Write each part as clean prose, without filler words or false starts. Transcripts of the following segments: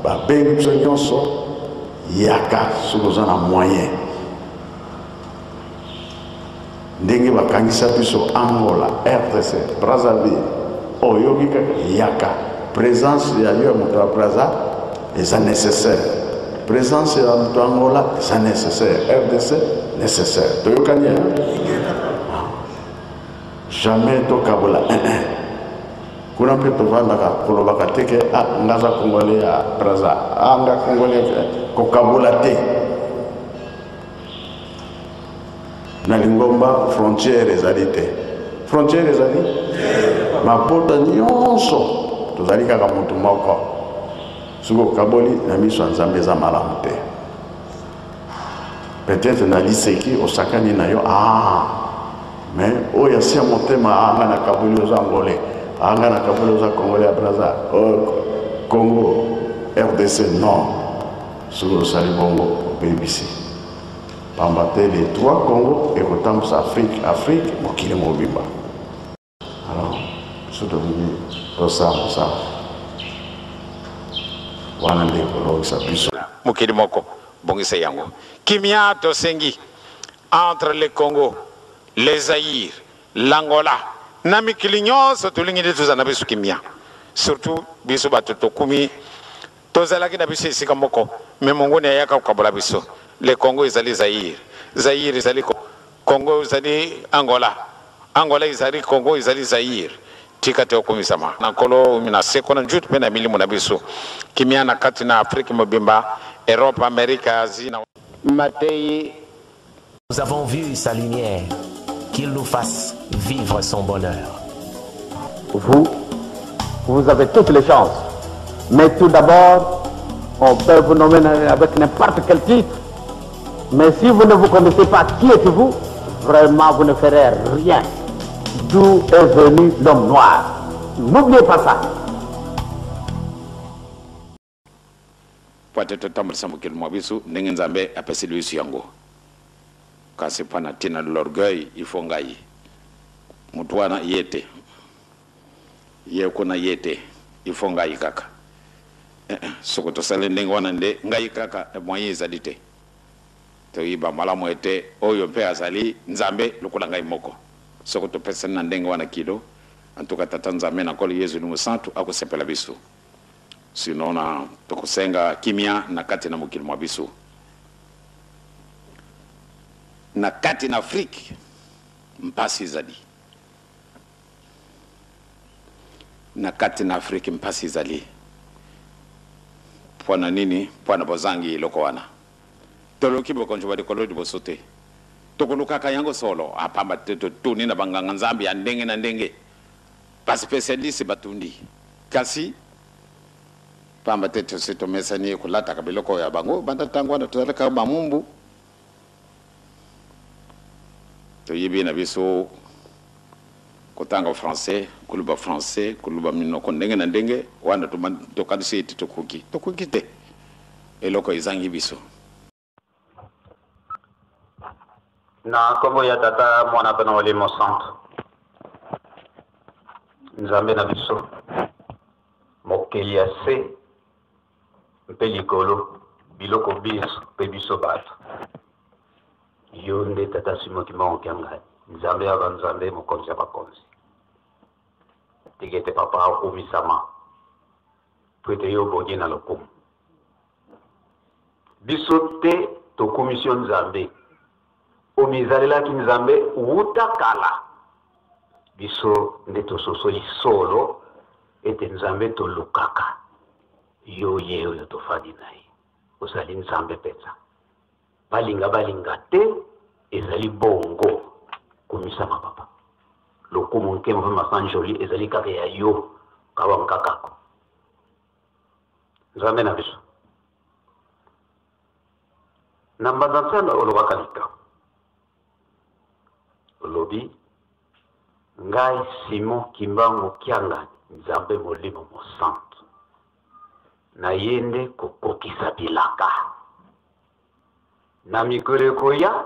Babengi biso nyonso, yaka soki oza na moyen. Ndenge bakangisa biso Angola, RDC, Brazzaville, oyoki kaka yaka. Presence ya yo ya moto ya Brazza eza nécessaire. Presence ya moto ya Angola eza nécessaire. RDC nécessaire. Toyokani hein? Jamais tokabola un un. Kuna mpe tovandaka kolobaka te ke ah, nga aza congolais ya Brazza, ah, nga congolais, kokabola te. Na lingomba frontière ezali te. Frontière ezali mabota nyonso tozali kaka moto moko. Soki okaboli na miso ya Nzambe eza malamu te. Peut-être na liseki osakani na yo ah, mais oyo asi ya motema ah, nga nakaboli oza angolais, ah, nga nakaboli oza congolais ya Brazza, oh, Congo RDC non. Soki osali bongo obebisi, pamba te les trois Congo ekotambusa Afrique, Afrique mokili mobimba. Alors biso tolingi tosala mosala wana nde ekolongisa biso. Mokili moko bongisa yango. Kimia tosengi entre le Congo, le Zaïre, l'Angola na mikili nyonso tolingi nde tozala na biso kimia surtout biso bato tokumi Tozalaki na biso esika moko mais monguni ayaka kokabola biso. Le Congo ezali Zaïre, Zaïre ezali Congo ezali Angola, Angola ezali Congo ezali Zaïre. Tika te okumisama na Nkolo na seko na njutu mpe na milimo na biso. Kimia na kati na Afrique mobimba, Europe, Amerique, Asie na. Mateyi. Nous avons vu sa lumière, qu'il nous fasse vivre son bonheur. Vous, vous avez toutes les chances. Mais tout d'abord, on peut vous nommer avec n'importe quel titre. Mais si vous ne vous connaissez pas, qui êtes-vous Vraiment, vous ne ferez rien. D'où est venu l'homme noir N'oubliez pas ça. Mpo ete totambolisa mokili mwa biso ndenge Nzambe apeseli biso yango. Kasi mpo na ntina l'orgueil, il faut ngai. Moto wana ye te. Ye kuna ye te. Il faut ngai kaka. Eh, eh, soko tosali ndenge wana nde ngai kaka, moyen ezali te. Toyiba malamu ete oyo mpe azali Nzambe lokola ngai moko. Soko topesani na ndenge wana kilo, en tout cas Tata Nzambe na Nkolo Yezu Mosantu akosepela biso. Sinon na tokosenga kimia na kati na mokili mwa biso. Na kati na Afrique mpasi ezali. Na kati na Afrique mpasi ezali. Mpo na nini? Mpo na bozangi eloko wana. Toluki bokonzi bwa likolo liboso te. Tokolukaka yango solo, ah, pamba te totuni na banganga Nzambe ya ndenge na ndenge. Ba specialistes batundi. Kasi, pamba te tosi tomesani kolataka biloko ya bango banda tango wana tozali kaka bamumbu. Toyebi na biso kotanga français, koloba français, koloba minoko ndenge na ndenge, wana tokanisi ete tokoki. Tokoki te. Eloko ezangi biso. Na nkombo ya Tata, Mwana mpe na Molimo Santu. Nzambe na biso, mokeli ya se mpe likolo, biloko binso mpe biso bato. Yo nde Tata Simon Kimbangu Kiangani, Nzambe ya banzambe, mokonzi ya bakonzi. Tika ete Papa okumisama, mpo ete yo obongi na lokumu. Biso te tokumisi yo Nzambe, omizalelaki Nzambe wuta kala. Biso nde tososoli solo ete Nzambe tolukaka yo, ye oyo tofandi na ye, ozali Nzambe mpenza. Balinga balinga te, ezali bongo. Kumisama Papa. Lokumu, nkembo mpe masanjoli ezali kaka ya yo, kawa nkakako. Nzambe na biso. Na mbanza nsanda olobaka likambo. Olobi ngai Simon Kimbangu Kiangani Nzambe Molimo Mosantu na ye nde kokokisa bilaka. Na mikolo ekoya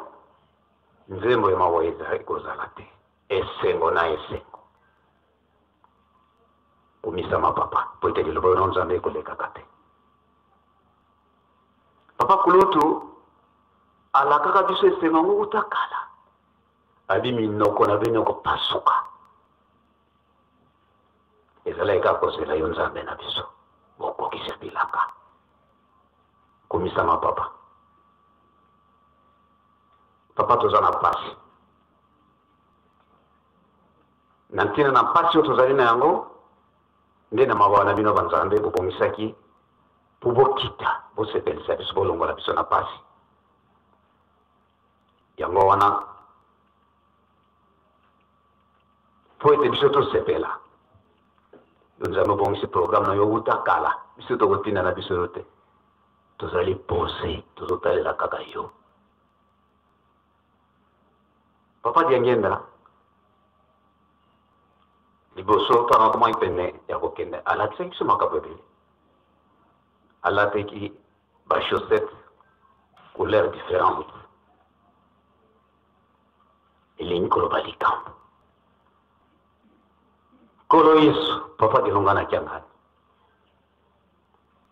nzembo ya mawa ekozala te, esengo na esengo. Kumisama Papa, mpo ete liloba yo na Nzambe ekolekaka te. Papa kulutu alakaka biso esengo yango uta kala. Abi minoko na bino kopasuka. Ezalaki kaka kozela yo Nzambe na biso bokokisa bilaka. Komisama papa. Papa toza na pasi. Na ntina na mpasi oyo tozali na yango nde na mawa na bino banzambe bobongisaki mpo bokita bosepelisa biso bolongola biso na mpasi yango wana mpo ete biso tosepela yo nzambe obongisi programme na yo wuta kala biso tokotinda na biso yo te tozali pose tozotalela kaka yo Papa Diangienda liboso ntango akomaki pene ya kokende alakisaki biso makambo ebele alataki ba chaussette couleur différente elingi koloba likambo nkolo yesu papa dilonga na kiangani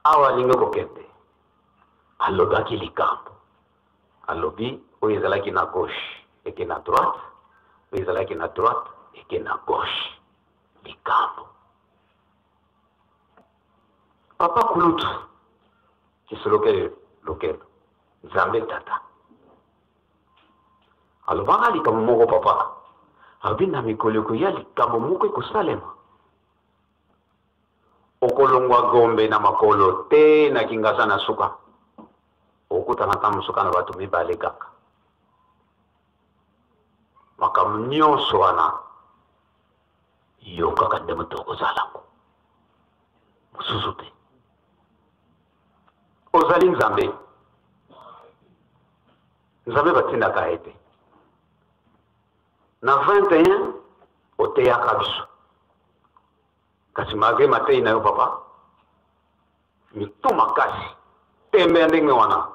awa alingi kokende alobaki likambo Alobi oyo ezalaki na gauche eke na droite, oyo ezalaki na droite eke na gauche. Likambo. Papa kulutu kisolokele lokelo Nzambe tata alobaka likambo moko papa alobi na mikolo ekoya likambo moko ekosalema okolongwa Gombe na makolo te na Kingasa na suka okutana ata mosuka na bato mibale kaka makambo nyonso wana yo kaka nde moto okozala yango mosusu te ozali nzambe nzambe batindaka ye te na 21 oteyaka biso kasi malgre mateyi na yo papa mitu makasi tembe ya ndenge wana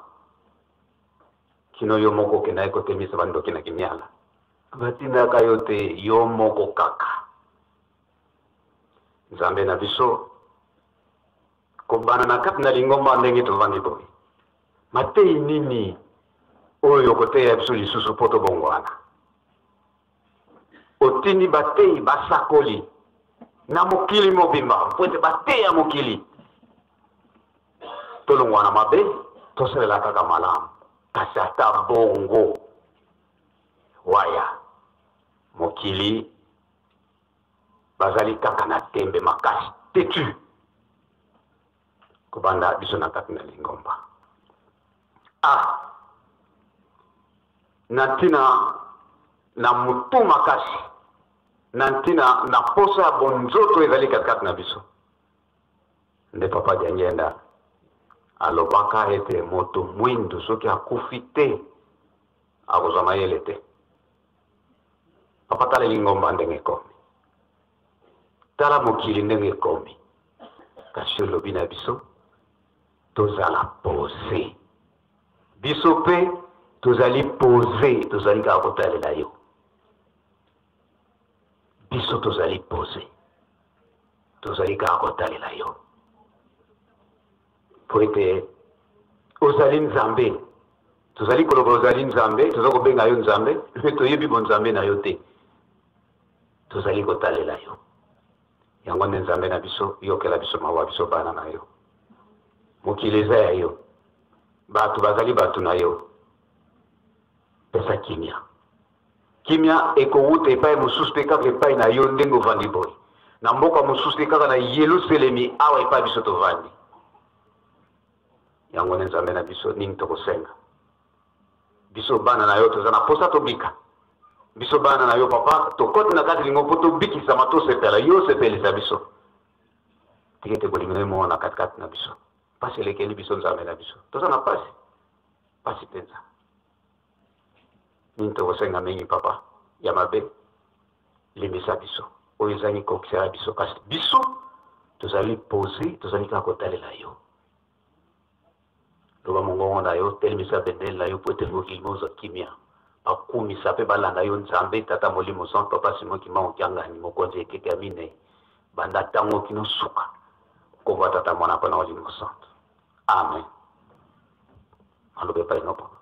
kino yo moko okendaki kotemisa bandoki na kimiala batindaka yo te yo moko kaka nzambe na biso kobanda na kati na lingomba ndenge tovandi boye mateyi nini oyo okoteya biso lisusu mpo tobongwana otindi bateyi basakoli na mokili mobimba mpo ete bateya mokili tolongwa na mabe tosalela kaka malamu kasi ata bongo waya mokili bazali kaka na tembe makasi tetu kobanda biso na kati na lingomba ah na ntina na motu makasi na ntina na posa ya bonzoto ezali katikati na biso nde papa diangenda alobaka ete moto mwindu soki akufi te akozwa mayele te papa tala lingomba ndenge ekomi tala mokili ndenge ekomi kasi olobi na biso tozala pose biso mpe tozali pose tozali kaka kotalela yo biso tozali pose tozali kaka kotalela yo mpo ete ozali nzambe tozali koloba ozali nzambe toza kobenga yo nzambe mpe toyebi bonzambe na yo te tozali kotalela yo yango nde nzambe na biso yokela biso mawa biso bana na yo mokili eza ya yo bato bazali bato na yo pesa kimia kimia ekowuta epai mosusu te kaka epai na yo ndenge ovandi boye na mboka mosusu te kaka na yelusalemi awa epai biso tovandi yango nde nzambe na biso nini tokosenga biso bana na yo toza na posa tobika biso bana na yo papa tokoti na kati lingo mpo tobikisama tosepela yo osepelisa biso tika ete bolingo na yo moko na katikati na biso mpasi elekeli biso nzambe na biso toza na mpasi mpasi mpenza nini tokosenga mingi papa ya mabe limbisa biso oyo ezangi kokisela biso kasi biso tozali pose tozali kaka kotalela yo loba mongongo na yo telemisa bendele na yo mpo ete mokili mozwa kimia bakumisa mpe balanda yo nzambe tata molimo santu papa simon kimbangu kiangani mokonzi ekeke ya minei banda ntango kino suka nkombo ya tata mwana mpe na molimo santu amen. Alobi epai na papa.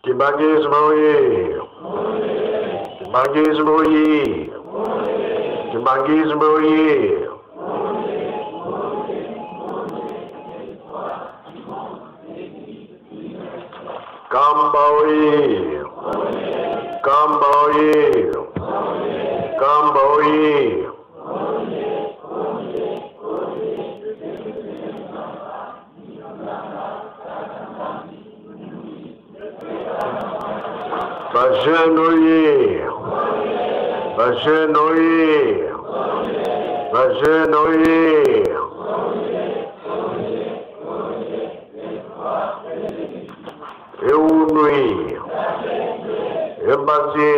Kimbanguisme oye! Kimbanguisme oye! Kimbanguisme oye! Kamba oye! Kamba oye! Kamba oye! Bajeune oye! Bajeune oye! Bajeune oye! Eunui! Embazi!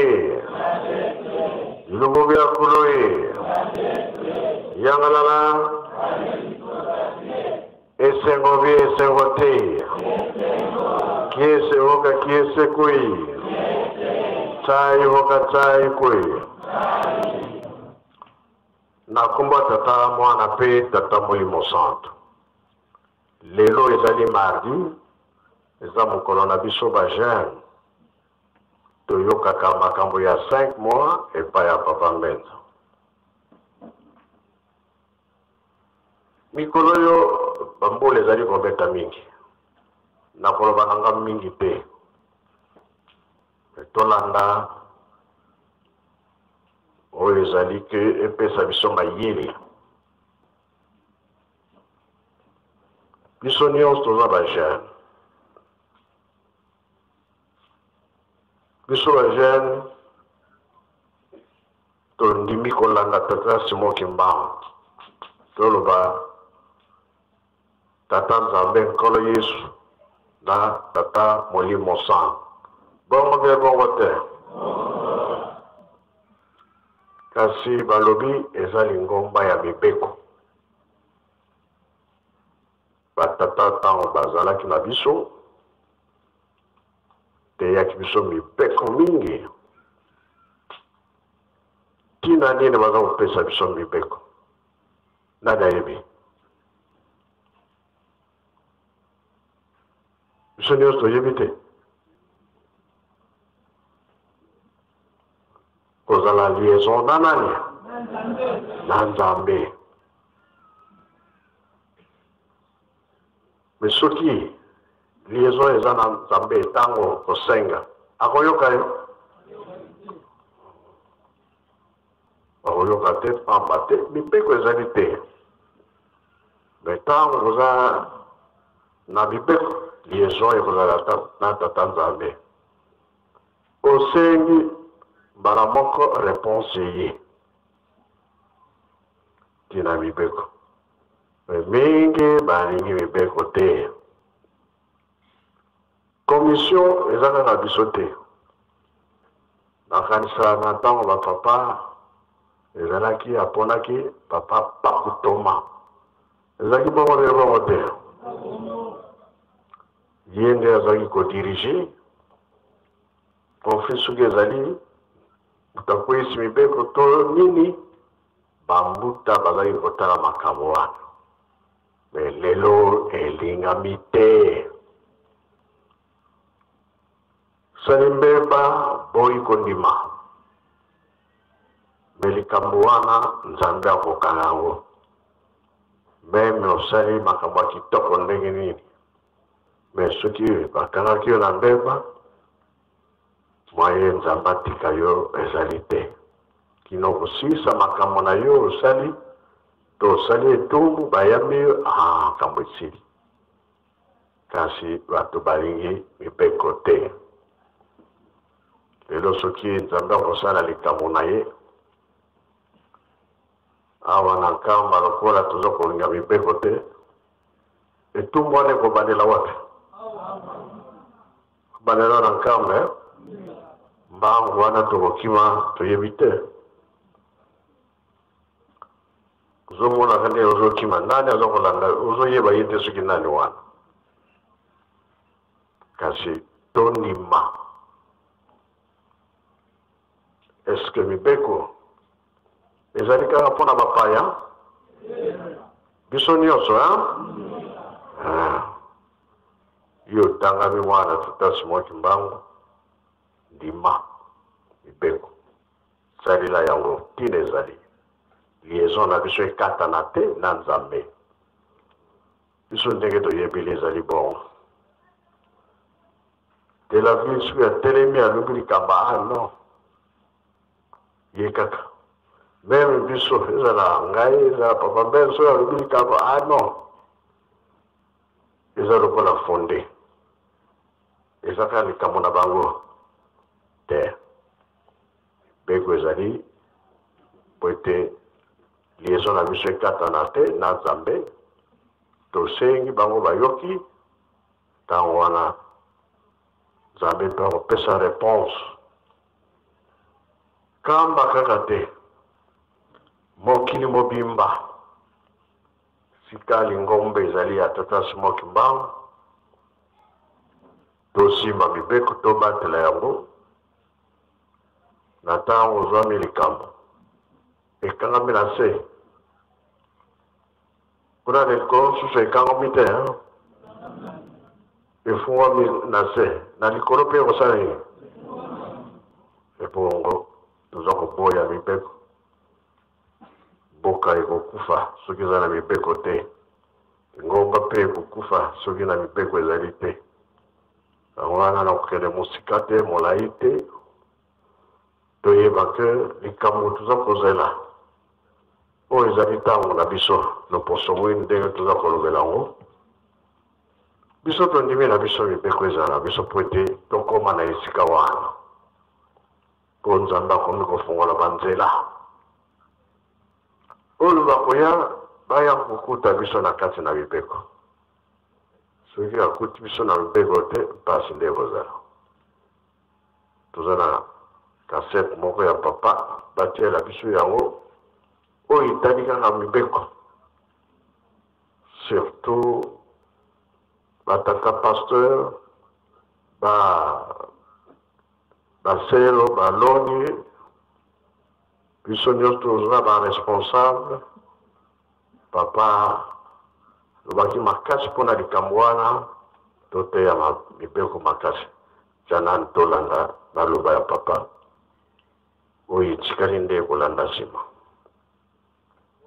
Bilongo bia kulu ye! Yangalala! Esengo bi esengo te! Kiese hoka kiese kui! Tai hoka tai kui! Na nkombo ya Tata, Mwana mpe Tata Molimo Santu. Lelo ezali mardi, eza mokolo na biso ba jeune. Toyokaka makambo ya 5 mois epai ya Papa Mbenza. Mikolo oyo bambula ezali kobeta mingi, nakoloba na nga mingi te, tolanda oyo ezali ke epesa biso mayele. Biso nyonso toza ba jeune, biso ba jeune tondimi kolanda Tata Simon Kimbangu, toloba Tata Nzambe Nkolo Yesu na Tata Molimo Santu. Bongo mpe bongo te? Kasi balobi eza lingomba ya mibeko. Batata ntango bazalaki na biso, teyaki biso mibeko mingi. Ntina nini baza kopesa biso mibeko? Nani ayebi? Biso nyonso toyebi te. Kozala liaison na nani? Na Nzambe. Mais soki liaison eza na Nzambe, ntango kosenga akoyoka yo, akoyoka te, pamba te mibeko ezali te. Mais ntango koza na mibeko, liaison ekozala na Tata Nzambe. Osengi mbala moko réponse eye ntina mibeko. Mais mingi balingi mibeko te. Commission eza kaka biso te. Nakanisa na ntango bapapa ezalaki, aponaki papa Pakutoma, ezalaki bongo te? Bongo te, ye nde azalaki kodirige conflit. Soki ezali moto akweyisi mibeko to nini, bambuta bazalaki kotala makambo wana. Me lelo elingami te. Sali mbeba, boyi kondima. Me Likambo wana Nzambe akokanga yango. Meme osali makambo ya kitoko ndenge nini, me soki bakangaki yo na mbeba, mwaye Nzambe atika yo ezali te. Kino kosilisa makambo na yo osali to osali etumbu, bayambi yo, ah, makambo esili. Kasi bato balingi mibeko te. Lelo soki Nzambe akosala likambo na ye awa na Nkamba, lokola toza kolinga mibeko te, etumbu wana ekobandela wapi? Kobandela na Nkamba, eh? Mbangu wana tokokima, toyebi te. Ozomonaka nde ozokima, nani aza kolanda, ozoyeba ye te soki nani wana. Kasi tondima, eske mibeko ezali kaka mpo na bapaya? Biso nyonso, hein? Ah. Yo otangami mwana Tata Simon Kimbangu, ndima mibeko, salela yango, ntina ezali liaison na biso ekatana te na Nzambe. Biso ndenge toyebeli ezali bongo. De la ville soki atelemi alobi likambo, ah non, ye kaka meme biso, ezala ngai, ezala papa Ben, soki alobi likambo, ah non, eza lokola fonde, eza kaka likambo na bango te. Mibeko ezali po ete liaison na biso ekatana te na Nzambe. Tosengi bango bayoki, ntango wana Nzambe mpe akopesa reponse. Kamba kaka te, mokili mobimba sika lingomba ezali ya Tata Simon Kimbangu, tosimba mibeko, tobatela yango. Na ntango ozwami likambo ekangami na se kuna na likolo mosusu ekangami te, efungwami na se, na likolo mpe ekosala nini? Ebongo toza koboya mibeko, mboka ekokufa soki eza na mibeko te, ngomba mpe ekokufa soki na mibeko ezali te. Yango wana nakokende mosika te, molai te, toyeba ke likambo toza kozela oyo ezali ntango na biso loposo mwindu, ndenge toza kolobela yango. Biso tondimi na biso mibeko ezala na biso po ete tokóma na esika wana, mpo Nzambe akomi kofungola banzela oyo bakoya baya kokuta biso na kati na mibeko. Soki akuti biso na mibeko te, mpasi nde ekozala. Toza na kasete moko ya papa batiela biso yango oyo etali kaka mibeko, surtout batata pasteur, ba baselo, balongi, biso nyonso toza ba responsable. Papa alobaki makasi mpona likambo wana, toteya mibeko makasi. Tia nani tolanda maloba ya papa, oyo etikali nde ekolanda nsima.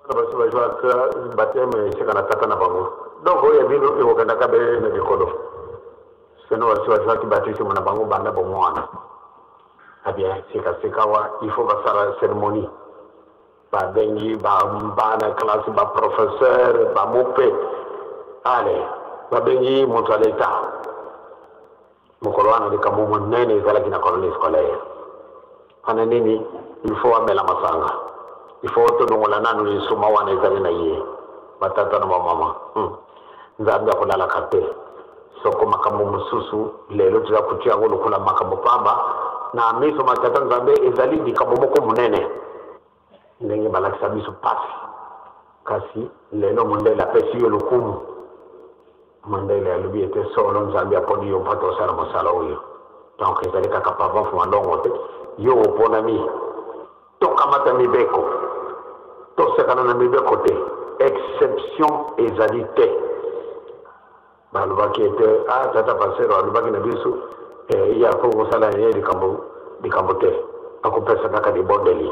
Wana basi bazwaka bateme esika na tata na bango, donc oyo ya bino ekokendaka be na likolo. Seno basi bazwaki batisimo na bango banda bomwana. Abien sikasikawa il faut basala cérémonie, babengi bana classe, ba professeur, bamope, ale babengi moto ya leta. Mokolo wana likambo monene ezalaki na colonie scolaire wana nini? Il faut amela masanga, il faut tolongola nanu lisuma wana ezali na ye. Batata na bamama, Nzambe akolalaka te. Soko makambo mosusu lelo toza kotia yango lokola makambo pamba, na miso ma tata Nzambe ezali likambo moko monene. Ndenge balakisa biso pasi, kasi lelo mondele apesi yo lokumu. Mondele alobi ete solo Nzambe aponi yo mpo tosala mosala oyo. Donc ezali kaka papa Malongo te, yo oponami. Tokamata mibeko, tosekana na mibeko te, exception ezali te. Balobaki ete ah, tata pasero alobaki na biso, ye akoki kosala ye likambo te, akopesa kaka libondeli.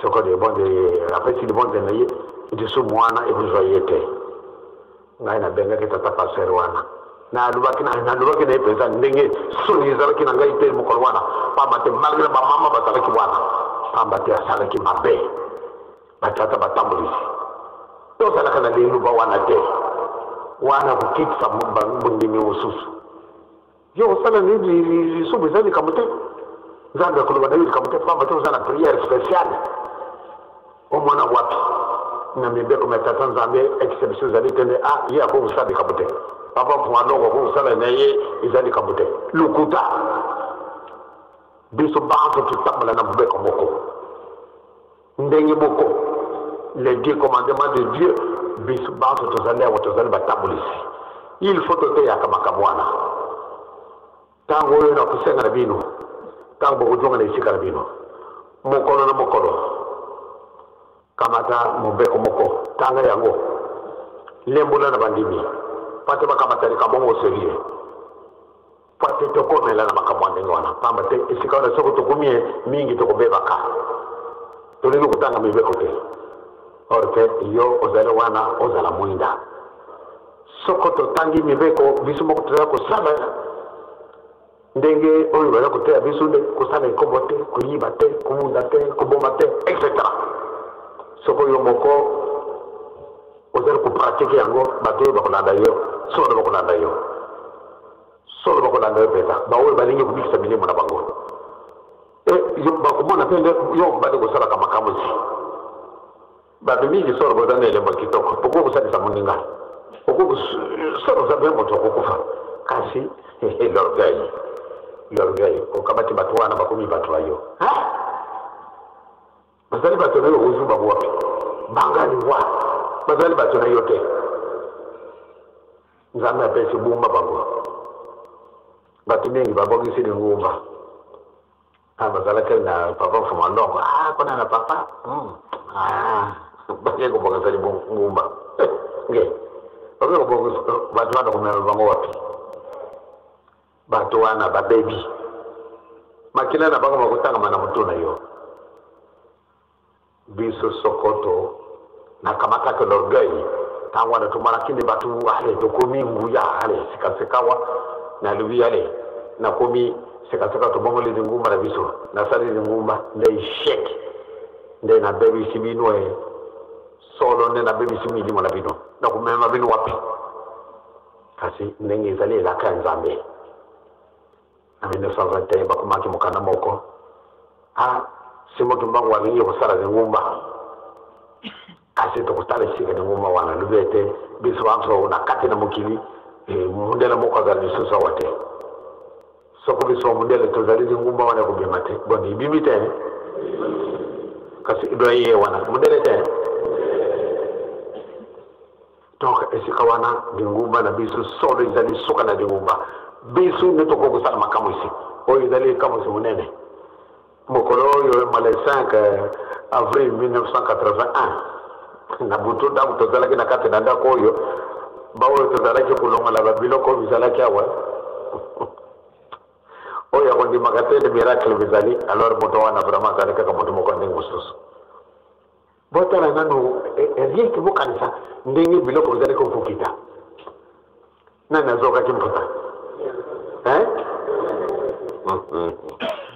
Soko libondeli apesi libondeli na ye, lisumu wana ekozwa ye te. Ngai nabengaki tata pasteur wana, nalobaki na nalobaki na ye mpenza ndenge soni ezalaki na ngai te mokolo wana, pamba te malgre bamama bazalaki wana, pamba te asalaki mabe. Batata batambolisi, tozalaka na liloba wana te, wana kokitisa bondimi mosusu. Yo osala nini lisumu eza likambo te. Nzambe akoloba na yo likambo te pamba te oza na prière spéciale. Omona wapi na mibeko mya Tata Nzambe exception ezali te nde ah ye akoki kosala likambo te. Papa Mfumalongo akoki kosala na ye eza likambo te. Lokuta. Biso banso totambola na mobeko moko. Ndenge moko, les dix commandements de Dieu, biso banso tozali awa tozali batambolisi. Il faut toteyaka makambo wana. Ntango oyo nakosenga na bino, ntango bokozonga na esika na bino, mokolo na mokolo, kamata mobeko moko, tanga yango, lembola na bandimi, mpo te bakamata likambo yango serieux. Mpo te tokomela na makambo ya ndenge wana, mpamba te esika wana soko tokomi ye mingi tokobebaka. Tolingi kotanga mibeko te, or ke yo ozali wana ozala mwinda. Soko totangi mibeko, biso moko tozali kosala ndenge oyo baza koteya biso nde kosala ekobo te, koyiba te, kobunda te, koboma te, etc. Soko yo moko ozali kopratike yango, bato oyo bakolanda yo solo bakolanda yo. Solo bakolanda yo mpenza, baoyo balingi kobikisa milimo na bango. E, yo, bakomona mpe nde yo obandi kosalaka makamwisi. Bato mingi solo boza na elembo ya kitoko, okoki kosalisa moninga, okoki solo oza mpe moto okokufa, kasi l'orgueil, l'orgueil, okamati bato wana bakomi bato ya yo. Bazali bato na yo, ozwi bango wapi? Banga liwa, bazali bato na yo te. Nzambe apesi bumba bango. Bato mingi babongisi lingumba. Ah, bazalaki na papa Mfuma Ndongo. Ah, kuna na papa. Ah, bakei kobongisa lingumba. Eh, nge. Bakei kobongisa bato wana komema bango wapi? Bato wana babebi. Makila na bango makotangama na moto na yo. Biso sokoto nakamataki l'orgueil ntango wana tomonaki nde bato ale tokomi nguya ale sikasikawa nalobi ale nakomi sikasika tobongoli lingumba na biso nasali lingumba nde echec nde nabebisi bino e solo nde nabebisi milimo na bino nakomema bino wapi kasi ndenge ezali elaka ya Nzambe. Na 1921 bakomaki mokanda moko a Simon Kimbangu alingi kosala lingomba, kasi tokotala esika lingomba wana alobi ete biso banso na kati na mokili eh, mundele moko azala lisusu awa te. Soko biso mundele tozali lingomba wana ekobima te, boni ebimi te, kasi doye wana mundele te. Donc esika wana lingomba na biso solo ezali suka na lingomba. Biso nde tokoki kosala makamwisi oyo ezali likamwisi monene. Mokolo oyo ma le 5 euh, avril 1981 na butu ntango tozalaki na kati na ndako oyo baoyo tozalaki kolongola babiloko oyo bizalaki awa oyo akondimaka te ete miracle bizali alors moto wana vraiment azali kaka moto moko ya ndenge mosusu. Botala nanu rien que bokanisa ndenge biloko bizali kokokita. Nani azokaki mputa? Hein?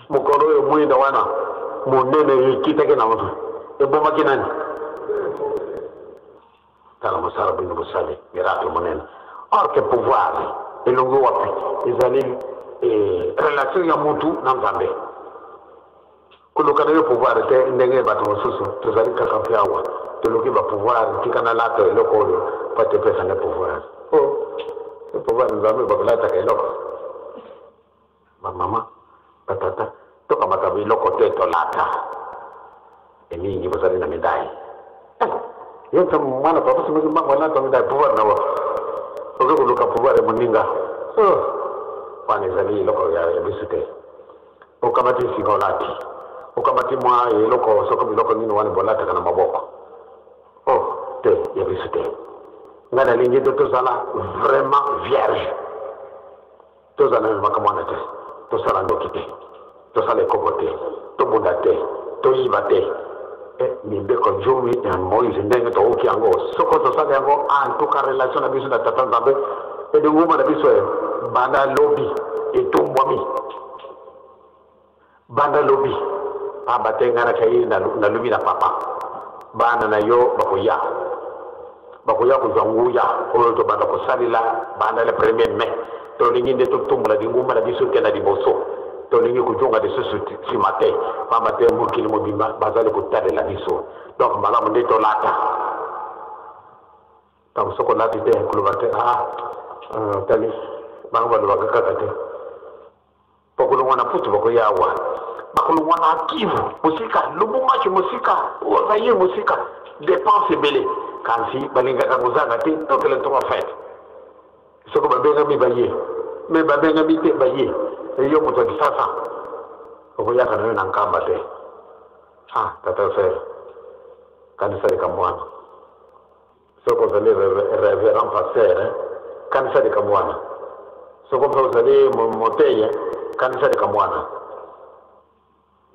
Mokolo oyo mwinda wana monene ekitaki na moto ebomaki nani? Tala mosala bino bosali miracle monene. Or que pouvoir elongi wapi? Ezali eh, relation ya mutu na Nzambe. Koluka nayo pouvoir te ndenge bato mosusu tozali kaka mpe awa toluki ba pouvoir tika nalata eloko oyo mpo ete epesa ngai pouvoir. Oh, pouvoir Nzambe bakolataka eloko. Bamama, batata, tokamata biloko te tolata. Emingi bozali na medaille. Eh, yo ntango mwana papa soki mbango alata medaille pouvoir na wapi? Okoki koluka pouvoir ya moninga. Oh, wana ezali eloko ya biso te. Okamati singa olati, okamati mwa eloko soko biloko nini wana bolataka na maboko. Oh, te, ya biso te. Ngai nalingi ete tozala vraiment vierge. Tozala na makambo wana te. Tosala ndoki te. Tosala ekobo te. Tobunda te. Toyiba te. Eh, mibeko zomi ya Moïse ndenge tokoki yango, soko tosali yango, en tout cas relation na biso na Tata Nzambe elinguma na biso eh, banda lobi etombwami, banda lobi pamba te ngai nakei nalobi na papa, bana na yo bakoya, bakoya kozwa nguya oyo tobanda kosalela banda le premier mai. Tolingi nde totombola lingomba na biso te na liboso, tolingi kozonga lisusu nsima te, pamba te mokili mobimba bazali kotalela biso. Donc malamu nde tolata. Donc soki olati te, koloba te ah, tali bango balobaka kaka te. Bakolongwa na Mputu bakoya awa, bakolongwa na Kivu mosika, Lubumbashi mosika, Zaire mosika, depense ebele, kasi balingaka kozanga te toutes les trois fêtes. Soki babengami baye, me babengami te baye. Yo moto ya Kisasa okoyaka na yo na Nkamba te. Ah, tata frère, kanisa likambo wana. Soki ozali reverend pasteur, hein, kanisa likambo wana. Soki mpe ozali motei, kanisa likambo wana.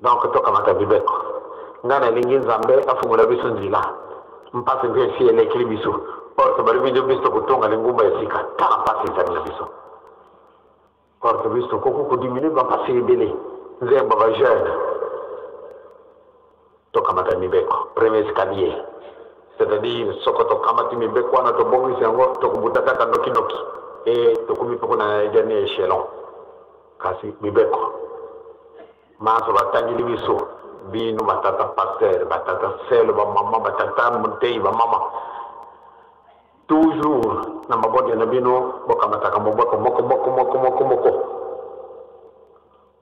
Donc tokamata mibeko. Ngai nalingi Nzambe afungola biso nzela, mpasi mpe esi elekeli biso. Or tobalobi nde biso tokotonga lingomba ya sika, tala mpasi ezali na biso. Or to biso tokoki kodiminue bampasi ebele. Nzembo ba jeune, tokamata mibeko, premier escalier, c'est-à-dire soko tokamati mibeko wana, tobongisi yango, tokobuta kaka nokinoki e tokomi mpe kuna dernier échelon. Kasi mibeko manso batangeli biso, bino batata pasteur, batata selo, bamama, batata motei, bamama, toujours na mabonde na bino bokamataka mobeko moko moko moko moko moko,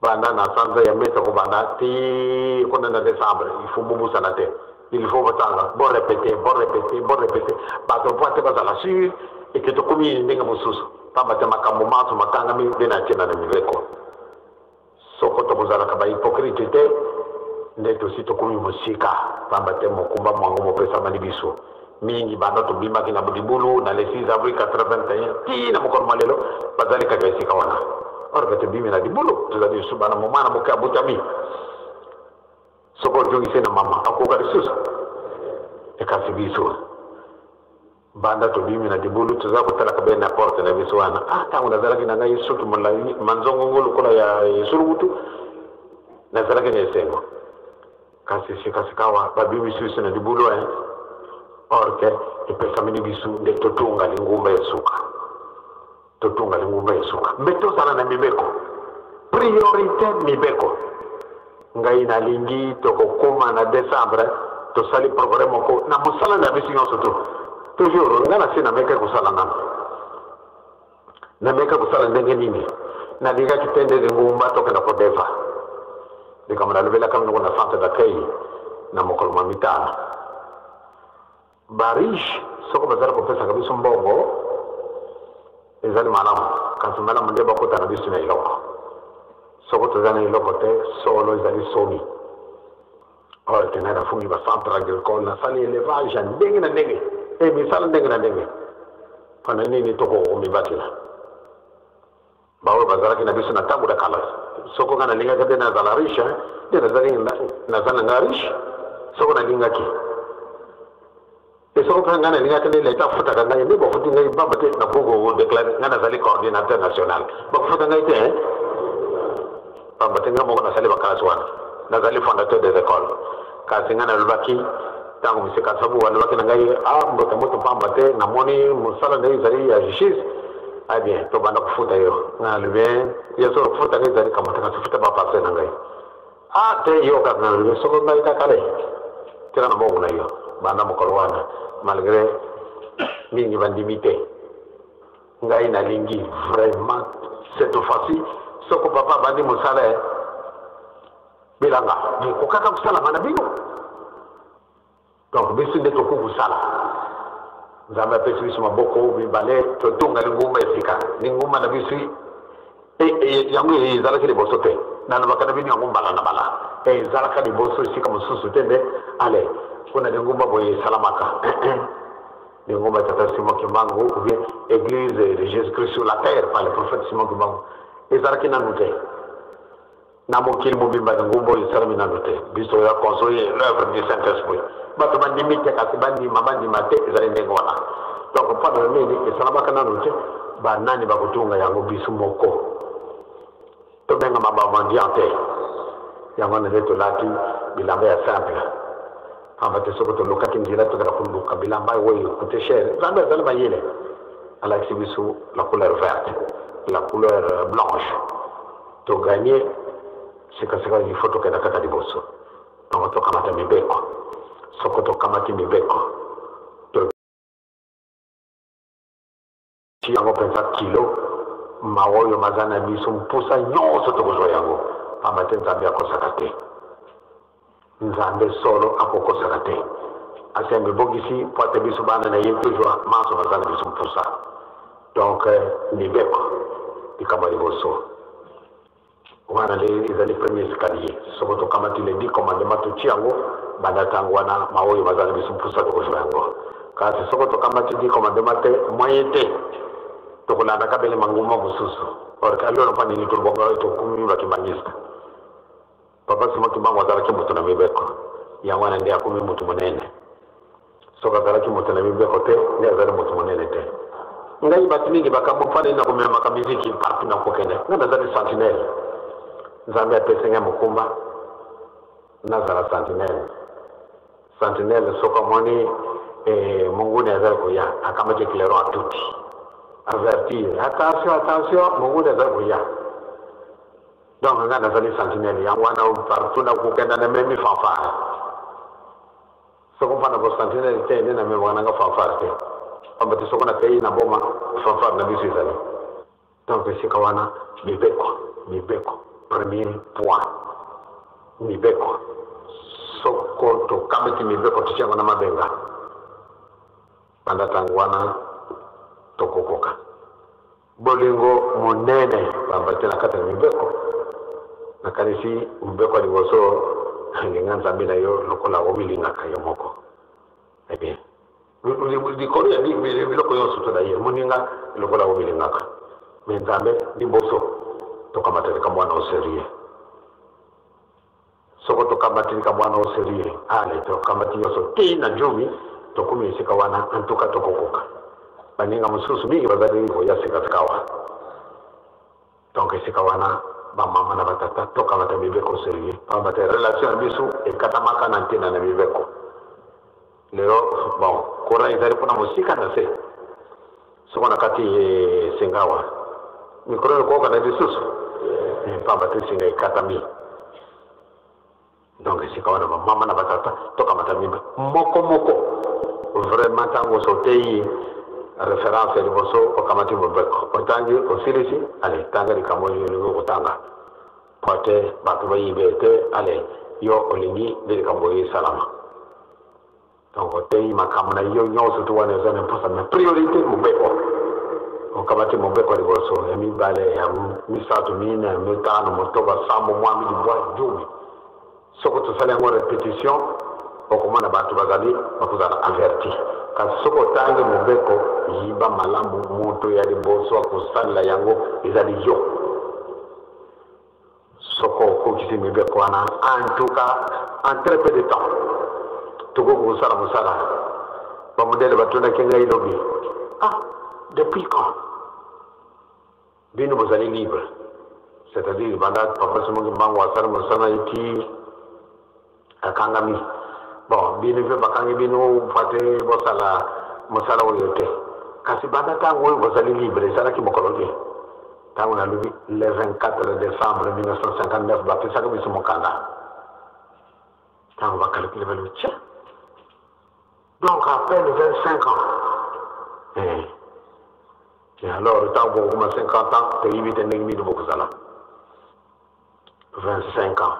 banda na sanza ya mesa kobanda ti kuna na décembre. Il faut bobusana te, il faut botanga, borépéter, borépéter, borépéter, bato mpo ate bazala sur eke tokomi ndenge mosusu, pamba te makambo manso makangami nde na ntina na mibeko. Soko tokozalaka bahypocrite te, nde tosi tokomi mosika, pamba te mokumba mwango mopesamani biso mingi banda tobimaki na libulu na le 6 avril 81 ti na mokolo mwa lelo, bazali kaka esika wana. Or ke tobimi na libulu, tozali lisusu bana. Mwana moke abutami, soki ozongisi na mama, akoka lisusu. Ekasi biso banda tobimi na libulu, toza kotalaka be na porte na biso wana. Ah, ntango nazalaki na ngai soki molai manzongongo lokola ya esulukutu, nazalaki na esengo. Kasi sikasikawa babimisi biso na libulu, eh, or ke epesameli biso nde totonga lingomba ya suka, totonga lingomba ya suka, mbe tozala na mibeko, priorité mibeko. Ngai nalingi tokokóma na décembre, tosali progrès moko na mosala na biso nyonso. To toujours ngai na se nameka kosala nano, nameka kosala ndenge nini. Nalingaki te nde lingomba tokenda kodefa likambo nalobelaka minoko na centre d'accueil na mokolo mwa 5. Bariche soko bazali kopesaka biso mbongo, ezali malamu, kasi malamu nde bakota na biso na eloko. Soko toza na eloko te, solo ezali soni. Oyo kende nafungi bacentre agricole, nasali élevage ya ndenge na ndenge, e misala ndenge na ndenge. Mpona nini tokomibatela baoyo bazalaki na biso na ntango na kala? Soko nga nalingaki nde nazala riche, nde nazali naza na nga riche. Soko nalingaki e, soko mpe ngai nalingaki nde leta afutaka ngai, nde bafuti ngai pamba te. Nakoki kodéclarer ngai nazali coordinateur national, bakofuta ngai te, pamba te ngai moko nasali bakalasi wana, nazali fondateur des écoles. Kasi ngai nalobaki ntango monsieur Kasabu alobaki na ngai: "A mbota moto, pamba te namoni mosala nde ezali ya justice. Ah bien, tobanda kofuta yo." Ngai nalobi: "Ya solo, kofuta ngai ezali kamata, kasi futa bapase na ngai." "Ah te, yo kaka." Nalobi: "Soko ngai kaka le tika na mbongo na yo." Banda mokolo wana, malgré mingi bandimi te, ngai nalingi vraiment cette fois-ci, soko papa abandi mosala bilanga ekokaka kosalama na bino. Donc biso nde tokoki kosala. Nzambe apesi biso maboko mibale, totonga lingomba esika lingomba na biso yango ezalaki liboso te. Nalobaka na bino yango mbala na mbala, ezalaka liboso esika mosusu te. Nde ale mpona lingomba boye esalamaka, lingomba tata Simon Kimbangu ou bien Église de Jésus Christ sur la terre par le prophète Simon Kimbangu, ezalaki nanu te. Na mokili mobimba lingomba oyo esalami nano te. Biso ya construire l'œuvre du Saint-Esprit. Bato bandimi te, kasi bandima bandima te, ezali ndenge wana. Donc mpo na nini esalamaka nano te? Banani bakotunga yango? Biso moko. Tobengama ba mendiant te. Yango wana nde tolati bilamba ya simple, pamba te soki tolukaki nzela, tokenda koluka bilamba oyo coûte cher. Nzambe azali mayele, alakisi biso la couleur verte, la couleur blanche. Toganye sikasika, il faut tokenda kaka liboso. Donc tokamata mibeko. Soko tokamati mibeko, ti yango mpenza kilo, mawa oyo maza na biso mposa nyonso tokozwa yango, pamba te Nzambe akosaka te. Nzambe solo akokosaka te. Asi amibongisi mpo ate biso bana na ye tozwa manso baza na biso mposa. Donc mibeko, likambo ya liboso wana nde ezali premier escalier. Soko tokamati les 10 commandements, totie yango, banda ntango wana maoyo baza na biso mposa tokozwa yango. Kasi soko tokamati 10 commandements te, moyen te, tokolandaka bele manguma mosusu. Or alolo mpa nini tolobonga tokumi bakimbanguiste? Papa Simon Kimbangu azalaki moto na mibeko, yango wana nde akomi moto monene. Soki azalaki moto na mibeko te, nde azali moto monene te. Ngai, bato mingi bakambo mpa nini na komemaka miziki partout na kokende. Ngai nazali sentinelle. Nzambe apesi ngai mokumba nazala sentinelle. Sentinelle, soki amoni monguni azali koya, akamati clairon, atuti, avertir: "Attention, attention, monguni azali koya." Donc ngai nazali sentinelle, yango wana partout na kokenda namemi fanfare. Soko mpana ko sentinelle te, nde namemaka nanga fanfare te, pamba te soko nakei na boma, fanfare na biso ezali. Donc esika wana mibeko, mibeko, premier point, mibeko. Soko tokamati mibeko, totiango na mabenga, banda ntango wana tokokoka bolingo monene, pamba te na kati ya mibeko, nakanisi mibeko ya liboso: "Linga Nzambe na yo lokola omilingaka yo moko." Eh bien, likolo ya biloko nyonso to na ye, moninga lokola omilingaka, mais Nzambe liboso. Tokamata likambo wana au sérieux. Soko tokamati likambo wana au sérieux, ale tokamati nyonso ti na jumi, tokomi esika wana, antuka tokokoka. Baninga mosusu mingi bazali koya sikasika awa. Donc esika wana, bamama na batata, tokamata mibeko sérieux, pamba te relation na biso ekatamaka na ntina na mibeko. Lelo, bon, courant ezali mpona mosika na se. Soko na kati singa awa, mikro ekoyoka na lisusu, pamba te singa ekatami. Donc esika wana, bamama na batata, tokamata mibeko moko moko vraiment. Ntango oteyi référence ya liboso, okamati mobeko, otangi, osilisi, ale tanga likambo oyo olingi kotanga, po te bato bayibe te. Ale yo olingi nde likambo oyo esalama. Donc oteyi makambo na yo nyonso to wana eza na mposa, mais priorité mobeko. Okamati mobeko ya liboso, ya mibale, ya misato, mine, mitano, motoba, sambo, mwambi, libwa, jumi. Soko tosali yango répétition, okomona bato bazali bakozala averti. Kasi soki otangi mobeko, yiba malamu, moto ya liboso akosalela yango ezali yo. Soko okokisi mibeko wana, en tout cas en très peu de temps tokoki kosala mosala. Bamodele batundaki ngai lobi: "Ah, depuis quand bino bozali libre?" C'est-à-dire banda papa Simon Kimbangu asali mosala eti akangami. Bon, bino mpe bakangi bino mpo te bosala mosala oyo te, kasi banda ntango oyo bozali libre ezalaki mokolo te? Ntango nalobi le 24 décembre 1959 bapesaka biso mokanda. Ntango bacalculer, balobi: "Tiens, donc à peine 25 ans." Eh. Et alors ntango bokokoma 50 ans, toyebi te ndenge bino bokozala. 25 ans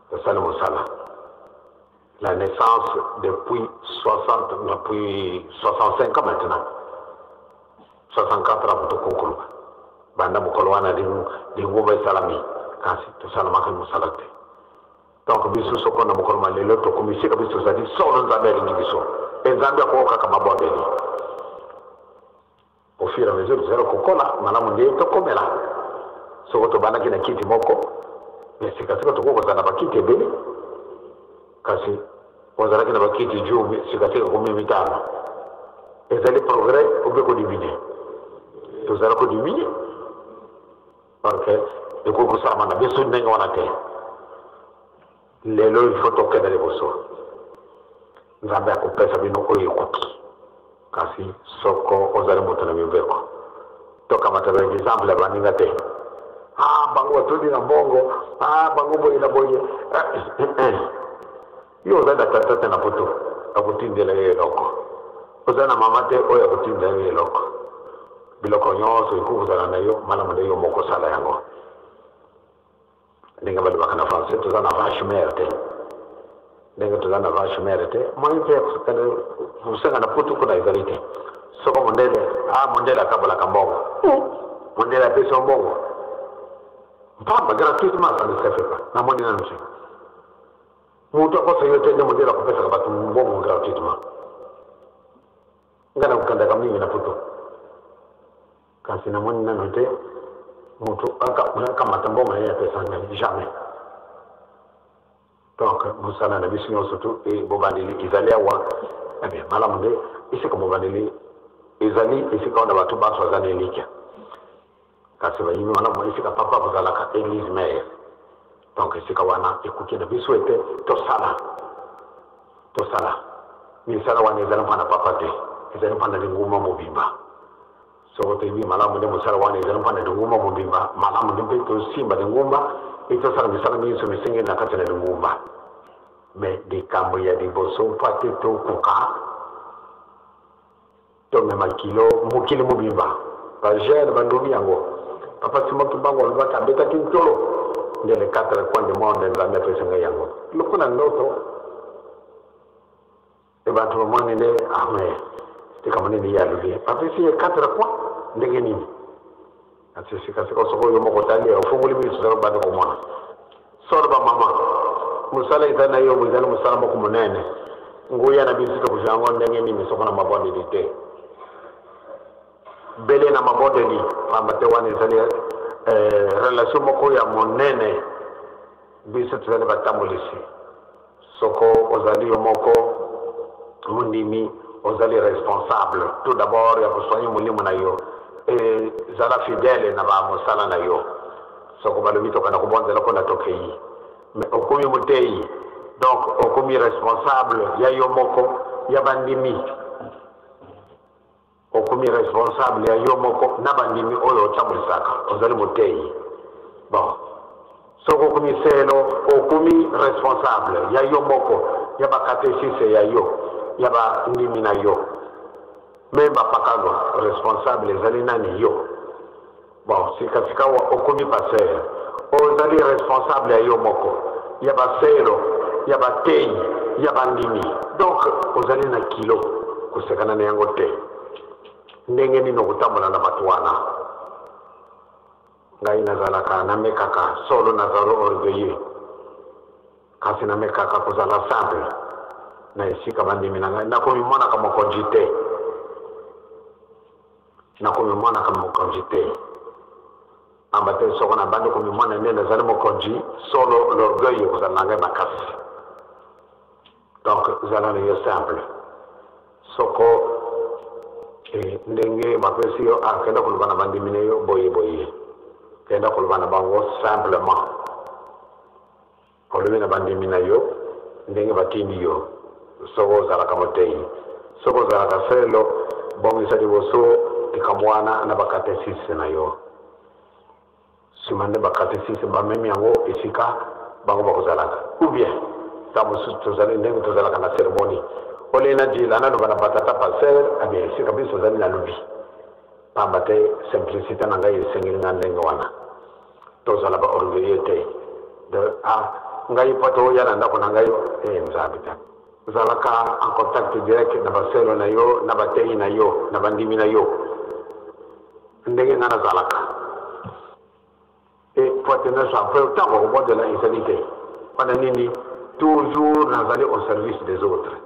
tosali mosala. La naissance depuis 60, depuis 65 ans maintenant, 64 ans tokokoloba. Banda mokolo wana lingomba esalami, kasi tosalamaka mosala te. Donc biso soko na mokolo ma lelo tokomi sika, biso tozali solo. Nzambe alingi biso mpe Nzambe akokaka mabwabeli. Au fur et à mesure tozali kokola malamu, nde tokomela. Soko tobandaki na kiti moko, Mais sikasika tokoki kozala na bakiti ebele, kasi ozalaki na bakiti jumi, sikasika ekomi mitano. Ezali progrès obe kodiminuer? Tozala kodiminuer parce que ekoki kosalama na biso ndenge wana te. Lelo il faut tokende liboso. Nzambe akopesa bino oyo ekoki, kasi soko ozali moto na mibeko, tokamata ba exemple ya baninga te. Ah, bango batondi na mbongo, ah, bango boye na boye. Yo ozali na tata te na poto akotindela yo eloko, ozali na mama te oyo akotindela yo eloko. Biloko nyonso ekoki kozala na yo, malamu nde yo moko osala yango. Ndenge balobaka na français, toza na vache mère te. Ndenge toza na vache mère te, moyen mpe ya kosenga na poto kuna ezali te. Soko mondele, ah, mondele akabolaka mbongo, mondele apesi yo mbongo mpamba, gratuitement, ça ne se fait pas. Namoni nanu te moto akosa yo te nde mondele akopesaka bato mbongo gratuitement. Ngai nakokendaka mingi na poto, kasi namoni nano te moto akamata mbongo na ye apesa ngai, jamais. Donc mosala na biso nyonso tu e bobandeli ezali awa. Eh malamu nde esika bobandeli ezali, esika wana bato banso baza na elikya, kasi bayibi malamu esika papa kozalaka église mère. Donc esika wana ekoki na biso ete tosala tosala misala wana ezali mpona papa te, ezali mpona linguma mobimba. Soko toyebi malamu nde mosala wana ezali mpona lingumba mobimba, malamu nde mpe tosimba lingumba e tosala misala nyonso misengeli na kati na lingumba. Me likambo ya liboso, mpo ate tokoka tomema kilo mokili mobimba, bajeune bandimi yango. Papa Simon Kimbangu alobaki, abetaki ntolo nde les quatre coins du monde. Nzambe apesi ngai yango lokola ndoto e bato bamoni nde ame likambo nini ye alobi, bapesi ye quatre coins ndenge nini? Kasi sikasika soko yo moko otali, ofungoli miso, ozala bandi komona solo. Bamama, mosala eza na yo, ezali mosala moko monene. Nguya na biso tokozwa yango ndenge nini soko na mabondeli te? Bele na mabondeli, pamba te wana ezali relation moko ya monene. Biso tozali batambolisi. Soko ozali yo moko mondimi, ozali responsable tout d'abord ya kosoigner molimo na yo. Ezala fidèle na bamosala na yo. Soko balobi tokanda kobonzela mpona tokei, mais okomi motei, donc okomi responsable ya yo moko, ya bandimi. Okomi responsable ya yo moko na bandimi oyo otambolisaka, ozali motei. Bon, soki okomi selo, okomi responsable ya yo moko, ya bakatekise ya yo, ya bandimi na yo, me bapakano responsable ezali nani? Yo. Bon, sikasika okomi pasteur, ozali responsable ya yo moko, ya baselo, ya batei, ya bandimi. Donc ozali na kilo, kosekana na yango te. Ndenge nini okotambola na bato wana? Ngai nazalaka, namekaka solo, nazala orgueilleux, kasi namekaka kozala simple na esika bandimi na ngai. Nakomimonaka mokonzi te, nakomimonaka mokonzi te, pamba te soko nabandi komimona nde nazali mokonzi, solo l'orgueil ekozala na ngai makasi. Donc zala na yo simple. Soko ndenge bapesi yo, akenda koloba na bandimi na yo boye boye, kenda koloba na bango simplement, olobi na bandimi na yo ndenge batindi yo. Soko ozalaka motei, soko ozalaka selo, bongisa liboso likambo wana na bakatekise na yo. Nsima nde bakatekise bamemi yango esika bango bakozalaka. Ou bien ntango mosusu tozali ndenge tozalaka na cérémonie, olei na dila, naloba na batata pasteur abien esika biso tozali, nalobi, pamba te simplicité na ngai esengeli nga ndenge wana. Tozala baorgueilleux te de ah, ngai po toya na ndako na ngai e Nzambe te. Ozalaka en contact direct na baselo na yo, na batei na yo, na bandimi na yo, ndenge ngai nazalaka. E po ate nyonso apres ntango akobondela ezali te. Wana nini? Toujours nazali au service des autres.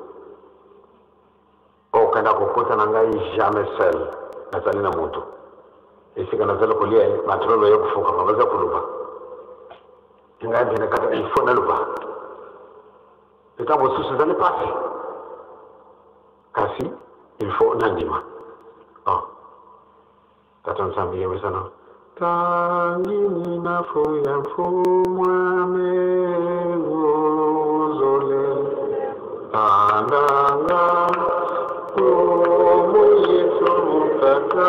Okenda kokota na ngai jamais seul, nazali na moto. Esika nazali kolia, bato mpe baye kofukama, baza koloba. Ngai mpe kaka il faut naloba. Ntango mosusu ezali mpasi, kasi il faut nandima. Oh. Tata Nzambe yebisana tangini na fuya mfumwa mezozole tandanga omo Yesu mutaka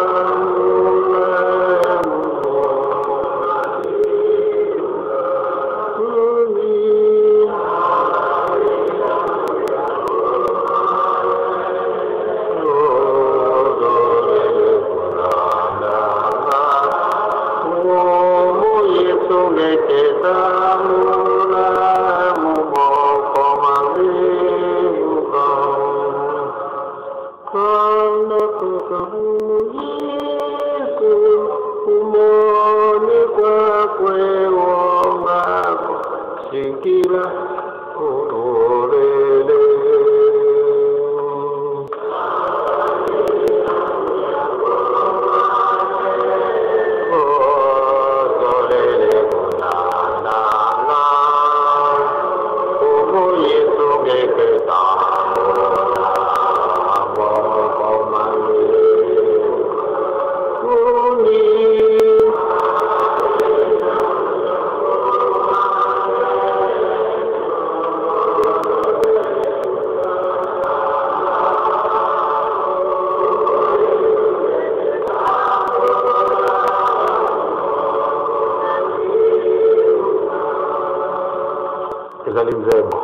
Shikila Olele. Ezali nzembo,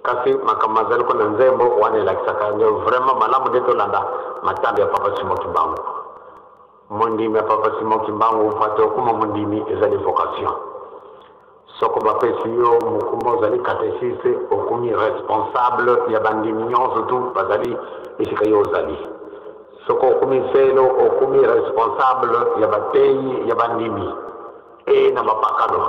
kasi makambo azali ko na nzembo wana elakisaka yango vraiment malamu nde tolanda matambe ya Papa Simon Kimbangu. Mondimi ya Papa Simon Kimbangu, bato okoma mondimi ezali vocation. Soko bapesi yo mokumba, ozali catéchiste, okomi responsable ya bandimi nyonso tu bazali esika yo ozali. Soko okomi selo, okomi responsable ya bateyi ya bandimi e na bapakano.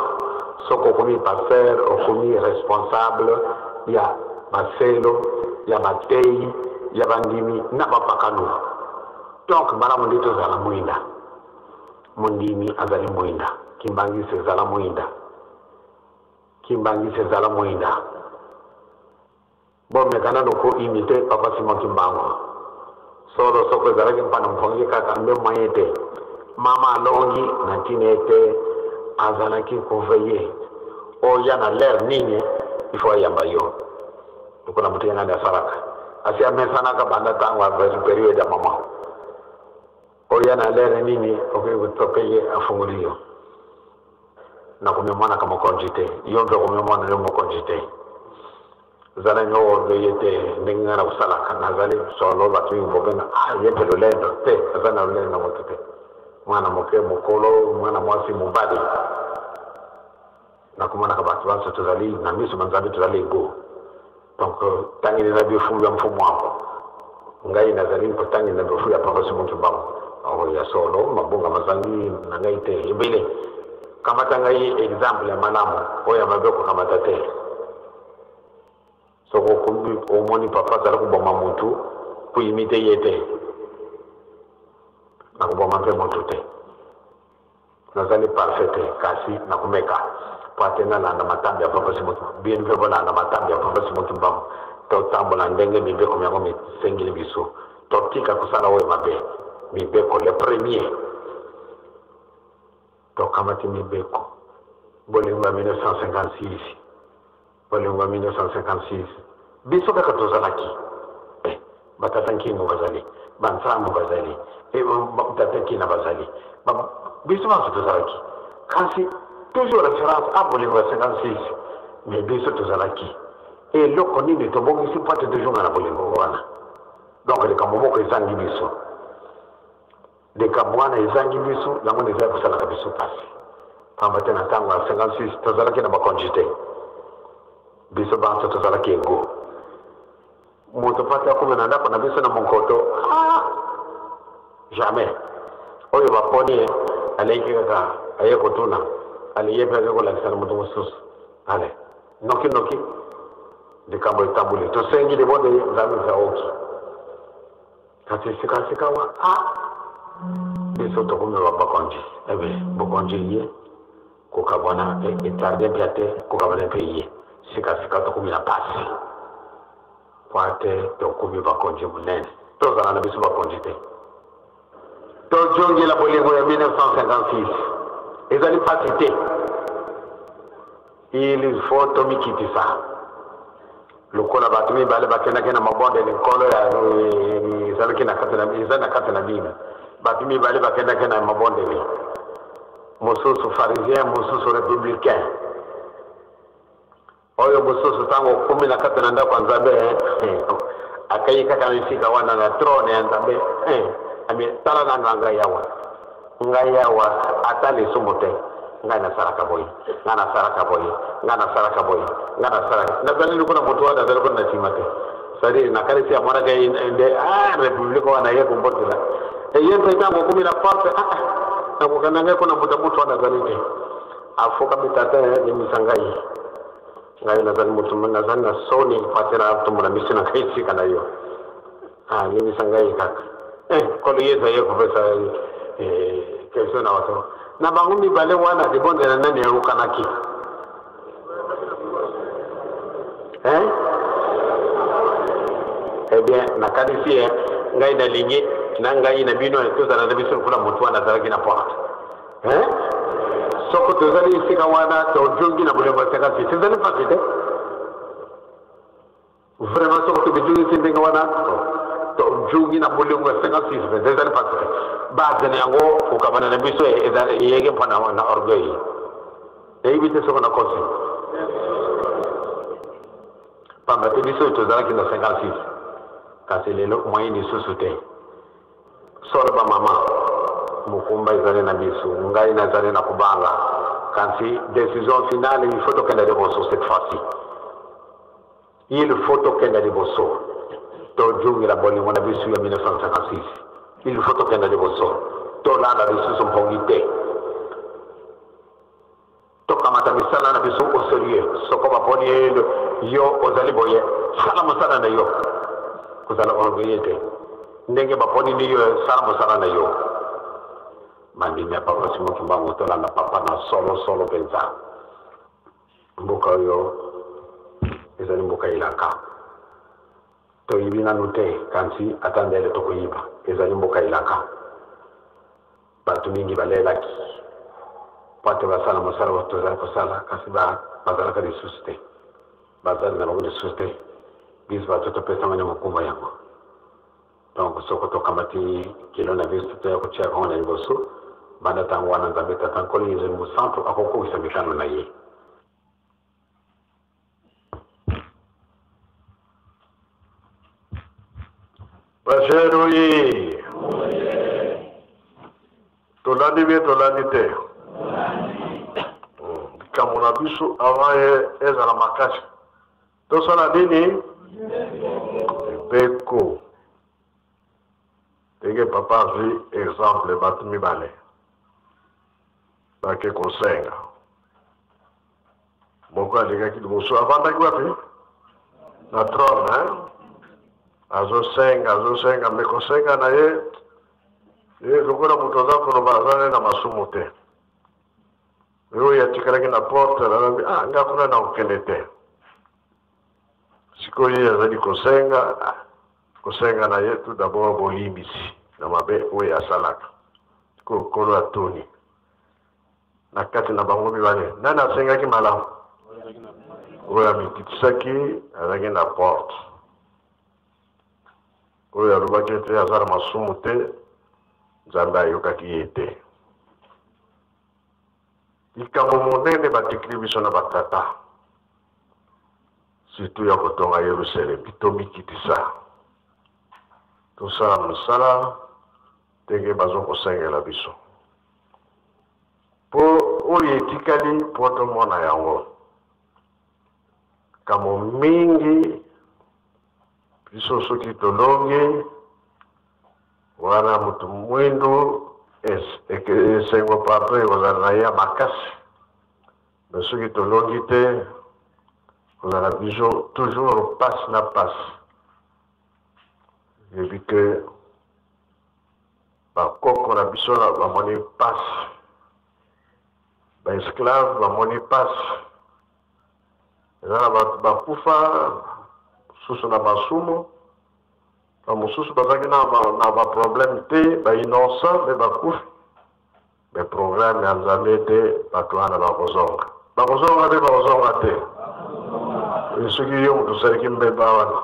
Soko okomi pasteur, okomi responsable ya baselo, ya bateyi, ya bandimi na bapakano. Donc malamu nde tozala mwinda. Mondimi azali mwinda. Kimbangisi ezala mwinda, kimbangisi ezala mwinda. Bomeka nano koimiter Papa Simon Kimbangu. Solo soko ezalaki mpana mpongi kaka nde moyen te. Mama alongi na ntina ete azalaki koveiller oya na l'heure nini il faut ayamba yo. Lokola moto ye nani asalaka asi amesanaka banda ntango ya période ya mama, oya na l'heure nini, okoki kotope ye, afungoli yo. Nakomimonaka mokonzi te, yo mpe okomimona yo mokonzi te. Zala nyo orgueil te ndenge ngai nakosalaka. Nazali solo, bato mingi bobenga ah, ye mpe lolendo te. Aza na lolendo na moto te, mwana moke, mokolo, mwana mwasi, mobali. Nakomonaka bato banso tozali na miso ma Nzambe, tozali ego. Donc tangeli na bifu ya mfumu wako, ngai nazali kotangeli na bifu ya Papa Simon Kimbangu. Ya solo, mabonga mazangi na ngai te ebele. Kamata ngai exemple ya malamu, oyo ya mabe kokamata te. Soko okomi omoni papa azali koboma motu, koimiter ye te. Nakoboma mpe motu te, nazali parfait te, kasi nakomeka po ate nalanda matambe ya Papa Simon. Bino mpe bolanda matambe ya Papa Simon Kimbangu. Totambola ndenge mibeko yango misengeli biso. Totika kosala oyo mabe. Mibeko le premier, tokamati mibeko bolingo ya 1956. Bolingo ya 1956, biso kaka tozalaki eh, batata nkingo bazali, bansambo bazali, eh, tata nkina bazali, biso banso tozalaki, kasi toujours référence a bolingo ya 56. Mais biso tozalaki, eloko nini tobongisi mpo ate tozonga na bolingo wana? Donc likambo moko ezangi biso, likambo wana ezangi biso, yango nde ezali kosalaka biso mpasi. Pamba te na ntango ya 56 tozalaki na bakonzi te, biso banso tozalaki ego. Moto pati akómi na ndako na biso na monkoto, ah, jamais. Oyo baponi ye aleki kaka, aye kotuna, ale ye mpe aye kolakisa na moto mosusu. Ale noki noki likambo etamboli. Tosengi libonde, Nzambe mpe aoki. Kasi sikasika wa ah, biso tokomi ba bakonzi. Ebe bokonzi ye Kokabwana etarde mpia te, kokabwana mpe ye. Sikasika tokomi na pasi po ate tokomi bakonzi monene. Tozala na biso bakonzi te. Tozongela bolingo ya 1956. Ezali pasi te. Il faut tomikitisa. Lokola bato mibale bakendaki na mabondeli, nkolo ya ezalaki na kati na ezali na kati na bino. Bato mibale bakendaki na mabondeli, mosusu pharisien, mosusu republicain. Oyo mosusu ntango okomi na kati na ndako ya Nzambe, akai kaka na esika wana na trone ya Nzambe, ami tala nanu na ngai awa, ngai awa ata lisumu te, ngai nasalaka boye, ngai nasalaka boye, ngai nasalaka boye, ngai nasalaka, nazali lokola moto wana azali kuna na nsima te. C'est-à-dire nakanisi amonaka ye nde republique wana ye kobotela ye mpe ntango okomi na porte, nakokenda ngai kuna moto moto wana azali te. Afukami, tata, limbisa ngai, ngai nazali moto, nazali na soni patela tomona miso na ngai esika na yo, limbisa ngai kaka. Nkolo Yesu aye kopesa question na bato na bango mibale wana, libondela nani eyokanaki? Hein? Eh bien, nakanisi ye ngai nalingi na ngai na bino tozala na biso lokola moto wana azalaki na porte. Hein? Soko tozali esika wana, tojongi na bolingo ya 56, ezali mpasi te vraiment. Soko tobijongisi ndenge wana, tojongi na bolingo ya 56 mpenza, ezali mpasi te. Base na yango, kokabana na biso eyeke mpo na orgueil. Nayebi te soko nakosi, pamba te biso tozalaki na 56, kasi lelo moyen lisusu te. Solo bamama, mokumba ezali na biso. Ngai nazali na kobanga, kasi décision finale, il faut tokenda liboso. Cette fois-ci il faut tokenda liboso, tozongela bolingo na biso ya 1956. Il faut tokenda liboso, tolala lisusu mpongi te, tokamata misala na biso au sérieux. Soko baponi yo, ozali boye, sala mosala na yo, kozala orgueilleux te. Ndenge baponi ni yo, sala mosala na yo. Bandimi ya Papa Simon Kimbangu, tolanda papa na solo solo mpenza. Mboka oyo ezali mboka elaka, toyibi nanu te, kasi ata ndele tokoyiba. Ezali mboka elaka. Bato mingi balelaki po ate basala mosala oyo tozali kosala, kasi bazalaka lisusu te, bazali na bango lisusu te. Biso bato topesama na mokumba yango. Donc soko tokamati kilo na biso, toya kotia yango na liboso, banda ntango wana Nzambe Tata Nkolo Yezu Mosantu akokokisa mikano na ye. Basherui, tolandi bien, tolandi te likambo na biso. Avant ye ezala makasi, tosala nini? Mibeko. Ndenge papa azwi exemple, bato mibale bake kosenga. Moko alekaki liboso, avandaki wapi? Na trône, hein? Azosenga, azosenga, me kosenga na ye, ye lokola moto aza koloba aza ne na masumu te. Oyo atikalaki na porte alobi: "Ah, nga kuna na kokende te." Sikoyo ye azali kosenga, kosenga na ye tout d'abord bolimbisi na mabe oyo asalaka. Sikoyo Nkolo atuni: na kati na bango mibale, nani asengaki malamu? Oyo amikitisaki, azalaki na porte. Oyo alobaki ete aza na masumu te, Nzambe ayokaki ye te. Likambo monene batikili biso na batata, surtout ya kotonga Yerusalemi, tomikitisa, tosala mosala ndenge bazokosengela biso, mpo oyo etikali mpo tomona yango. Kambo mingi biso soki tolongi wana, moto mwindu esengo pardon ekozala na ye ya makasi. Me soki tolongi te, kozala biso toujours pasi na pasi. Yebi ke bakoko na biso bamoni pasi. Ba esclaves bamoni pasi. Eza na bato bakufa, mosusu na masumu, ba mosusu bazalaki na ba, na ba problème te, ba innocent mais bakufi. Mais programme ya Nzambe ete bato wana bakozonga. Bakozonga te, bakozonga te. Soki yo moto osalaki mbeba wana,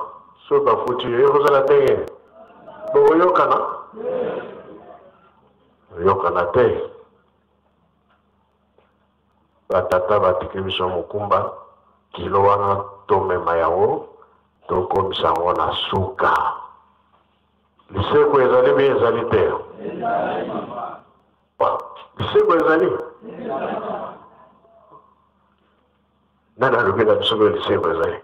soki bafuti yo, ekozala ndenge nini? Bokoyokana? Oyokana te. Batata batiki biso mokumba, kilo wana tomema yango, tokomisa yango na suka. Liseko ezali bi ezali te? Liseko ezali? Nani alobi na biso ke liseko ezali?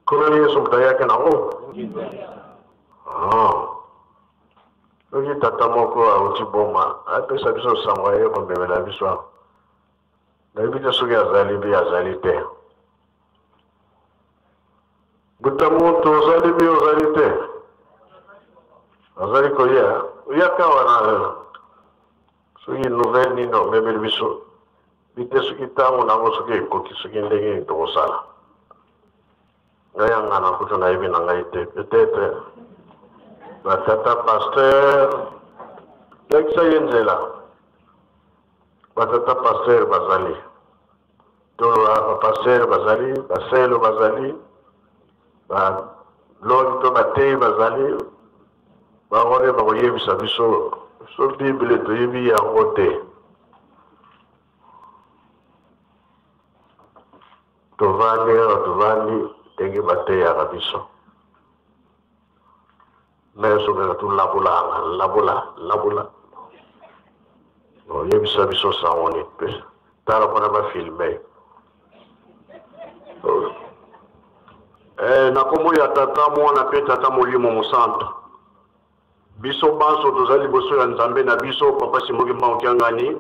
Nkolo Yesu moto ayaki nango. Ah. Soki tata moko auti Boma apesa biso sango aye komemela biso awa. Nayebi te soki azali mpe azali te. Buta moto ozali mpe ozali te. Azali koya. Oyaka wana soki nouvelle nini omemeli biso. Bite soki ntango nango soki ekoki soki ndenge nini tokosala. Ngai ya ngana kutu nayebi na ngai te. Peut-être ba tata pasteur lakisa ye nzela. Ba tata pasteur bazali. To ba pasteur bazali, ba selo bazali, ba longi to bateyi bazali. Bango nde bakoyebisa biso so Bible toyebi yango te. Tovandi kaka tovandi ndenge bateyaka biso. Meso kaka tolabulanga labula labula. Oyebisa biso sango nini mpe tala mpona bafilme. Eh, na kombo ya Tata, Mwana mpe Tata Molimo Mosantu. Biso banso tozali liboso ya Nzambe na biso, Papa Simon Kimbangu Kiangani,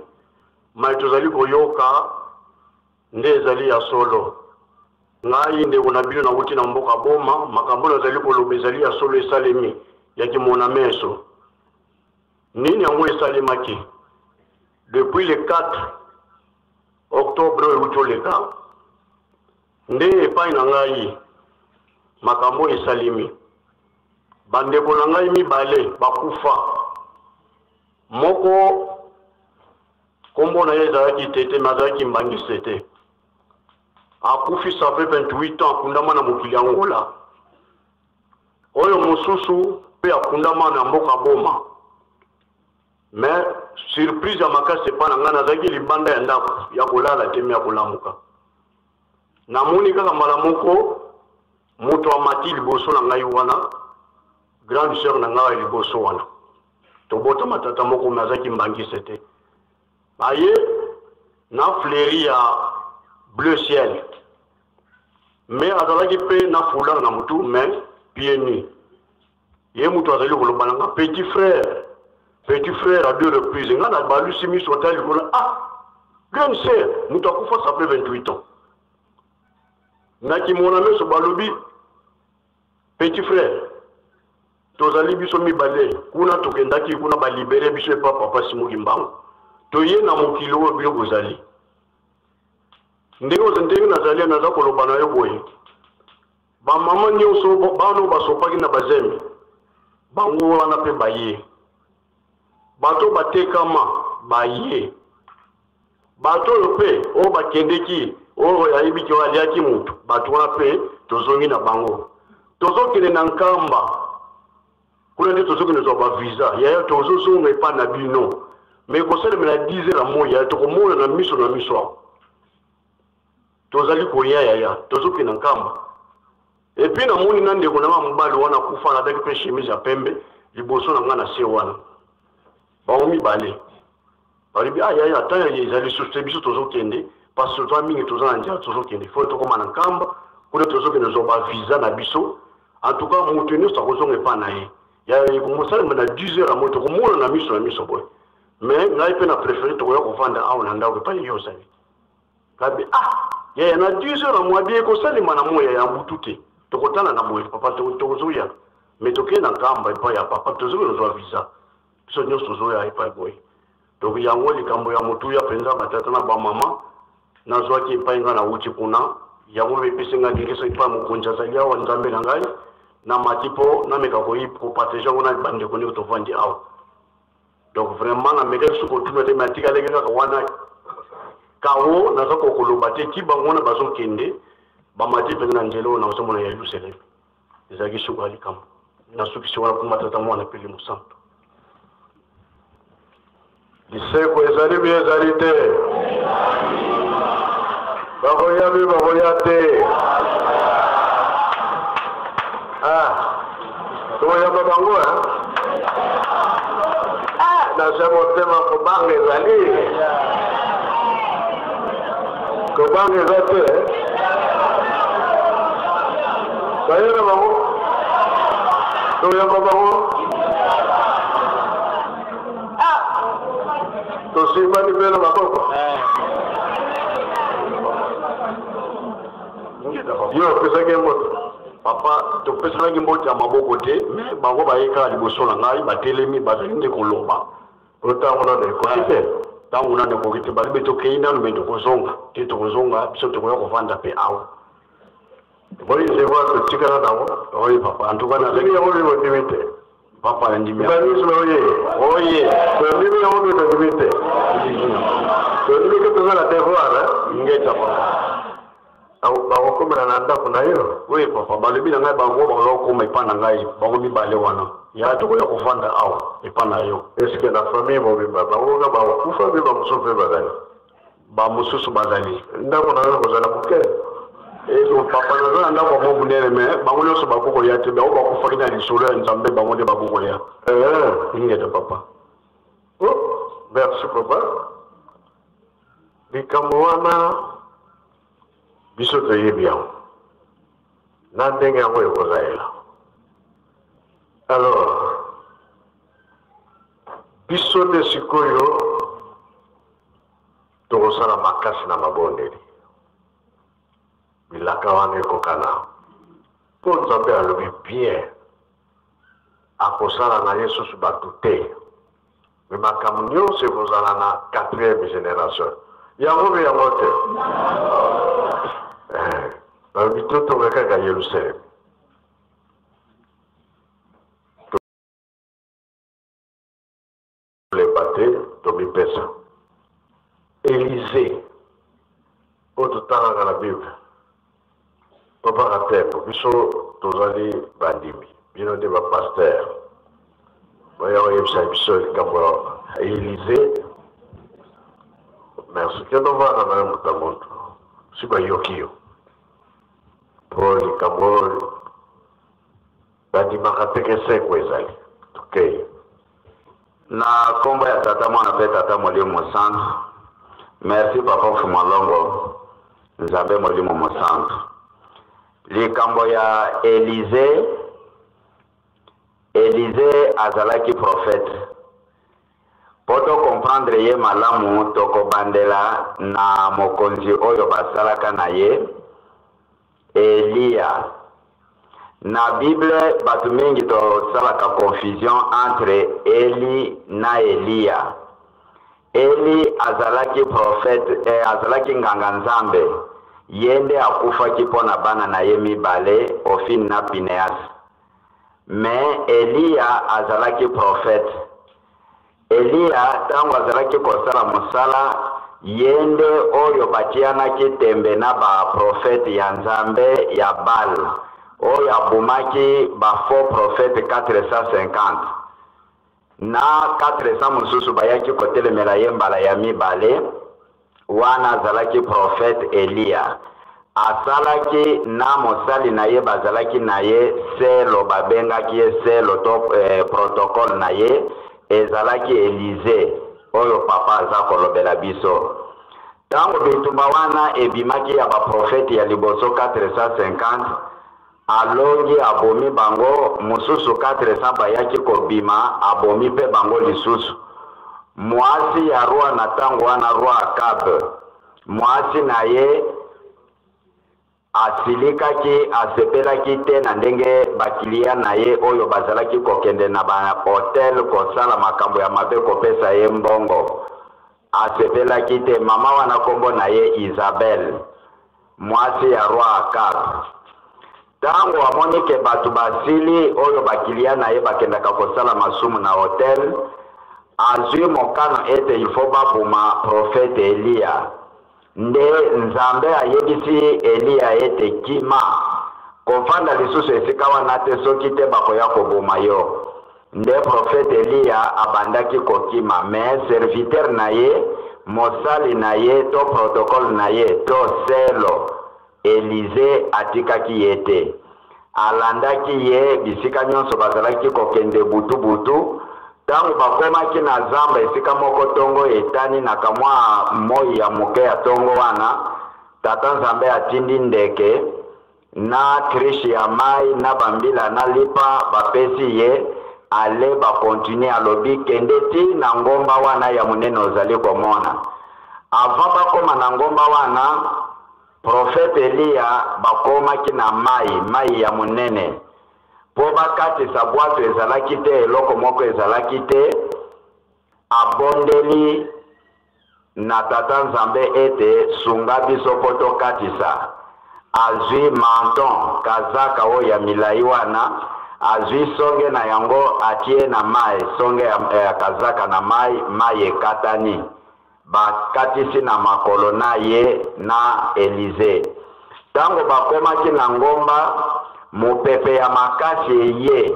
mai tozali koyoka Nde ezali ya solo. Ngai, ndeko na bino, nawuti na mboka Boma. Makambo nazali koloba ezali ya solo, esalemi ya kimona meso. Nini yango esalemaki? Depuis le 4 octobre oyo ewuti oleka, nde epai na ngai makambo oyo esalemi. Bandeko na ngai mibale bakufa. Moko Kombo na ye ezalaki Tete, mais azalaki kimbanguiste te. Akufi ça fait 28 ans, akundama na mokili ya Angola. Oyo mosusu pe akundama na mboka Boma. Mais surprise ya makasi epa na ngai, nazalaki libanda ya ndako ya kolala te, mais ya kolamuka. Namoni kaka mbala moko moto amati liboso na ngai wana, grande sœur na ngai ya liboso wana. Tobotama tata moko mais aza kimbanguiste te. Aye na fleuri ya bleu ciel. Mais azalaki pe na foulard na mutu mais pieds nus. Ye mutu azali koloba na nga petit frère, petit frère à deux reprises. Nga na balusi miso ata likolo ah grande sœur mutu akufa ça fait 28 ans. Na kimona meso balobi petit frère Tozali biso mibale kuna tokendaki kuna ba libere biso epa papa Simon Kimbangu toye na mokili oyo bino bozali ndenge ndenge nazali naza koloba na yo boye ba mama nyonso bana oyo basopaki na bazembe bango wana mpe baye bato batekama baye bato oyo mpe oyo bakendeki oyo ayebi ke oyo aliaki motu bato wana mpe tozongi na bango tozokende na nkamba kuna nde tozokende zwa bavisa yaya tozozonga epai na bino me ekosalemela 10 heures ya moi yaya tokomona na miso na miso awa tozali koya yaya tozokende nkamba epuis namoni na ndeko na nga mobali wana akufa alataki mpe chemise ya pembe liboso na nga na se wana bango mibale balobi ah yaya ata ezali lisusu te biso tozokende parce que toza mingi toza na nzela tozokende fo tokóma na nkamba kuna tozokende zwa bavisa na biso en tout cas moto nyonso akozonga epai na ye yaya ekomosalema na 10 heures ya moi tokomona na miso na miso boye mais ngai mpe na préféré tokoya kovanda awa na ndako epai yo ozali Kabe ah yaya na 10 heures ya moi bien ekosalema na moi yaya butu te tokotala na boye papa tokozoya mais tokei na nkamba epai ya papa tozoki kozwa visa. Biso nyonso tozoya epai boye. Donc yango likambo ya motuya mpenza, batata na bamama, nazwaki epai ngai nawuti kuna. Yango mpe epesi ngai ndenge epai mokonzi azali awa, Nzambe na ngai, namati mpo nameka kopartage yango na bandeko ndenge tovandi awa. Donc vraiment namekaki lisusu kotuna te, me atikalaki kaka wana kawo, naza kokoloba te ti bango wana bazokende, bamati mpenza na nzela oyo nazomona ya Yelusaleme. Ezalaki suka ya likambo. Nasukisi wana kuma Tata, Mwana mpe Elimo Santu. Liseko ezali bi ezali te, bakoya bi bakoya te. Ah, tokoyamba bango eh? Ah, na se motema kobanga ezali, kobanga eza te. Baye na bango, toyamba bango. Tosimbani mpe na maboko. Yo opesaki ye mbote? Papa, topesanaki mbote ya maboko te, me bango baye kaka liboso na ngai, batelemi, bazali nde koloba. Po ntango nano ekoki te. Ntango nano ekoki te. Balobi tokei nano, me tokozonga te, tokozonga, biso tokoya kovanda mpe awa. Boni devoir totikala nango? Oye papa, en tout cas nazali yango mpe bondimi te. Papa, nandimi. Evangelisme oye. Oye. Tondimi yango mpe tondimi te. Tondimi ke toza na devoir. Ngeta papa. Bakokomela na ndako na yo? Oui papa, balobi na ngai bango bakoya kokoma epai na ngai, bango mibale wana. Ya tokoya kovanda awa epai na yo. Est-ce na famille mobimba bango kaka bakokufa mpe bamosusu mpe bazali? Bamosusu bazali. Ndako na yo ekozala moke. Ezo papa, naza na ndako moko monene, me bango nyonso bakoki koya te. Bango bakufaki na lisolo ya Nzambe, bango nde bakoki koya. Ingeta papa. Oh, merci papa. Likambo wana biso toyebi yango na ndenge yango ekozalela. Alors biso nde sikoyo tokosala makasi na mabondeli, bilaka wana ekokana, mpo Nzambe alobi bien, akosala na ye susu bato te, me makambo nyonso ekozala na quatrième génération. Yango mpe yango te, balobi totonga kaka Yerusaleme. Tolemba te, tomipesa. Elize oyo totangaka na Bible, papa Katembo, biso tozali bandimi, bino nde bapasteur, boya koyebisa biso likambo ya Elize. Merci. Kende ovanda na yo moto ya moto, si bayoki yo mpo likambo oyo bandimaka te ke seko ezali. Tokei. Na kombo ya Tata, Mwana pe Tata Molimo Mosantu. Merci papa Mfumalongo, Nzambe Molimo Mosantu. Likambo ya Elize, Elize azalaki prophète. Po to comprendre ye malamu tokobandela na mokonzi oyo basalaka na ye, Eliya. Na Bible batu mingi tosalaka confusion entre Eli na Eliya. Eli azalaki prophète, eh, azalaki nganga Nzambe. Ye nde akufaki mpo na bana na ye mibale, Ofini na Pineas. Mais Eliya azalaki prophète. Eliya tango azalaki kosala mosala, ye nde oyo batianaki tembe na ba prophètes ya nzambe ya Baal, oyo abomaki ba faux prophètes 450. Na 400 mosusu bayaki kotelemela ye mbala ya mibale. Wana azalaki prophète Eliya. Asalaki na mosali na ye bazalaki na ye selo, babengaki ye selo to eh, protocole na ye ezalaki Elize oyo papa aza kolobela biso. Tango bitumba wana ebimaki ya ba prophète ya liboso 450, alongi abomi bango, mosusu 400 bayaki kobima abomi pe bango lisusu. Muasi ya roi na tango wana roi Akab, muasi na ye. Asilikaki, asepelaki te na ndenge bakiliya na ye oyo bazalaki kokende na ba hotel kosala makambo ya mabe kopesa ye mbongo. Asepelaki te. Mama wana kombo na ye Isabel, mwasi ya roi Akab. Tango amoni ke bato basili oyo bakiliya na ye bakendaka kosala masumu na hotel, azwi mokano ete il faut baboma prophète Eliya. Nde Nzambe ayebisi Eliya ete, Kima! Kofanda lisusu esika wana te, soki te bakoya koboma yo. Nde prophète Eliya abandaki kokima, mais serviteur na ye, mosali na ye to protocole na ye to selo, Elize atikaki ye te. Alandaki ye bisika nyonso bazalaki kokende butu butu. Ntango bakomaki na zamba esika moko tongo etani na kamwa moi ya moke ya tongo wana, Tata Nzambe atindi ndeke na cruche ya mai na bambila na lipa bapesi ye ale bakontinue alobi kende ti na ngomba wana ya monene ozali komona. Avant bakoma na ngomba wana, Prophète Eliya bakomaki na mayi, mayi ya monene. Po bakatisa bwato ezalaki te, eloko moko ezalaki te. Abondeli na Tata Nzambe ete sunga biso po tokatisa. Azwi menton, kazaka oyo ya milayi wana, azwi songe na yango atie na mayi, songe ya, ya kazaka na mayi, mayi ekatani. Bakatisi na makolo na ye na Elize. Ntango bakomaki na ngomba, mopepe ya makasi eye,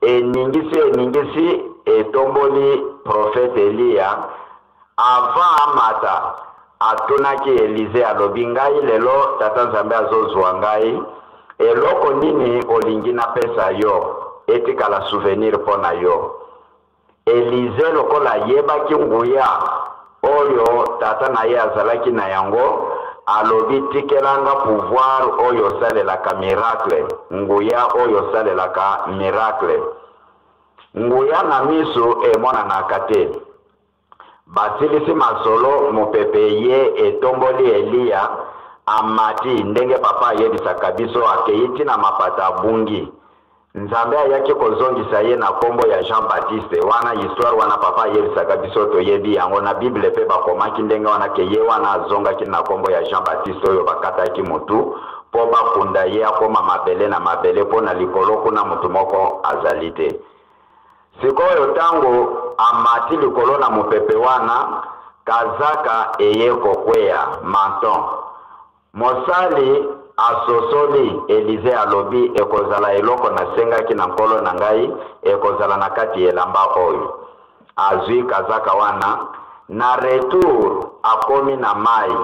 eningisi eningisi, etomboli profete Eliya. Avant amata, atunaki Elize, alobi, Ngai lelo Tata Nzambe azozua ngai, eloko nini olingi napesa yo etikala souvenir mpo na yo? Elize lokola ayebaki nguya oyo tata na ye azalaki na yango, alobi, Tikela nga pouvoir oyo osalelaka miracle, nguya oyo osalelaka miracle. Nguya na misu emonanaka te. Basilisi masolo, mopepe eye etomboli Eliya, amati, ndenge papa ayebisaka biso, akeyi ti na mapata abungi. Nzambe ayaki kozongisa ye na kombo ya Jean Baptiste. Wana histoire wana papa ayebisaka biso toyebi yango, na Bible pe bakomaki ndenge wana ke ye wana azongaki na kombo ya Jean Baptiste oyo bakataki mutu po bakunda ye akoma mabele na mabele po na likolo kuna mutu moko azali te. Sikoyo tango amati likolo na mopepe wana, kazaka eye kokweya, menton. Mosali asosoli, Elize alobi, ekozala eloko nasengaki na nkolo na ngai, ekozala na kati ya elamba oyo. Azwi kazaka wana, na retour akomi na mayi,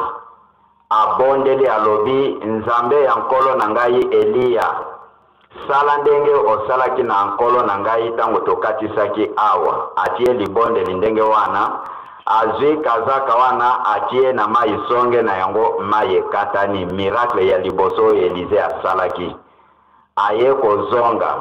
abondeli alobi, Nzambe ya nkolo na ngai Eliya, Sala ndenge osalaki na nkolo na ngai ntango tokatisaki awa. Atie libondeli ndenge wana, azwi kazaka wana, atie na mai songe na yango, mai ekatani. Miracle ya liboso oyo Elize asalaki. Aye kozonga.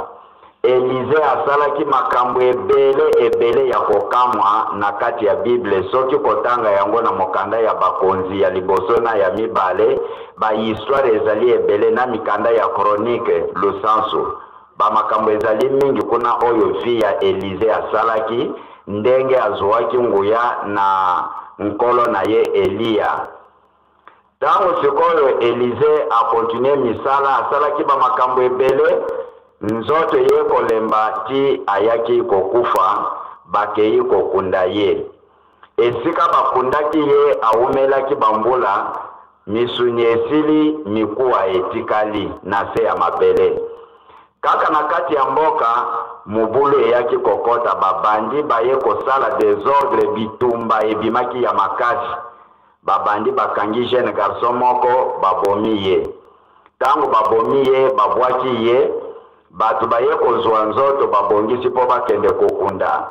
Elize asalaki makambo ebele ebele ya kokamwa na kati ya Bible. Soki kotanga yango na mokanda ya Bakonzi ya liboso na ya mibale, Ba histoire ezali ebele na mikanda ya chronique lusansu ba makambo ezali mingi kuna oyo vie ya Elysee asalaki ndenge azuaki nguya na nkolo na ye Eliya. Tango sikoyo Elysee a continuer misala asalaki ba makambo ebele nzoto eye kolemba ti ayaki kokufa bakeyi kokunda ye. Esika bakundaki ye awumelaki bambula, misuni esili, mikuwa etikali na se ya mabele. Kaka na kati ya mboka, mobulu eyaki kokota, babandi baye kosala desordre, bitumba ebimaki ya makasi. Babandi bakangi jeune garçon moko, babomi ye. Tango babomi ye, babwaki ye, bato baye kozua nzoto babongisi mpo bakende kokunda.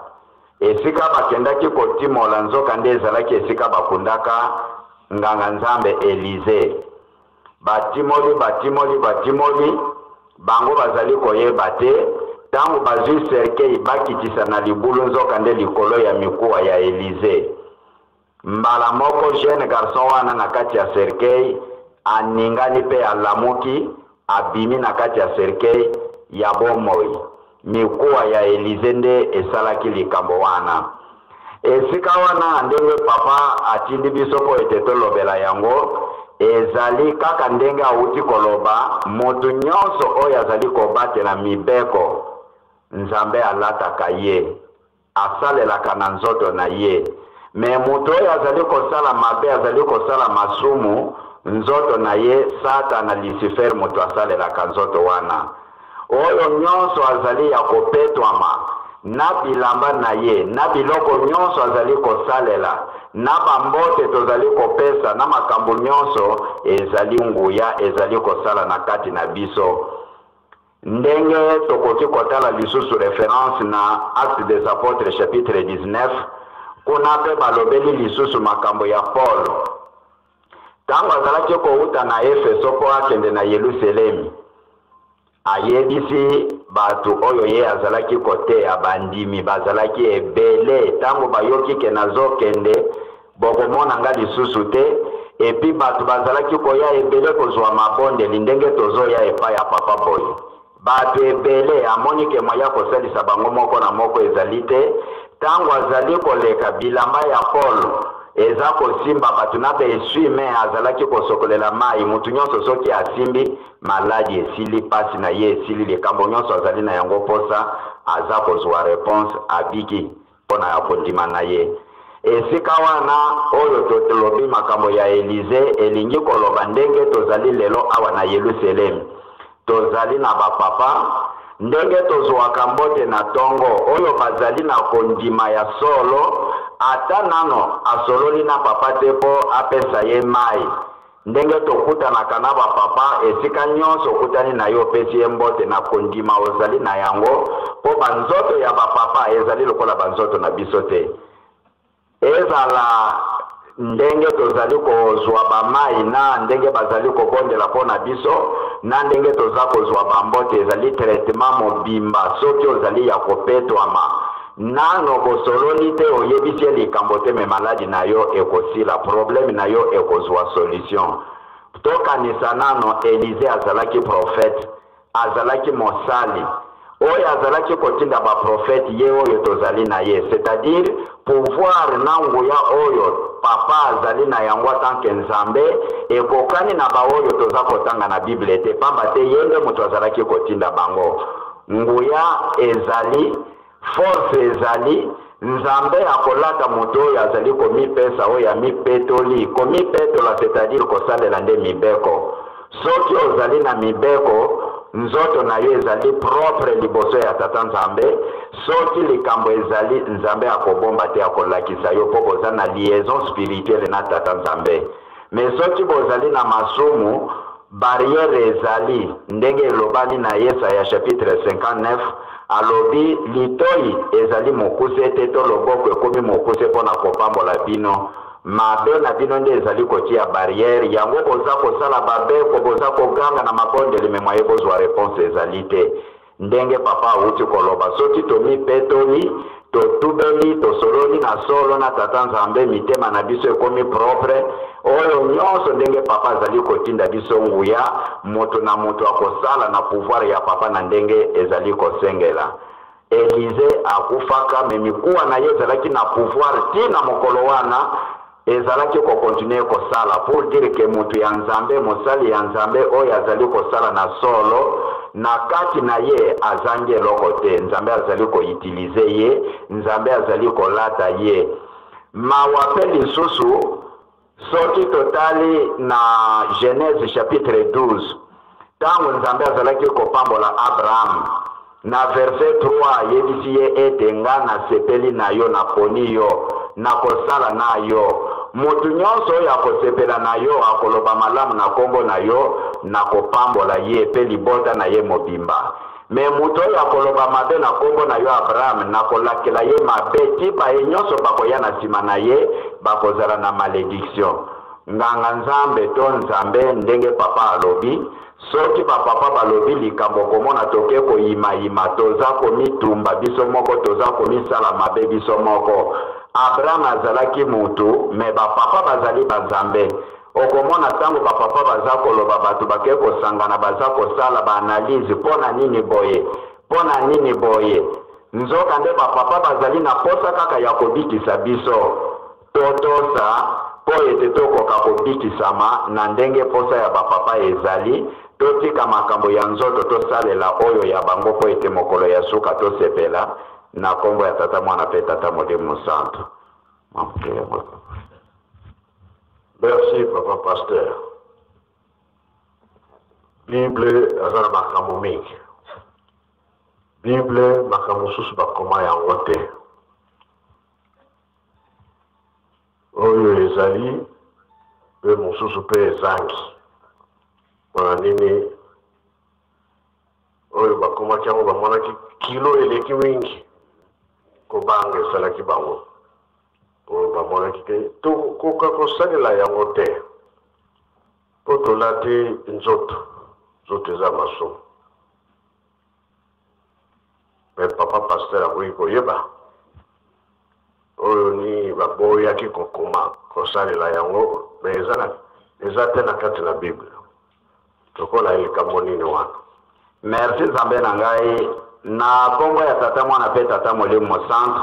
Esika bakendaki kotimola nzokande ezalaki esika bakundaka nganga-nzambe Elize. Batimoli, batimoli, batimoli, bango bazali koyeba te, tango bazwi serkei bakitisa na libulu nzokande likolo ya mikuwa ya Elize. Mbala moko jeune garçon wana na kati ya cercueil Aningani mpe alamuki, abimi na kati ya cercueil ya bomoi. Mikuwa ya Elize nde esalaki likambo wana. Esika wana, ndenge Papa atindi biso mpo ete tolobela yango, ezali kaka ndenge awuti koloba, moto nyonso oyo azali kobatela mibeko, Nzambe alataka ye, asalelaka na nzoto na ye. Mais moto oyo azali kosala mabe, azali kosala masumu, nzoto na ye, Satana, Lucifer, moto asalelaka nzoto wana. Oyo nyonso azali ya kopetwama, na bilamba na ye, na biloko nyonso azali kosalela, na bambote tozali kopesa, na makambo nyonso, ezali nguya ezali kosala na kati na biso. Ndenge tokoki kotala lisusu reference na Actes des Apotres chapitre 19, kuna mpe balobeli lisusu makambo ya Paul. Ntango azalaki kowuta na Efeso mpo akende na Yelusalemi, ayebisi bato oyo ye azalaki koteya, bandimi bazalaki ebele. Ntango bayoki ke nazokende, bokomona nga lisusu te. Epi bato bazalaki koya ebele kozwa mabondeli ndenge tozoya epai ya papa boye. Bato ebele, amoni ke moya kosalisa bango moko na moko ezali te. Ntango azali koleka, bilamba ya Paul eza kosimba bato na ba essuie-main azalaki kosokolela mai. Moto nyonso soki asimbi, maladi esili, pasi na ye esili, likambo nyonso azali na yango posa, aza kozwa reponse, abiki mpo na ya kondima na ye. Esika wana oyo tolobi makambo ya Elize elingi koloba ndenge tozali lelo awa na Yelusalemi. Tozali na bapapa, ndenge tozwaka mbote na tongo, oyo bazali na kondima ya solo, ata nano asololi na papa te mpo apesa ye mai. Ndenge tokutanaka na bapapa, esika nyonso okutani na ye opesi ye mbote na kondima ozali na yango, mpo banzoto ya bapapa ezali lokola banzoto na biso te. Ezala ndenge tozali kozwa bamai na ndenge bazali kobondela mpo na biso na ndenge toza kozwa bambote, ezali traitement mobimba. Soki ozali ya kopetwama, nano bosololi te, oyebisi ye likambo te, me maladi na yo ekosila, problème na yo ekozwa solution. Tokanisa nano, Elize azalaki prophète, azalaki mosali oyo azalaki kotinda baprofete, ye oyo tozali na ye, c'est-à-dire pouvoir na nguya oyo papa azali na yango atanke Nzambe ekokani na baoyo toza kotanga na Bible te, pamba te ye nde moto azalaki kotinda bango. Nguya ezali, force ezali. Nzambe akolata moto oyo azali komipesa, oyo amipetoli. Komipetola, c'est-à-dire kosalela nde mibeko. Soki ozali na mibeko, nzoto na yo ezali propre liboso ya Tata Nzambe. Soki likambo ezali, Nzambe akobomba te, akolakisa yo, mpo boza na liaison spirituelle na Tata Nzambe. Me soki bozali na masumu, barrière ezali, ndenge elobani na Yesaya chapitre 59, alobi litoi ezali mokuse te to loboko ekomi mokuse mpo na kopambola bino. Mabe na bino nde ezali kotia barrière yango. Boza kosala babeko, boza koganga na mabondeli, me mwaye bozwa réponse ezali te. Ndenge papa awuti koloba, soki tomipetoli, totubeli, tosololi na solo na Tata Nzambe, mitema na biso ekomi propre, oyo nyonso ndenge papa azali kotinda biso nguya, moto na moto akosala na pouvoir ya papa na ndenge ezali kosengela. Elize akufaka, me mikuwa na ye ezalaki na pouvoir ti na mokolo wana, ezalaki kokontinue kosala, pour dire ke moto ya Nzambe, mosali ya Nzambe oyo azali kosala na solo, na kati na ye azangi eloko te. Nzambe azali koutilize ye, Nzambe azali kolata ye. Mawa mpe lisusu, soki totali na Genèse chapitre 12, ntango Nzambe azalaki kopambola Abraham, na verset 3 ayebisi ye ete nga nasepeli na yo, naponi yo, nakosala na yo. Moto nyonso oyo akosepela na yo, akoloba malamu na nkombo na yo, nakopambola ye mpe libota na ye mobimba. Me moto oyo akoloba mabe na nkombo na yo Abraham, nakolakela ye mabe ti baye nyonso bakoya na nsima na ye bakozala na malédiction. Nganga Nzambe to Nzambe, ndenge papa alobi, soki bapapa balobi likambo, komona toke koyimayima, toza komitumba biso moko, toza komisala mabe biso moko. Abraham azalaki mutu, me bapapa bazali banzambe. Okomona ntango bapapa baza koloba, bato bake kosangana, baza kosala baanalyse mpo na nini boye, mpo na nini boye. Nzoka nde bapapa bazali na posa kaka ya kobikisa biso. Totosa mpo ete tokoka kobikisama na ndenge posa ya bapapa ezali. Totika makambo ya nzoto, tosalela oyo ya bango mpo ete mokolo ya suka tosepela. Na nkombo ya Tata, Mwana mpe Tata Molimo Mosantu. Merci papa pasteur. Bible aza na makambo mingi. Bible makambo mosusu bakoma yango te. Oyo ezali mpe mosusu mpe ezangi. Mpona nini oyo bakomaki yango? Bamonaki kilo eleki mingi, kobanga esalaki bango, oyo bamonaki te tokoka kosalela yango te mpo tolati nzoto, nzoto eza masumu. Me papa pasteur akoki koyeba oyo nini baboyaki kokoma kosalela yango, me eza eza te na kati na Bible lokola likambo nini wana. Merci Nzambe na ngai. Na nkombo ya Tata, Mwana mpe Tata Molimo Mosantu.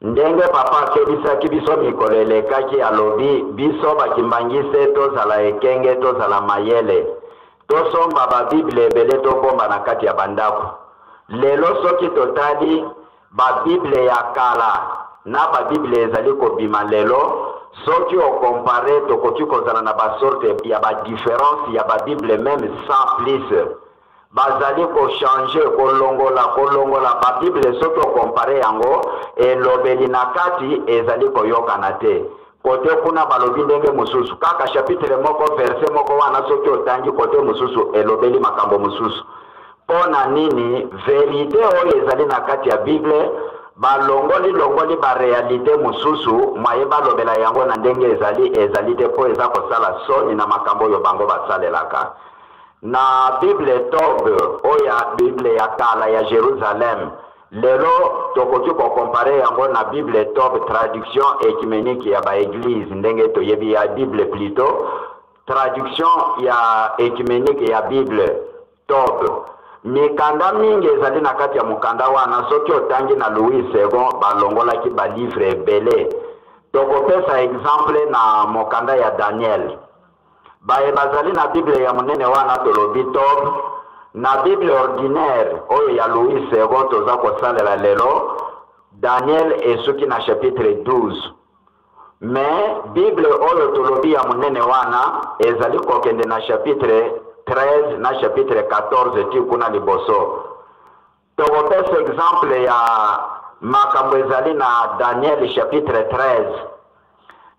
Ndenge papa akebisaki biso mikolo elekaki, alobi biso bakimbangiste tozala ekenge, tozala mayele, tosomba babible ebele, tobomba na kati ya bandako. Lelo soki totali babible ya kala na babible ezali kobima lelo, soki okompare, tokoki kozala na basorte ya badifference ya babible meme 100 plus. Bazali kochanger, kolongola kolongola babible. Soki okompare yango, elobeli na kati ezali koyokana te. Kote kuna balobi ndenge mosusu, kaka chapitre moko, verset moko wana, soki otangi kote mosusu elobeli makambo mosusu. Mpo na nini? Verité oyo ezali na kati ya Bible, balongoli longoli baréalité mosusu, mwaye balobela yango na ndenge ezali ezali te, mpo eza kosala soni na makambo oyo bango basalelaka. Na Bible Tob, oyo ya Bible ya kala ya Jérusalem, lelo tokoki kokompare yango na Bible Tob traduction œcuménique ya baeglise ndenge toyebi ya Bible, plutôt traduction ya œcuménique ya Bible Tob. Mikanda mingi ezali na kati ya mokanda wana. Soki otangi na Louis Segond, balongolaki balivre ebele. Tokopesa exemple na mokanda ya Daniel. Baye bazali na Bible ya monene wana tolobi Tob, na Bible ordinaire oyo ya Louis Segond toza kosalela lelo, Daniel esuki na chapitre 12. Mais Bible oyo tolobi ya monene wana ezali kokende na chapitre 13 na chapitre 14 ti kuna liboso. Tokopesa exemple ya makambo ezali na Daniel chapitre 13.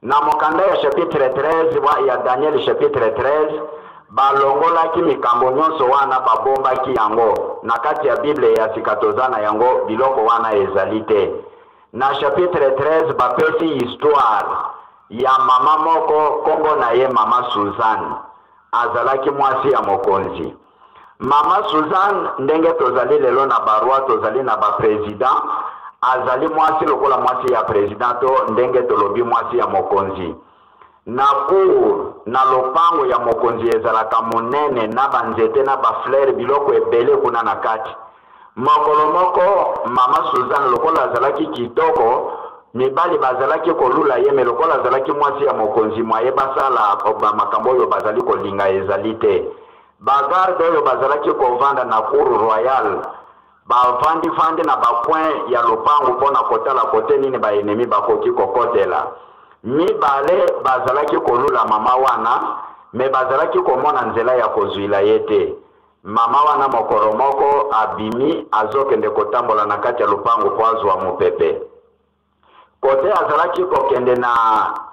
Na mokanda ya chapitre 13 ya Daniel chapitre 13, balongolaki mikambo nyonso wana, babombaki yango na kati ya Bible ya sika toza na yango, biloko wana ezali te. Na chapitre 13 bapesi histoire ya mama moko, nkombo na ye mama Suzanne, azalaki mwasi ya mokonzi. Mama Suzanne, ndenge tozali lelo na baroi, tozali na baprésident, azali mwasi lokola mwasi ya président, to ndenge tolobi mwasi ya mokonzi. Na cour, na lopango ya mokonzi, ezalaka monene na banzete na bafleur, biloko ebele kuna na kati. Mokolo moko mama Suzanne, lokola azalaki kitoko, mibali bazalaki kolula ye, me lokola azalaki mwasi ya mokonzi, mwaye basala makambo oyo bazali kolinga ezali te. Bagarde oyo bazalaki kovanda na cour royale bavandi-vandi na bacoin ya lopango mpo na kotala kote nini baenemi bakoki kokotela. Mibale bazalaki kolula mama wana, me bazalaki komona nzela ya kozwila ye te. Mama wana mokolo moko abimi, azokende kotambola na kati ya lopango mpo azwa mopepe. Kote azalaki kokende na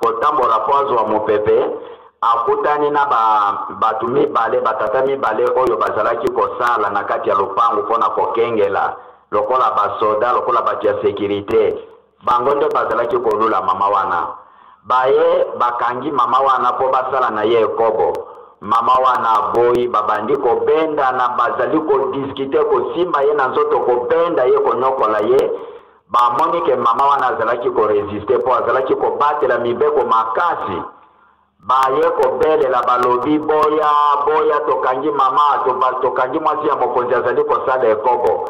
kotambola mpo azwa mopepe, akutani na bato mibale, batata mibale oyo bazalaki kosala na kati ya lopango mpo na kokengela, lokola basoda, lokola bato ya sécurité. Bango nde bazalaki kolula mama wana. Baye bakangi mama wana mpo basala na ye ekobo. Mama wana aboyi, babandi kobendana, bazali kodiskute, kosimba ye na nzoto, kobenda ye, konyokola ye. Bamoni ke mama wana azalaki koresiste mpo azalaki kobatela mibeko makasi. Baye kobelela balobi, Boya, boya, tokangi mama, tokangi mwasi ya mokonzi azali kosala ekobo.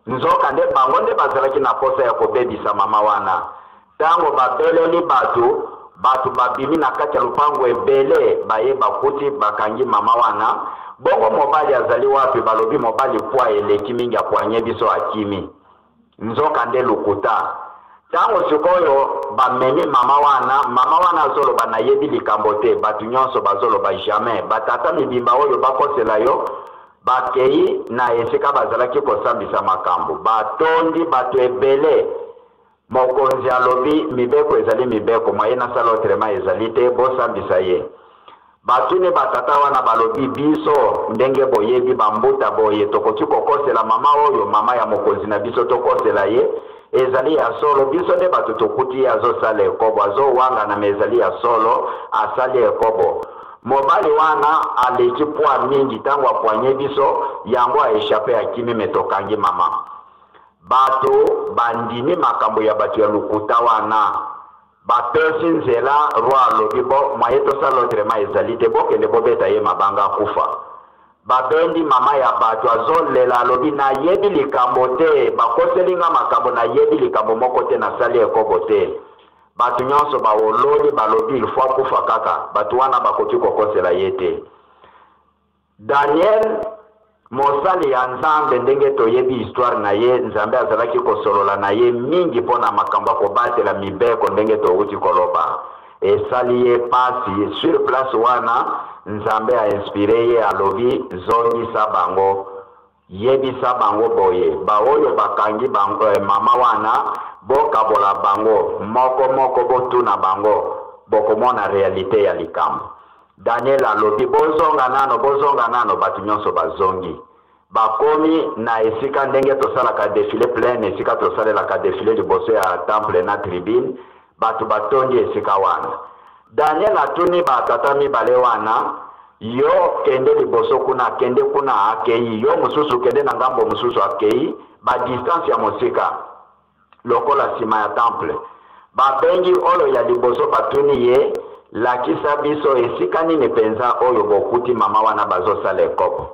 Nzokande bango nde bazalaki na posa ya kobebisa mama wana. Tango babeleli bato, bato babimi na kati ya lopango ebele, baye bakuti bakangi mama wana. Bongo mobali azali wapi? Balobi mobali poids eleki mingi apoigne biso akimi. Nzokande lokuta. Tango sikoyo bamemi mama wana, mama wana azoloba nayebi likambo te, bato nyonso bazoloba jamais. Ba tata mibimba oyo bakosela yo, bakei na esika bazalaki kosambisa makambo, batondi bato ebele. Mokonzi alobi mibeko ezali mibeko, moyen nasala autrement ezali te, bosambisa ye. Batuni ba tata wana balobi biso ndenge boyebi ba mbuta boye tokoki kokosela mama oyo mama ya mokonzi na biso tokosela ye ezali ya solo biso nde bato tokuti ye azosala ekobo azowangana me ezali ya solo asali ekobo mobali wana aleki poids mingi ntango apoigne biso yango a echappe akimi me tokangi mama bato bandimi makambo ya bato ya lokuta wana Bapesi nzela, roi alobi bo moyen tosala autrement ezali te, bokende bobeta ye mabanga akufa. Babendi mama ya bato azolela alobi nayebi likambo te, bakoseli nga makambo nayebi likambo moko te, nasali ekobo te. Bato nyonso baololi balobi il faut akufa kaka, bato wana bakoki kokosela ye te. Daniel, mosali ya Nzambe, ndenge toyebi histoire na ye, Nzambe azalaki kosolola na ye mingi mpo na makambo ya kobatela mibeko, ndenge towuti koloba. Esali ye pasi, sur place wana, Nzambe a inspire ye, alobi, zongisa bango, yebisa bango boye, baoyo bakangi bango, eh, mama wana, bokabola bango, moko moko botuna bango, bokomona realite ya likambo. Daniel alobi, Bozonga nano, bozonga nano. Bato nyonso bazongi. Bakomi na esika ndenge tosalaka defile plein, esika tosalelaka defile liboso ya temple na tribune, bato batondi esika wana. Daniel atuni batata mibale wana, Yo kende liboso kuna, kende kuna, akei. Yo mosusu kende na ngambo mosusu, akei. Ba distance ya mosika. lokola nsima ya temple. Babengi oyo ya liboso batuni ye, lakisa biso esika nini mpenza oyo bokuti mama wana bazosala ekobo.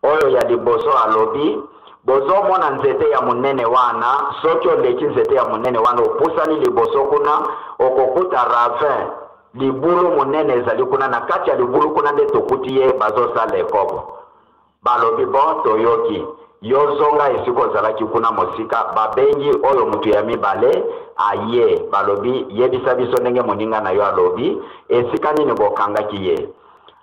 Oyo ya liboso alobi, bozomona nzete ya monene wana, soki oleki nzete ya monene wana opusani liboso kuna, okokuta ravin, libulu monene ezali kuna, na kati ya libulu kuna nde tokuti ye bazosala ekobo. Balobi, Bon, toyoki. Yo zonga esika ozalaki kuna mosika. Babengi oyo moto ya mibale, aye. Balobi, Yebisa biso ndenge moninga na yo alobi, esika nini bokangaki ye?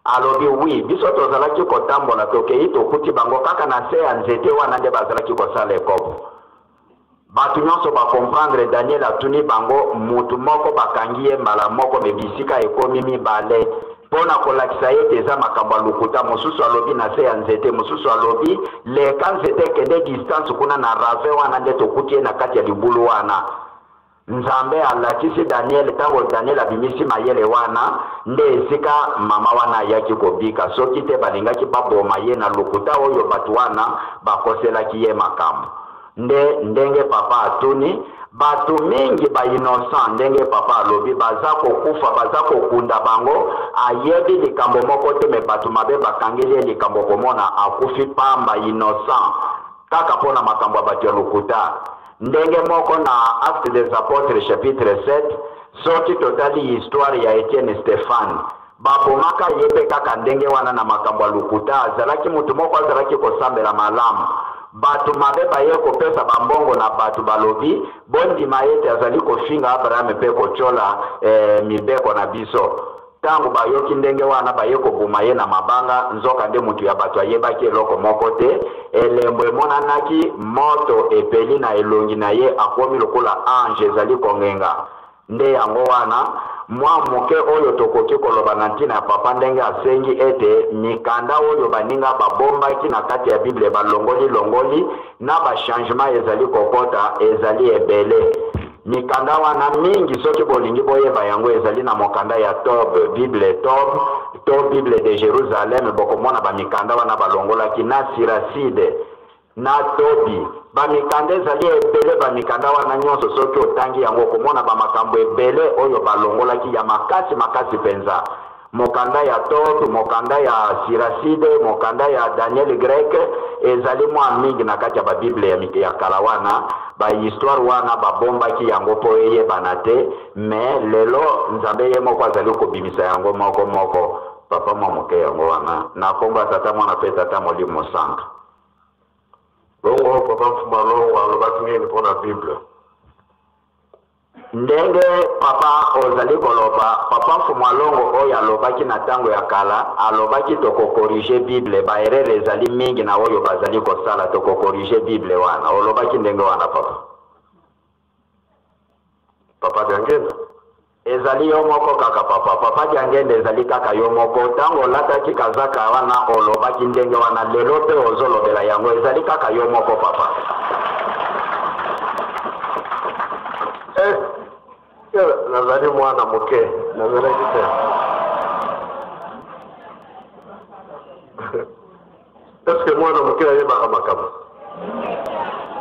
Alobi, Oui, biso tozalaki kotambola, tokei tokuti bango kaka na se ya nzete wana nde bazalaki kosala ekobo. Bato nyonso ba comprendre Daniel atuni bango mutu moko bakangi ye mbala moko me bisika ekomi mibale mpo na kolakisa ete eza makambo ya lokuta. Mosusu alobi na se ya nzete, mosusu alobi leka nzete kende distance kuna na ravin wana nde tokuti ye na kati ya libulu wana. Nzambe alakisi Daniel, ntango Daniel abimisi mayele wana, nde esika mama wana ayaki kobika. Soki te balingaki baboma ye na lokuta oyo bato wana bakoselaki ye makambo. Nde ndenge papa atuni, bato mingi ba innocent ndenge papa alobi baza kokufa, baza kokunda bango, ayebi likambo moko te me bato mabe bakangeli ye likambo komona akufi pamba innocent kaka mpo na makambo ya bato ya lokuta. Ndenge moko na Actes des Apotres chapitre 7, soki totali histoire ya Etienne Stephane, babomaka ye mpe kaka ndenge wana na makambo ya lokuta. Azalaki moto moko azalaki kosambela malamu. Bato mabe baye kopesa bambongo na bato, balobi bondima ete azali kofinga Abraham mpe kotyola eh, mibeko na biso. Ntango bayoki ndenge wana, baye kobuma ye na mabanga, nzokande moto ya bato ayebaki eloko moko te. Elembo emonanaki, moto epeli na elongi na ye, akomi lokola ange ezali kongenga. Nde yango wana, mwa moke oyo tokoki koloba na ntina ya Papa ndenge asengi ete mikanda oyo baninga babombaki na kati ya Bible balongoli-longoli na ba changement ezali kokota ezali ebele. Mikanda wana mingi, soki bolingi boyeba yango, ezali na mokanda ya Tob, Bible Tob, to Bible de Jerusalem, bokomona ba mikanda wana balongolaki na Siracide. Na Tobi. Ba mikanda ezali ebele, ba mikanda wana nyonso soki otangi yango okomona ba makambo ebele oyo balongolaki ya makasi makasi penza. Mokanda ya Tob, mokanda ya Siracide, mokanda ya Daniel grec ezali mwa mingi na kati ya ba bible ya ya kala wana, ba histoire wana babombaki yango mpo eyebana te, mais lelo Nzambe ye moko azali kobimisa yango moko moko. Papa mwa moke yango wana na kombo ya Tata Mwana mpe Tata Molimo Mosantu. Bongo papa Mfuma Longo alobaki nini mpo na Bible? Ndenge papa ozali koloba, papa Mfumua Longo oyo alobaki na tango ya kala, alobaki toko corriger bible, ba erreurs ezali mingi na oyo bazali kosala, toko corriger bible wana. Olobaki ndenge wana papa. Papa Diangenda. Ezali yo moko kaka papa. Papa Diangenda ezali kaka yo moko, tango olataki kazaka wana olobaki ndenge wana, lelo pe ozolobela yango, ezali kaka yo moko papa. Eh, eh, nazali mwana moke, nazalaki te. Est-ce que mwana moke ayebaka makambo?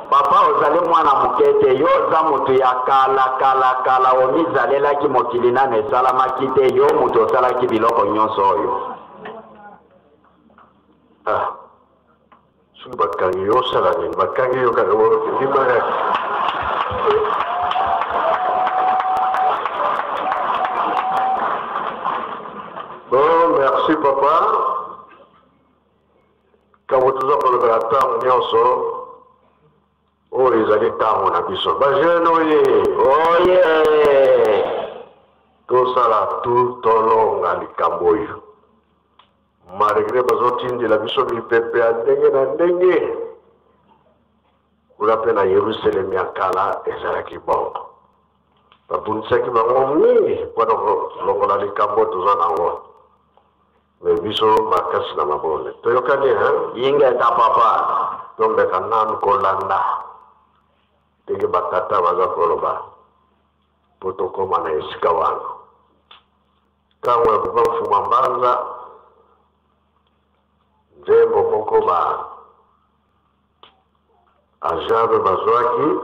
Papa ozali mwana moke te, yo oza moto ya kala kala kala, omizalelaki mokili nanu esalamaki te, yo moto osalaki biloko nyonso oyo. Ah, soki bakangi yo osala nini? Bakangi yo kaka ndima kaka. Bon, merci papa. Ntango toza kolobela ntango nyonso, oyo ezali ntango na biso bajeune oye oye tosala tu tolonga likambo oyo malgre bazotindela biso mipepe ya ndenge na ndenge kuna mpe na yerusalemi ya kala ezalaki bongo babundisaki bango mingi mpo na kolongola likambo toza na yango Me biso makasi na mabonde. Toyokani hein? Ingeta papa. Tomeka nanu kolanda ndenge ba tata baza koloba po tokoma na esika wana. Tango ya papa Mfuma Mbanza, nzembo moko ba ajabe bazwaki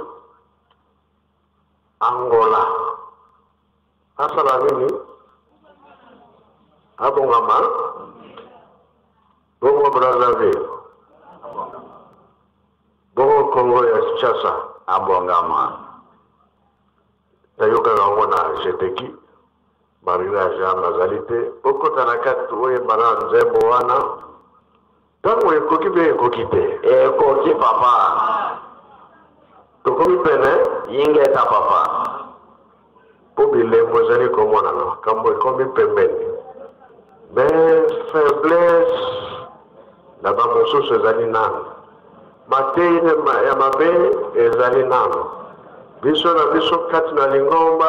Angola asala nini? Abongama bongo Brazzaville, bongo Congo ya Kinshasa abongama. Nayokaka yango na Jeteki Marina Jean azali te, bokota na kati oyemba na nzembo wana ntango ekoki mpe ekoki te. Ekoki papa. Tokomi pene. Ingeta papa. Mpo bilembo ezali komonana, makambo ekomi pembeni, mais faiblesse na bamosusu ezali nanu, mateyi ya mabe ezali nanu. Biso na biso kati na lingomba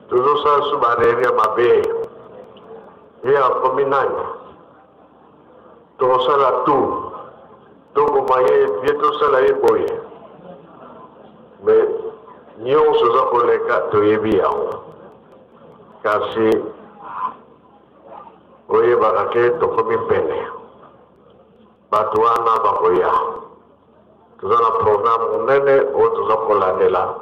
tozosala su bareri ya mabe. Ye akomi nani? Tokosala tout toboma ye, ye tosala ye boye, mais nyonso eza koleka toyebi yango, kasi oyebaka ke tokomi pene, bato wana bakoya. Toza na programme monene oyo toza kolandela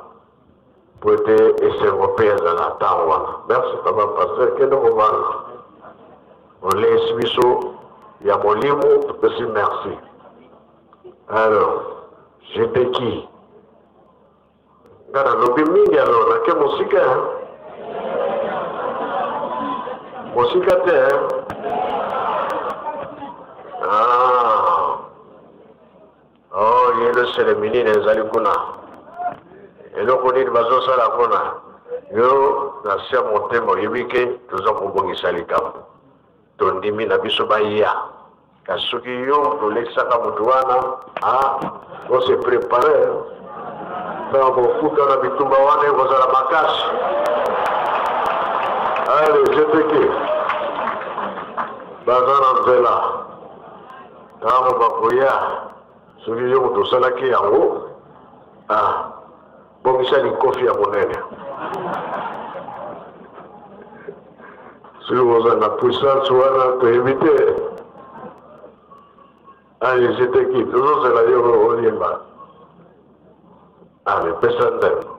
po ete esengo mpe ezala ntango wana. Merci papa pasteur, kende kovanda, olesi biso ya molimo, topesi merci. Alors j'étais qui? Nga nalobi mingi, alors nake mosika mosika te. Ah. Oh, Yelusalemi nini ezali kuna? Eloko nini bazosala kuna? Yo na se ya motema oyebi ke toza kobongisa likambo, tondimi na biso baya. Kasi soki yo moto olekisaka moto wana, ah, ose prepare ntango kokutana bitumba wana ekozala makasi. Ale jeteke baza na nzela ntango bakoya. Soki yo moto osalaki yango, ah, bongisa likofi ya monene. Soki oza na puissance wana toyebi te. Allez, je te quitte. Tozozela yo oyemba. Allez, pesa nzembo.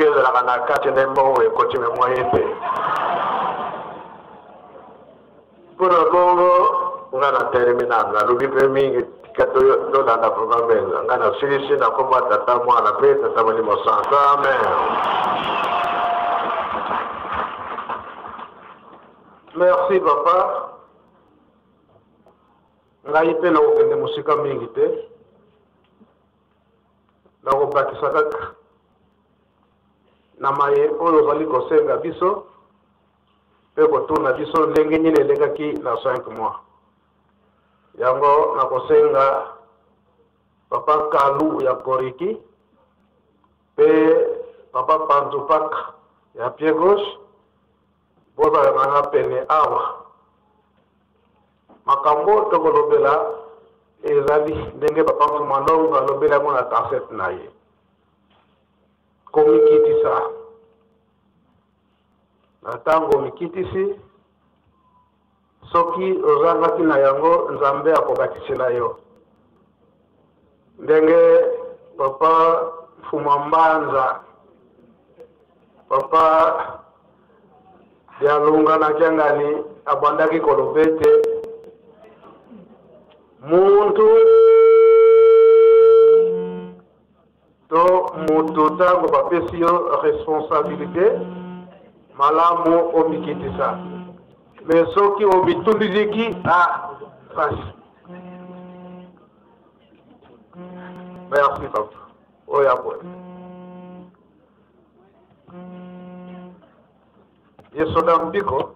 Soki ezalaka na kati nde mbongo ekoti me moye te. Mpo na bongo nga natelemi nanu, nalobi mpe mingi, tika tolanda programme. Nga nasilisi na nkombo ya Tata, Mwana mpe Tata Molimo Santu. Amen. Merci papa. Ngai mpe nakokende mosika mingi te, nakobakisa kaka na maye oyo ozali kosenga biso mpe kotuna biso ndenge nini elekaki na 5 mois. Yango nakosenga papa Kalu ya Koriki mpe papa Panzupak ya pied gauche bozala na nga pene awa. Makambo tokolobela ezali ndenge papa Mfuma Ndongo alobeli yango na cassette na ye, komikitisa. Na ntango omikitisi, soki ozangaki na yango, Nzambe akobakisela yo. Ndenge papa Mfuma Mbanza, papa Dialunga na Kiangani abandaki koloba ete muntu to moto ntango bapesi yo responsabilité, malamu omikitisa, me soki omitundisiki, ah, pasi. Merci papa. Oyo akoya yesoda mpiko.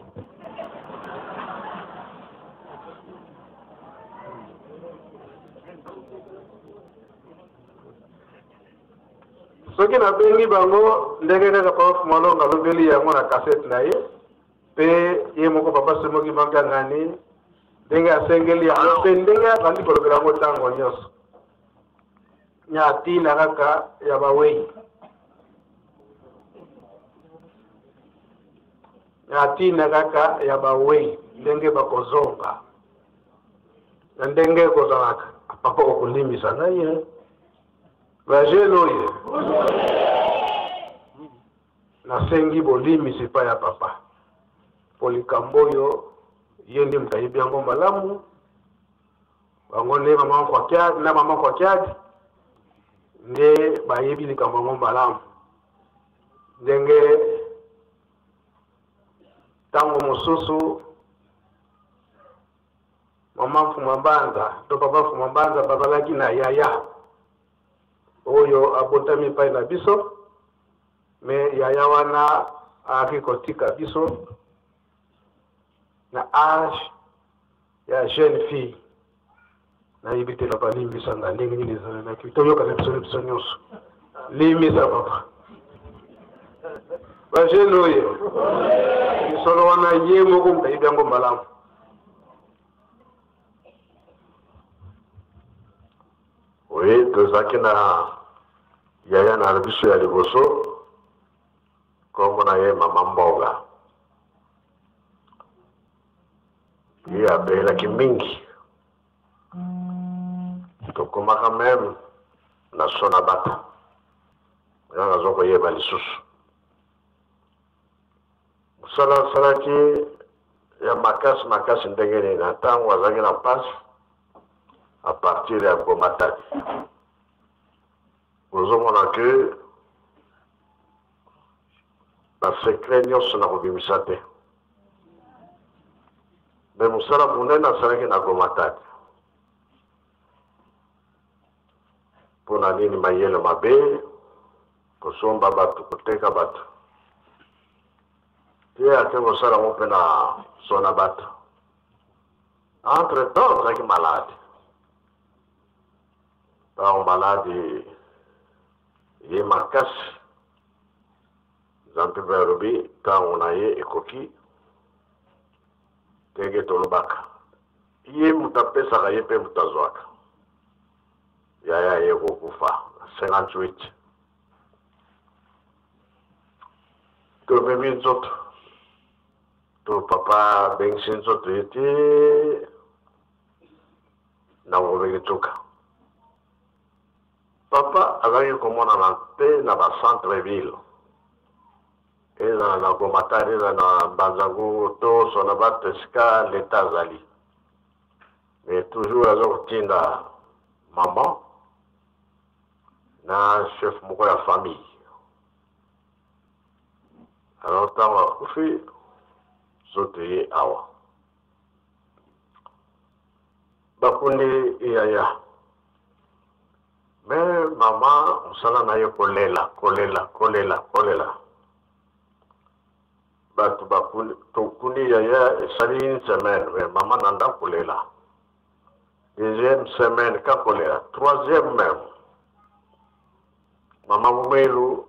Soki nabengi bango ndenge kaka papa Fumalonga alobeli yango na kasete na ye, mpe ye moko papa Simoki Makiangani ndenge asengeli yango mpe ndenge azali kolobela yango ntango nyonso, nya ntina kaka ya bawei, nya ntina kaka ya bawei, ndenge bakozonga na ndenge ekozalaka. Papa, okolimbisa ngai ye bajene oyo, nasengi bolimbisi epai ya papa mpo likambo oyo ye nde moto ayebi yango malamu. Bango nde mama Nkwakiadi na mama Nkwakiadi nde bayebi likambo yango malamu, ndenge ntango mosusu mama Mfuma Mbanza to papa Mfuma Mbanza bazalaki na yaya oyo abotami epai na biso, me yaya wana ayaki kotika biso na age ya jeune fille. Nayebi te papa, limbisa nga ndenge nini ezalelaki, toyokana biso na biso nyonso. Limbisa papa, bajeune oyo lisolo wana ye moko moto ayebi yango malamu. Oui, tozalaki na yaya na biso ya liboso, nkombo na ye mama Mboga. Ye abelaki mingi, tokomaka meme na sona bato nga naza koyeba lisusu mosala asalaki ya makasi makasi ndenge nini na ntango azalaki na mpasi a partir ya Gomataki. Ozomona ke basecret nyonso na kobimisa te, me mosala monene asalaki na Gomataki mpo na nini? Mayele mabe, kosomba bato, koteka bato te, ake kosala yango mpe na sona bato. Entre temps azalaki malade. Ntango maladi ye makasi, Nzambe mpe alobi ntango na ye ekoki. Ndenge tolobaka, ye moto apesaka, ye mpe moto azwaka. Yaya ye kokufa na 58, tomemi nzoto to papa abengisi nzoto ye te na kobeki tuka. Papa azalaki komonana te na bacentre ville. Ezala na Gomatari, ezala na Mbanza-Ngungu to Sonabat to esika l'Etat azali. Mais toujours aza kotinda maman na chef moko ya famille. Alors ntango akufi, nzoto eye awa. Bakundi yaya. Mais mama mosala na ye kolela, kolela, kolela, kolela. Bato bakundi, tokundi yaya esali une semaine, mais mama na ndako kolela. Deuxième semaine ka kolela, troisième même. Mama Mumelu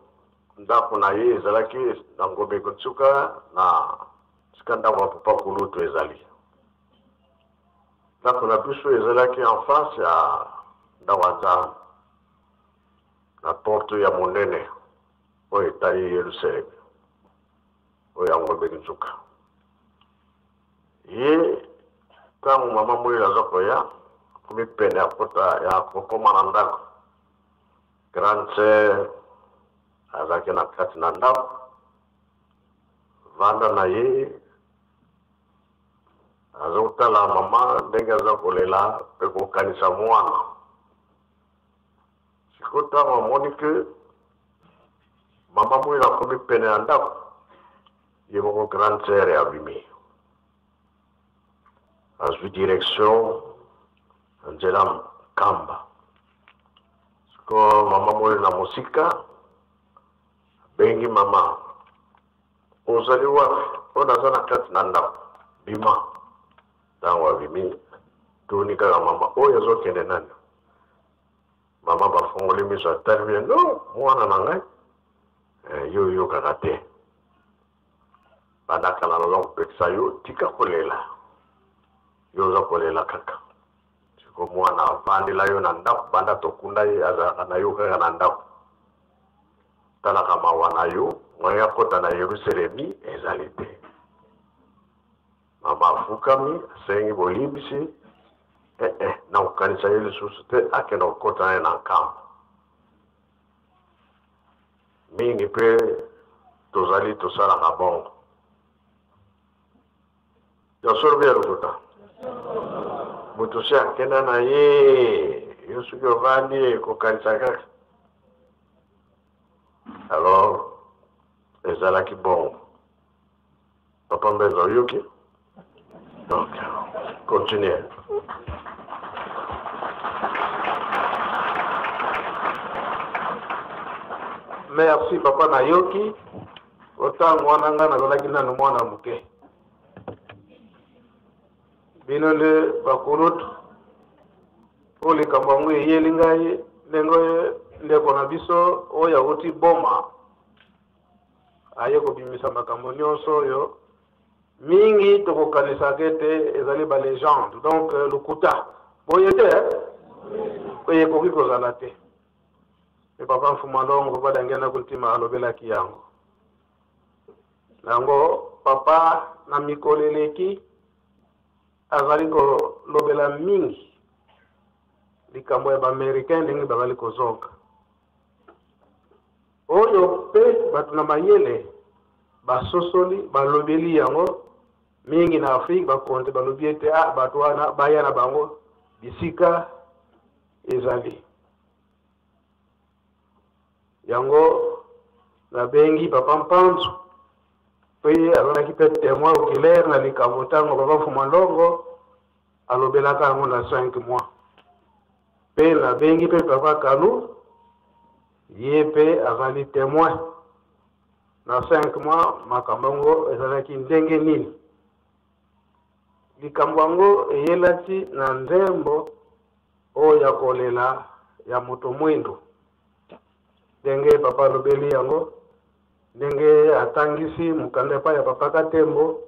ndako na ye ezalaki na Ngobeko Nsuka na sika ndako ya papa Kulutu ezali. Ndako na biso ezalaki en face ya ndako ya Nzambe, na porte ya monene oyo etali Yelusalemi, oyo ya Ngombe Nsuka. Ye ntango mama Mwela aza koya, akomi pene ya kota ya kokoma na ndako, grande sœur azalaki na kati na ndako, vanda na ye Azotala mama ndenge aza kolela mpe kokanisa mwana. Sikoyo ntango amoni ke mama Mwila akomi pene ya ndako, ye moko grande sœur abimi, azwi direction na nzela Nkamba. Sikoyo mama Mwila na mosika abengi mama Ozali wapi? Oyo naza na kati na ndako. Bima. Ntango abimi, tuni kaka mama, oyo azokende nani? Mama bafongoli miso, atali bien, no, mwana na ngai. Eh, yo oyokaka te. Banda kala naza kopekisa yo, tika kolela. Yo oza kolela kaka. Siko mwana avandela yo na ndako, banda tokunda ye, azalaka na yo kaka na ndako. Talaka mawa na yo, moyen akota na Yeruselemi ezali te. Mama afukami, asengi bolimbisi, eh, eh, nakokanisa ye lisusu te, akenda kokota na ye na nkamba. Mingi mpe tozali tosalaka bongo. Ya solo mpe ya lokuta? Moto si akenda na ye, yo soki ovandi kokanisa kaka. Alors ezalaki bongo. Papa Mbenza oyoki? Donc continue. Merci papa nayoki. Otango wana ngai nazalaki nanu mwana moke. Bino nde bakulutu mpo likambo yango eyeli ngai ndenge ndeko na biso oyo awuti Boma aye kobimisa makambo nyonso oyo mingi tokokanisaka ete ezali ba legende donc euh, lokuta boye te eh? ekoki kozala te me papa mfumalongo badangiana kuntima alobelaki yango yango papa na mikolo eleki azali kolobela mingi likambo ya baamericain ndenge bazali kozonga oyo mpe bato na mayele basosoli balobeli yango mingi na afrike bakonzi balobi ete ah, bato wana baya na bango bisika ezali yango nabengi papa mpanzu mpe azalaki mpe témoin oculaire na likambo ntango papa mfuma longo alobelaka yango na 5 mois mpe nabengi mpe papa kalu ye mpe azali témoin na 5 mois makambo yango ezalaki ndenge nini likambo yango eyelaki na nzembo oyo ya kolela ya moto mwindo ndenge papa alobeli yango ndenge atangisi mokanda epai ya papa katembo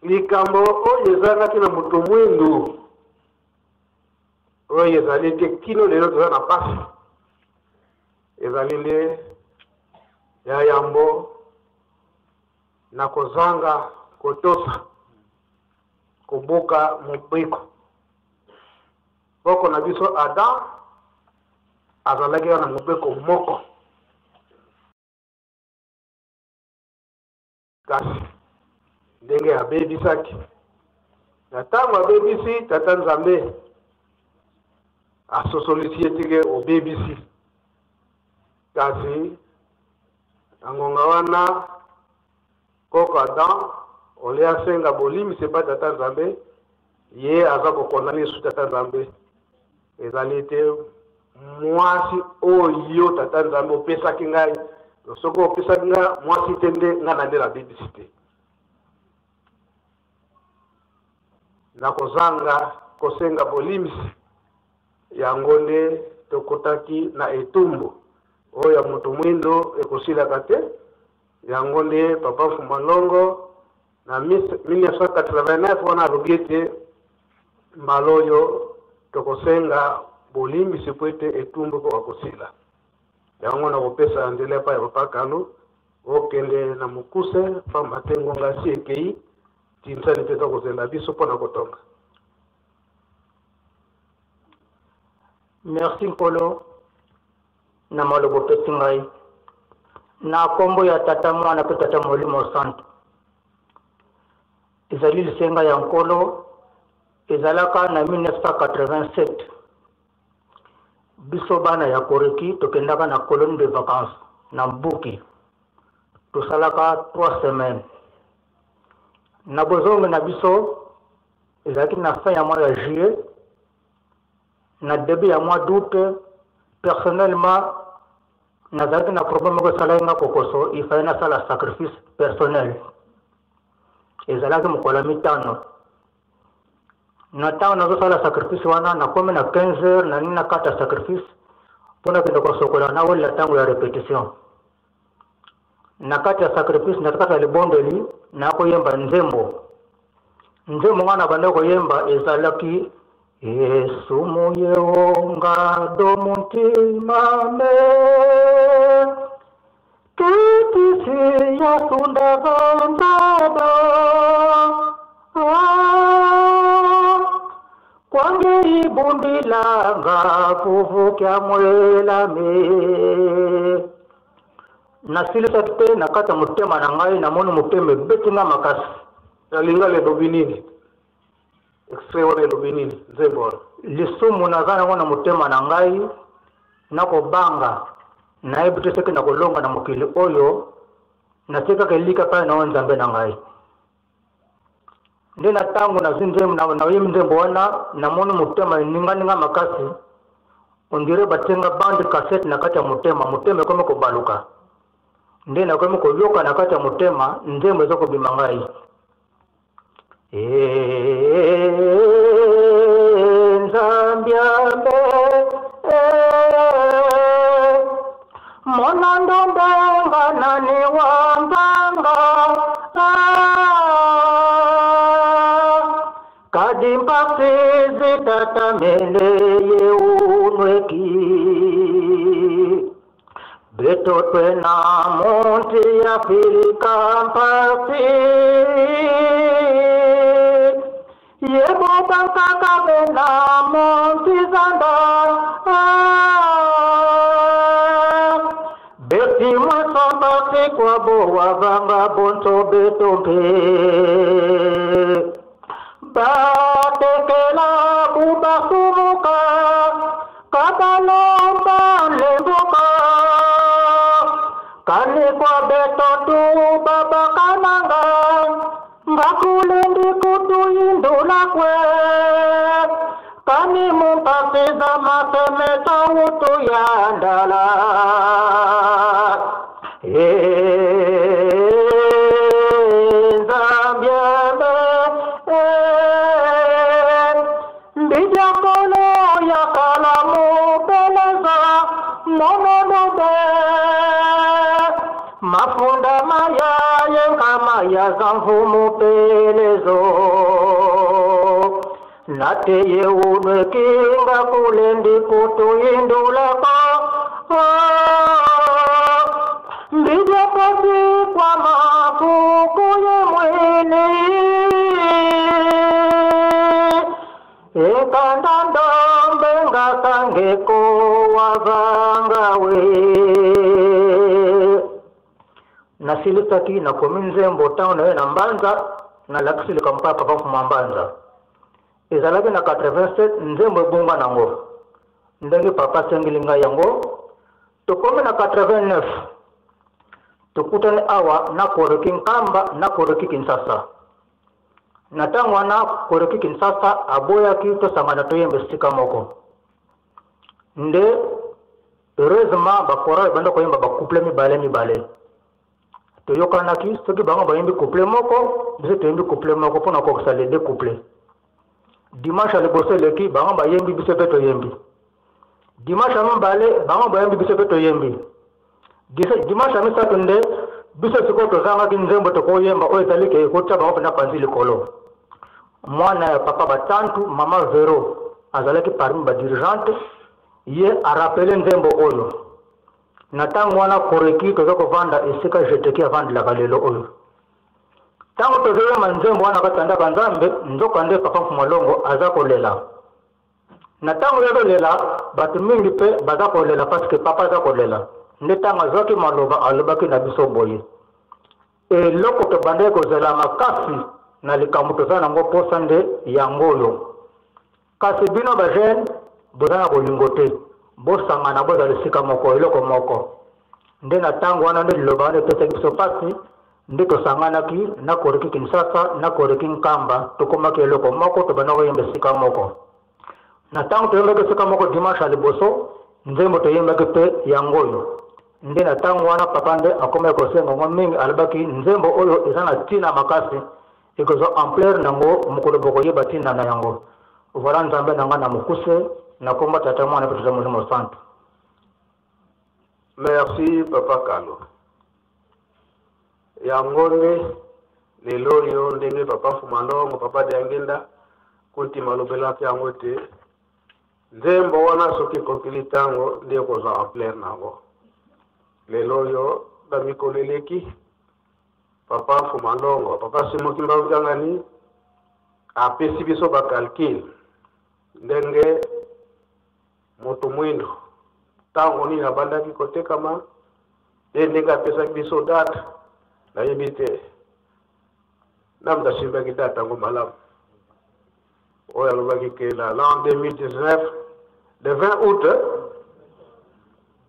likambo oyo ezangaki na moto mwindu oyo ezali te kino lelo toza na mpasi ezali nde ya yambo na kozanga kotosa kobuka mobeko boko na biso adam azalaki na mobeko moko. Kasi ndenge abebisaki, na ntango abebisi, Tata Nzambe asosolisi ye tike obebisi. Kasi na ngonga wana koko Adam olie asenga bolimbisi epai Tata Nzambe, ye aza kokondane lisusu Tata Nzambe. Ezali ete mwasi oyo Tata Nzambe opesaki ngai, soki opesaki ngai mwasi te nde ngai na nde nabebisi te. Na kozanga kosenga bolimbisi, yango nde tokotaki na etumbu oyo ya moto mwindo ekosilaka te. Yango nde Papa Mfuma Longo na 1989 wana alobi ete mbala oyo tokosenga bolimbisi mpo ete etumbu ekoka kosila. Yango nakopesa nzela epai ya Papa Kalu okende na mokuse, pamba te ngonga esi ekei, tinsani mpe eza kozela biso mpo na kotonga. Merci Nkolo na maloba opesi ngai na kombo ya Tata, Mwana mpe Tata Molimo Santu. Ezali lisenga ya Nkolo, ezalaka na 1987 biso bana ya Koreki tokendaka na colonie de vacances na Mbuki, tosalaka 3 semaines. Na bozongi na biso ezalaki na fin ya mois ya juillet na début ya mois d'août. Personnellement nazalaki na problème moko esalaki nga kokoso, il fallait nasala sacrifice personnel. Ezalaki mokolo ya mitano. Na ntango nazosala sacrifice wana, nakomi na 15 heures na nini nakata sacrifice mpo nakende kosokola, nawelela ntango ya repetition. Na kati ya sacrifice, na kati ya libondeli, nakoyemba nzembo. Nzembo ngai na banda koyemba ezalaki Yesu muyeonga do muntima me kitisi ya sunda vanzaba kwange ibumbilanga kuvukya mwelame. Nasilisaki te na kati ya motema na ngai, namoni motema ebeti nga makasi. Na lingala elobi nini? Extrait wana elobi nini? Nzembo wana. Lisumu naza nango na motema na ngai, nakobanga, nayebi te soki nakolonga na mokili oyo, natikaka elika epai na yo Nzambe na ngai. Nde na ntango nazwi nzembo, nayembi nzembo wana, namoni motema eninganinga makasi, on dirait batie nga bande cassette na kati ya motema, motema ekomi kobaluka. Nde nakomi koyoka na kati ya motema nzembo eza kobima ngai. Nzambiambe mona ndombenga nani wambanga kadi mpasi zitatamele yeunweki betotwe na monti ya Afrika mpasi yebo bankaka bena monti zanda beti mweso mpasi kwa bowa vanga bonto betompe batekela bubasumuka kabalomba lembuka kanikwa betotu babakananga ngakulendi kutuyindula kwe kani mumpasiza masemeta utu ya ndala Nzambiambe mbijakolo ya kalamu beleza mononobe mafunda maya yenkama ya zamvumu pelezo nateye unwe kinga kulendi kutuyindulako mbijapasi kwa mafuku ye mwini ekandanda ngakangeko wavangawe. Nasilisaki, nakomi nzembo ntango naye na Mbanza, nalakisi likambo mpa papa Mfuma Mbanza. Ezalaki na 87, nzembo ebunga nango ndenge papa asengeli ngai yango. Tokomi na 89, tokutani awa na Koroki Nkamba na Koroki Kinshasa. Na ntango wana Koroki Kinshasa aboyaki tosangana toyemba esika moko. Nde heureusement ba chorale banda koyemba ba couple mibale mibale. Toyokanaki soki bango bayembi couple moko, biso toyembi couple moko mpona kokokisa les deux couplets. Dimanche ya liboso eleki, bango bayembi, biso mpe toyembi. Dimanche ya mibale, bango bayembi, biso mpe toyembi. Dimanche ya misato nde biso sikoyo tozangaki nzembo tokoyemba oyo ezali ke ekotya bango mpenza panzi likolo. Mwana ya papa Batantu, mama Vero, azalaki parmi ba dirigeante, ye arapele nzembo oyo. Na ntango wana Koreki toza kovanda esika Jeteki avandelaka lelo oyo. Ntango tozoyemba nzembo wana kati ya ndako ya Nzambe, nzoka nde papa Mfuma Longo aza kolela. Na ntango ye azolela, bato mingi mpe baza kolela parce que papa aza kolela. Nde ntango azwaki maloba alobaki na biso boye: eloko tobandaki kozela makasi na likambo toza nango mposa nde yango oyo. Kasi bino ba jeune boza na bolingo te, bosangana bozala esika moko, eloko moko. Nde na ntango wana nde liloba wana epesaki biso mpasi, nde tosanganaki na Koreki Kinshasa na Koreki Nkamba, tokomaki eloko moko, tobanda koyemba esika moko. Na ntango toyembaki esika moko dimanche ya liboso, nzembo toyembaki mpe yango oyo. Nde na ntango wana papa nde akomaki kosenga yango mingi, alobaki nzembo oyo eza na ntina makasi, ekozwa ampleur nango mokolo bokoyeba ntina na yango. Voilà Nzambe na ngai na mokuse, na kombo Tata, Mwana mpe Tata Molimo Santu. Merci papa Kalo. Yango nde lelo oyo ndenge papa Fumalongo, papa Diangenda Kuntima alobelaki yango ete nzembo wana soki ekokeli ntango nde ekozwa ampleur na yango. Lelo oyo ba mikolo eleki papa Fumalongo, papa Simon Kimbangu Kiangani apesi biso ba calcul ndenge moto mwindo ntango nini abandaki kotekama ye ndenge apesaki biso date nayebi te na moto asimbaki date yango malamu oyo alobaki ke na l'an 2019 le 20 août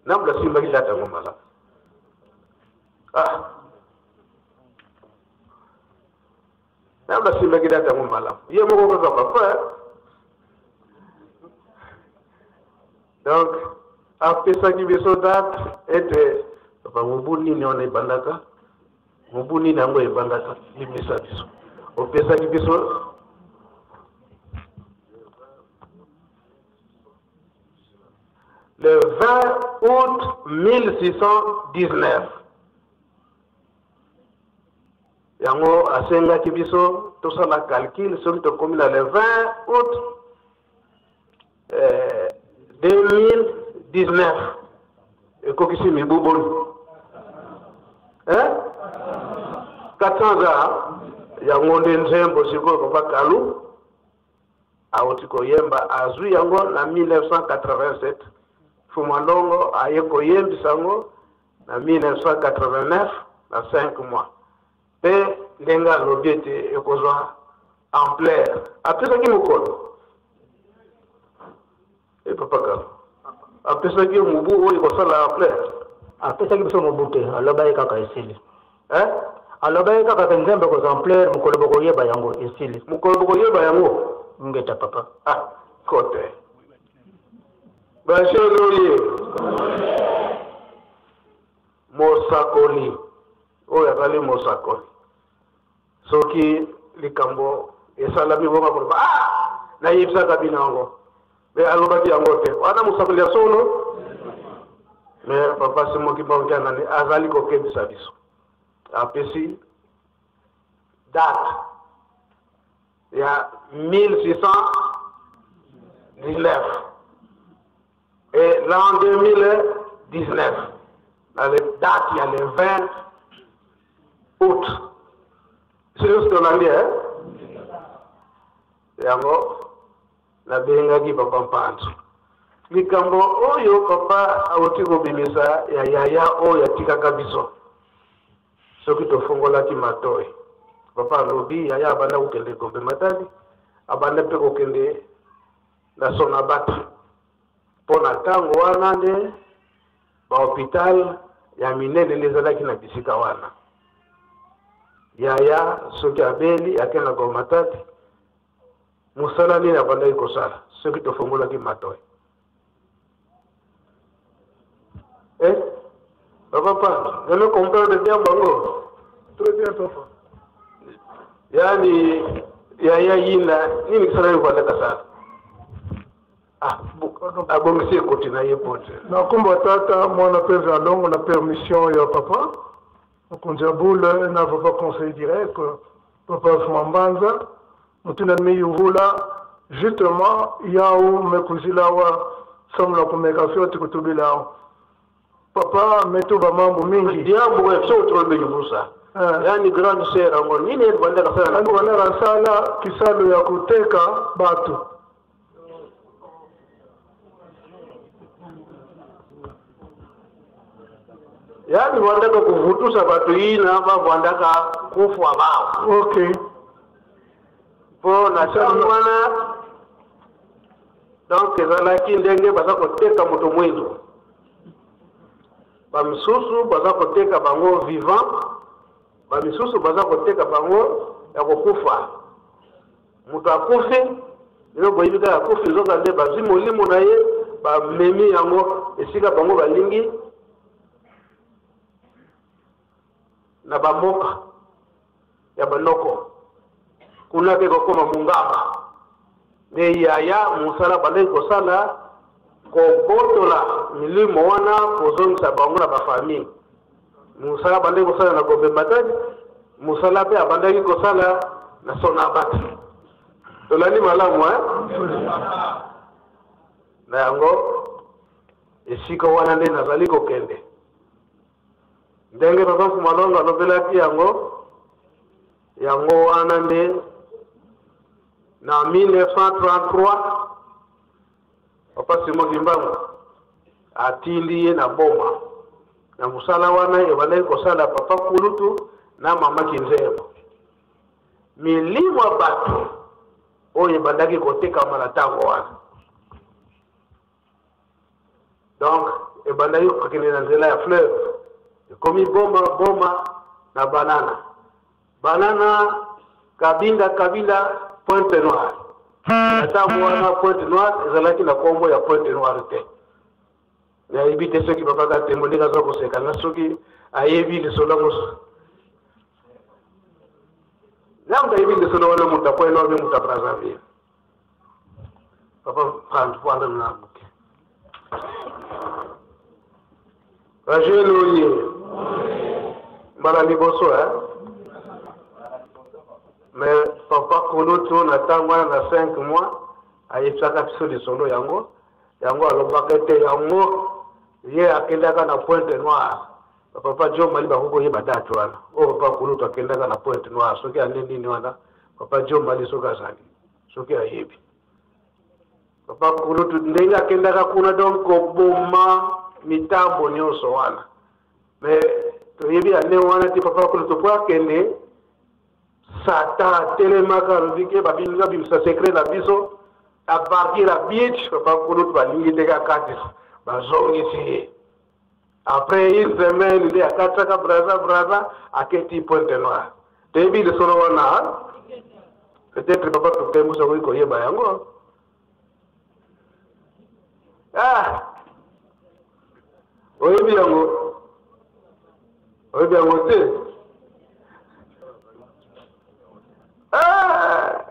na moto asimbaki date yango malamu ah na moto asimbaki date yango malamu ye moko kaka papa. Donc apesaki biso date ete papa mobu nini wana ebandaka, mobu nini yango ebandaka, limbisa biso opesaki biso le 20 août 1619. Yango asengaki biso tosala calcul soki tokomi na le 20 août 2019 ekokisi mibu boni? Hein? 400 ans. Yango nde nzembo sikoyo papa Kalu awuti koyemba, azwi yango na 1987. Fuma Ndongo aye koyembisa yango na 1989 na 5 mois, mpe ndenge alobi ete ekozwa ampleur, apesaki mokolo e papa Kalu apesaki mobu oyo ekosala ampleur. Apesaki biso mobu te, alobaki kaka esili. Eh? Alobaki kaka ke nzembo ekozwa ampleur mokolo bokoyeba yango esili. Mokolo bokoyeba yango. Ngeta papa. Ah, kote. Bashonoye. Mosakoli. Oyo azali mosakoli. Soki likambo esalami bongo akoloba, ah, nayebisaka bino yango. Me alobaki yango te. Wana mosakoli ya solo. Me papa Simon Kimbangu Kiangani azali kokebisa biso. Apesi date ya 1619 et l'an 2019 na le date ya le 20 août. C'est juste tolandi, hein? Yango nabengaki papa Mpanzu. Likambo oyo papa auti kobimisa ya yaya oyo atikaka biso. Soki tofongolaki matoi, papa alobi yaya abanda kokende Gombe Matadi, abanda mpe kokende na Sonabata, mpo na ntango wana nde bahopital ya minene nde ezalaki na bisika wana. Yaya soki abeli akende na Gombe Matadi, mosala nini abandaki kosala soki tofongolaki matoi? Eh? Papa Panzo, je ne comprends bien bango. Très bien, papa. Yani yaya yina nini kisala yo kwanda kasala? Ah, abongisi ekoti na ye pote. Na kombo tata mwana pe alongo na permission ya papa. Mokonzi ya boule na papa conseil direct papa Fumambanza mutuna miyungula justement yau mekuzilawa samula kumeka fyoti kutubilawo papa metuba mambo mingi diambo ya so trombe yubusa yani grande sœur yango nini ebandaka sala ebandaka sala kisalo ya koteka bato. Yani bandaka kuvutusa bato ina bavandaka kufwa bao. Okay. Mpo na ntango wana donc ezalaki ndenge baza koteka moto mwindo, bamisusu baza koteka bango vivant, bamisusu baza koteka bango ya kokufa. Moto akufi, bino boyebi kaka akufi, nzoka nde bazwi molimo na ye bamemi yango esika bango balingi na bamboka ya banoko kuna mpe kokoma mongaba. Nde yaya mosala bandaki kosala kobotola milimo wana kozongisa bango na bafamille. Mosala bandaki kosala na Gombe Matadi, mosala mpe abandaki kosala na Sonabat. Tolandi malamu eh? Na yango esika wana nde nazali kokende. Ndenge papa Mfumalongo alobelaki yango, yango wana nde na 1933 papa Simon Kimbangu atindi ye na Boma na mosala wana ebandaki kosala papa Kulutu na mama Kinzembo. Milimo ya bato oyo ebandaki kotekama na ntango wana, donc ebandaki kokende na nzela ya fleuve, ekomi Boma, Boma na Banana, Banana Kabinda, Kabinda Pointe Noire. Na ntango wana Pointe Noire ezalaki na nkombo ya Pointe Noire te. Nayebi te soki papa Katembo ndenge aza koseka nga soki ayebi lisolo yango. Nga moto ayebi lisolo wana, moto ya Pointe Noire mpe moto ya Brazzaville. Papa Franck wana na moke. Rachel oye mbala liboso eh? Mais papa Kulutu na ntango wana na 5 mois ayebisaka biso lisolo yango, yango alobaka ete yango ye akendaka na Pointe Noire. Papa Joe Mali bakoki koyeba date wana oyo papa Kulutu akendaka na Pointe Noire, soki ane nini wana papa Joe Mali soki azali soki ayebi papa Kulutu ndenge akendaka kuna, donc koboma mitambo nyonso wana. Mais toyebi ane wana te papa Kulutu po akende, Satan atelemaka alobi ke babimi babimisa secret na biso à partir ya beach. Papa Kulutu balingi te kakatisa, bazongisi ye après une semaine nde akatisaka Braza, Braza aketi Pointe Noire. Toyebi lisolo wana, peut-être papa Totembusa akoki koyeba yango. Ah, oyebi yango, oyebi yango te. Ah,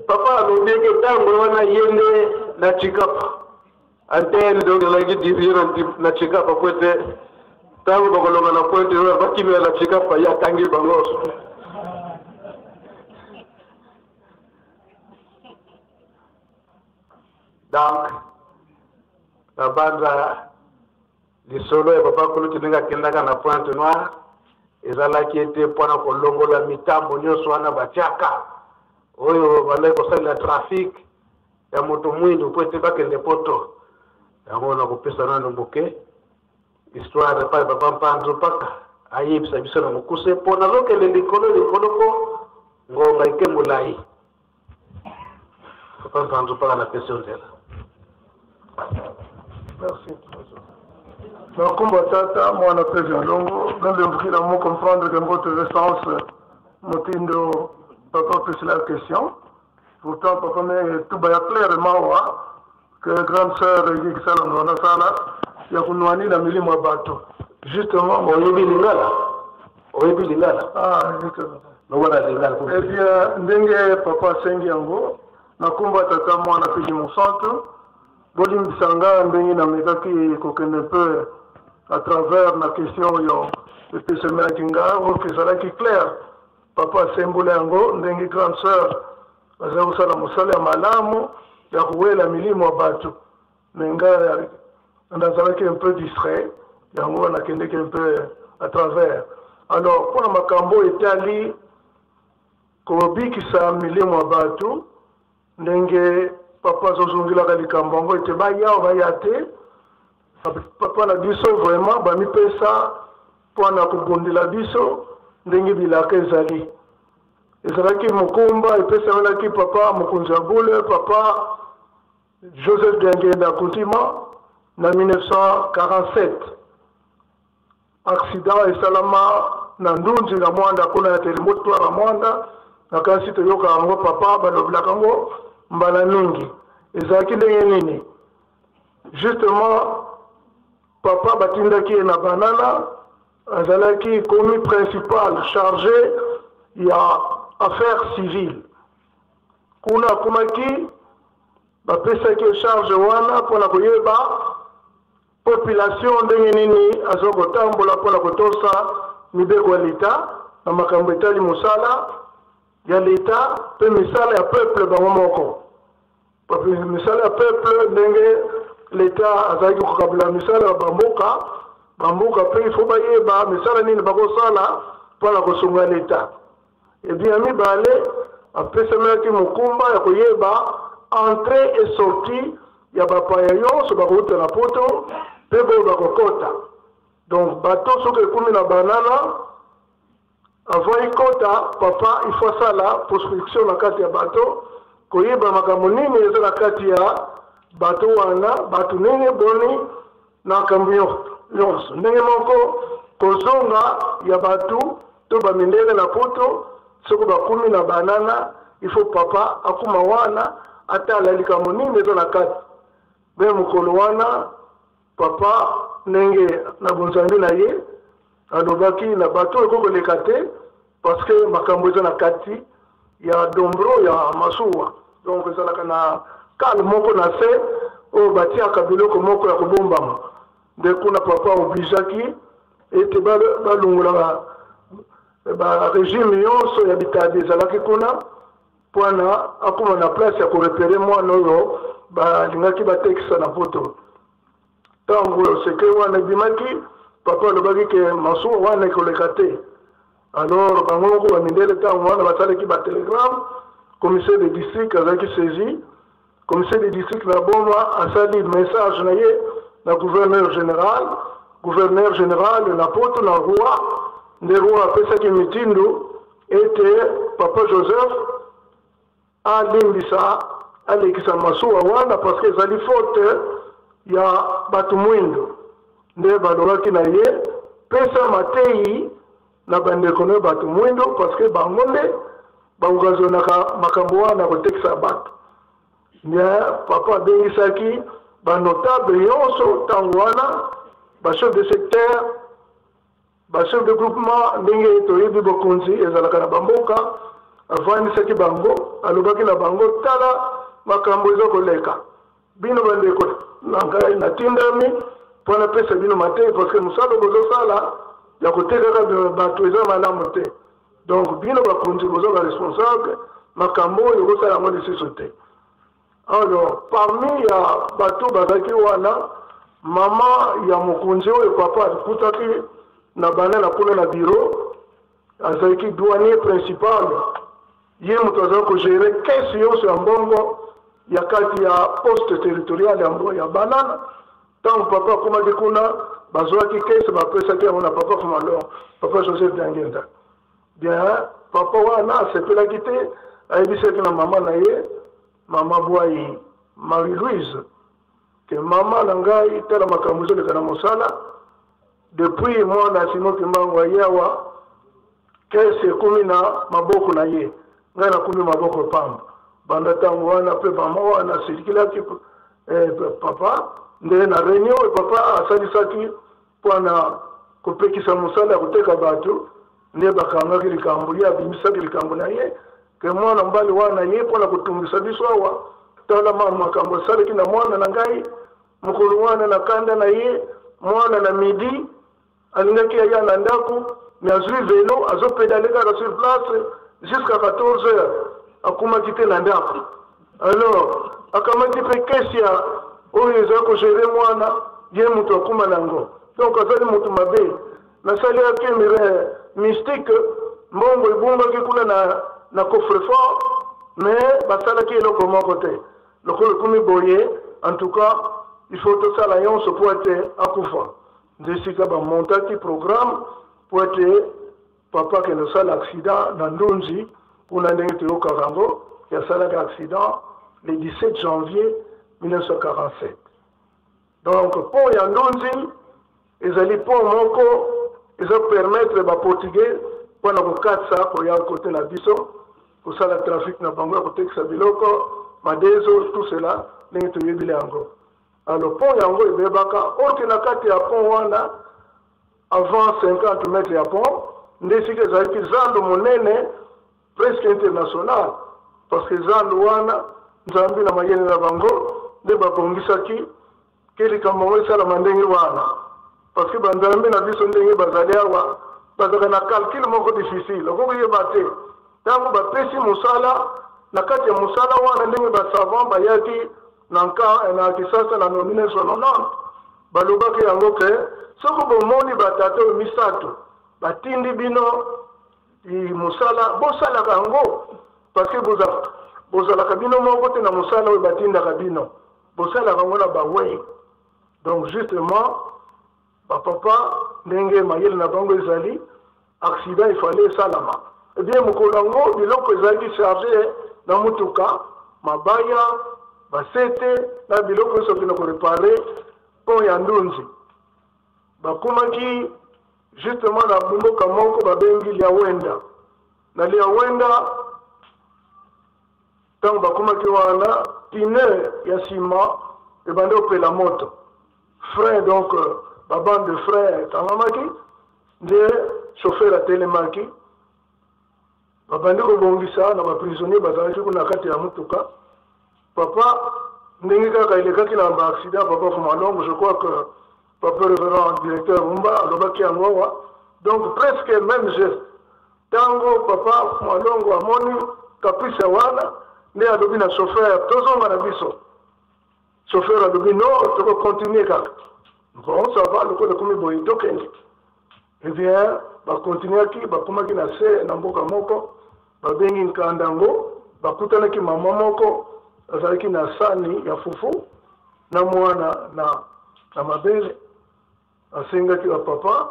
papa alobi eke ntango wana ye nde na Tshikapa antenne, donc ezalaki dirige na Tshikapa po ete ntango bakolonga na Pointe oyo bakimela na Tshikapa, ye atangi bango. Donc babanza lisolo ya papa Kulutu ndenge akendaka na Pointe Noire ezalaki ete mpona kolongola mitambo nyonso wana batiaka oyo bandaki kosalela trafic ya moto mwindu mpo ete bakende poto. Yango nakopesa nano moke histoire epai papa Mpanzu mpaka Ayebisa biso na mokuse mpo nazokende likolo likolo mpo ngonga eke molai. Papa Nzanzu mpaka napesi yo nzela. Merci. Na nkombo ya Tata, Mwana mpe Dialongo, Nzambe mvukila mo comprendre que mbote eza sens motindo papa apesi la question. Pourtant papa me tuba ya clairement wa que grande sœur eki kisala ndwana sala ya kunwanila milimo ya bato. Justement oyebi lingala? Oyebi lingala? Ah, justement. Loba na lingala. Eh bien, ndenge papa asengi yango na nkombo ya Tata, Mwana mpe Limo Santo, bolimbisa nga ndenge namekaki kokende mpe à travers na question oyo epesemelaki nga, oyo ezalaki clair. Papa asembola yango ndenge grande sœur azali kosala mosala ya malamu ya kowela milimo ya bato, mais nga nazalaki un peu distrait, yango wana nakendeki un peu à travers. Alors mpona makambo etali kobikisa milimo ya bato, ndenge papa azozongelaka likambo yango ete baya o baya te, papa na biso vraiment bamipesa mpo na kobundela biso ndenge bilaka ezali. Ezalaki mokumba epesamelaki papa mokonzi ya bule, papa Joseph Diangienda Kuntima, na 1947. Accident esalama na Ndunzi na Mwanda, kuna ya territoire ya Mwanda. Nakanisi toyoka yango, papa balobelaka yango mbala mingi. Ezalaki ndenge nini? Justement papa batindaki ye na Banana, azalaki commis principal chargé ya affaires civiles. Kuna akomaki, bapesaki ye charge wana mpona koyeba population ndenge nini aza kotambola mpona kotosa mibeko ya leta na makambo etali mosala ya leta mpe misala ya peuple bango moko. Misala ya peuple ndenge leta azalaki kokabela misala ya bamboka, bamboka mpe ifo bayeba misala nini bakosala mpona kosunga leta. Ebi ya mibale, apesamelaki mokumba ya koyeba entrée et sortie ya bapaya nyonso bakouta na poto mpe boyo bakokota. Donc bato soki ekomi na Banana, avant ikota, papa il faut asala prospection na kati ya bato, koyeba makambo nini eza na kati ya bato wana, bato nini boni na makambo nyonso. Ndenge moko kozonga ya bato to bamindele na poto, soki bakomi na Banana, il faut papa akoma wana atala likambo nini eza na kati. Mpe mokolo wana papa ndenge na bonzambe na ye alobaki na bato oyo ekoki koleka te, parce que makambo eza na kati ya dombro ya masuwa. Donc ezalaka na kale moko na se oyo batiaka biloko moko ya kobombama. Nde kuna papa obligeaki ete balongola ba regime nyonso ya bitabi ezalaki kuna, mpona akoma na place ya korepere mwana oyo balingaki batekisa na poto. Ntango sekret wana ebimaki, papa alobaki ke masuwa wana ekoleka te. Alors bango moko bamindele ntango wana basalaki batelegramme, commissaire de district azalaki saisi. Commissaire de district na Boma asali message na ye na gouverneur général, gouverneur général na poto na roi, nde roi apesaki mitindo ete papa Joseph alimbisa, alekisa masuwa wana parce que ezali faute ya bato mwindo. Nde balobaki na ye, pesa mateyi na bandeko na yo bato mwindo, parce que bango nde baokazonaka makambo wana kotekisa bato. Nde papa abengisaki banotable nyonso ntango wana, bachef de secteur, bachef de groupement, ndenge toyebi bokonzi ezalaka na bamboka. Avandisaki bango, alobaki na bango, tala makambo eza koleka bino bandeko na ngai, natindami mpo napesa bino mateyi, parce que mosala bozosala ya kotekaka bato eza malamu te. Donc bino bakonzi boza ba responsable, makambo oyo bosala yango lisusu te. Alors parmi ya bato bazalaki wana, mama ya mokonzi oyo papa akutaki na Banana kuna na bureau, azalaki douanier principal, ye moto azalaki kogere caisse nyonso ya mbongo ya kati ya poste territoriale ya Banana. Ntango papa akomaki kuna, Bazwaki kese, bapesaki yango na papa Fumalongo, papa Joseph Diangienda. Bien, papa wana asepelaki te, ayebisaki na mama na ye, mama Bwai Marie-Louise, ke mama na ngai, tala makambo ezoleka na mosala depuis mwana Simon Kimbangu aye awa, kese ekomi na maboko na ye, ngai nakomi maboko pamba. Banda ntango wana mpe mama wana asilikilaki eh, papa nde na réunion oyo papa asalisaki mpo na kopekisa mosala ya koteka bato, nde bakangaki likambo ye, abimisaki likambo na ye ke mwana mobali wana ye mpo na kotungisa biso awa, tala ma makambo asalaki na mwana na ngai mokolo wana na kanda na ye, mwana na midi alingaki aya na ndako me azwi velo azopedale kaka sur place jusqu'à 14 heures, akomaki te na ndako. Alors akamati mpe kesi ya oyo eza kogere mwana ye moto akoma na yango, donc azali moto mabe. Nasali yaki mire mystique, mbongo ebungaki kuna na coffre fort, mais basalaki eloko moko te. Lokola ekomi boye, en tout cas il faut tosala nyonso mpo ete akufa. Nde esika bamontaki programme mpo ete papa akende kosala accident na Ndunzi kuna, ndenge toyokaka yango, asalaki accident le 17 janvier 1947. Donc pont ya Ndunzi ezali pont moko eza permettre ba portugais mpona kokatisa koya kote na biso kosala trafic na bango ya kotekisa biloko madezo, tout cela ndenge toyebili yango. Alors pont yango ebebaka, orke na kati ya pont wana, avant 50 mètres ya pont, nde esika ezalaki zando monene presque international, parce que zando wana Nzambe na mayele na bango nde babongisaki ke likambo yango esalama ndenge wana, parce que banzambe na biso ndenge bazali awa bazalaka na calcul moko difficile, okoki koyeba te ntango bapesi mosala. Na kati ya mosala wana, ndenge basavant bayaki na nka na Kisasa na 1990, balobaki yango ke soki bomoni batata oyo misato batindi bino mosala, bosalaka yango, parce que bozalaka bino moko te na mosala oyo batindaka bino, bosalaka yango na bawei. Donc justement bapapa ndenge mayele na bango ezali, accident efale esalama. Eh bien mokolo yango biloko ezalaki charge na motuka, mabaya, basete na biloko nyonso okende korepare pont ya Ndunzi. Bakomaki justement na mboka moko babengi Liawenda. Na Liawenda, ntango bakomaki wana, pneu ya nsima ebandi kopela moto, frein, donc babande de frein ekangamaki, nde chauffeur atelemaki, babandi kobongisa na baprisonnier bazalaki kuna kati ya motuka. Papa ndenge kaka elekaki na baaccident, papa Fumalongo, je crois que papa révérend directeur Rumba alobaki yango awa, donc presque même geste. Ntango papa Fumalongo amoni caprice wana, nde alobi na chauffeur tozonga na biso. Chauffeur alobi non, tokocontinue kaka. Bon, ça va, lokola ekomi boye tokende. Eh bien bakontinuaki, bakomaki na se na mboka moko babengi Nkanda yango, bakutanaki mama moko azalaki na sani ya fufu na mwana na mabele. Asengaki bapapa,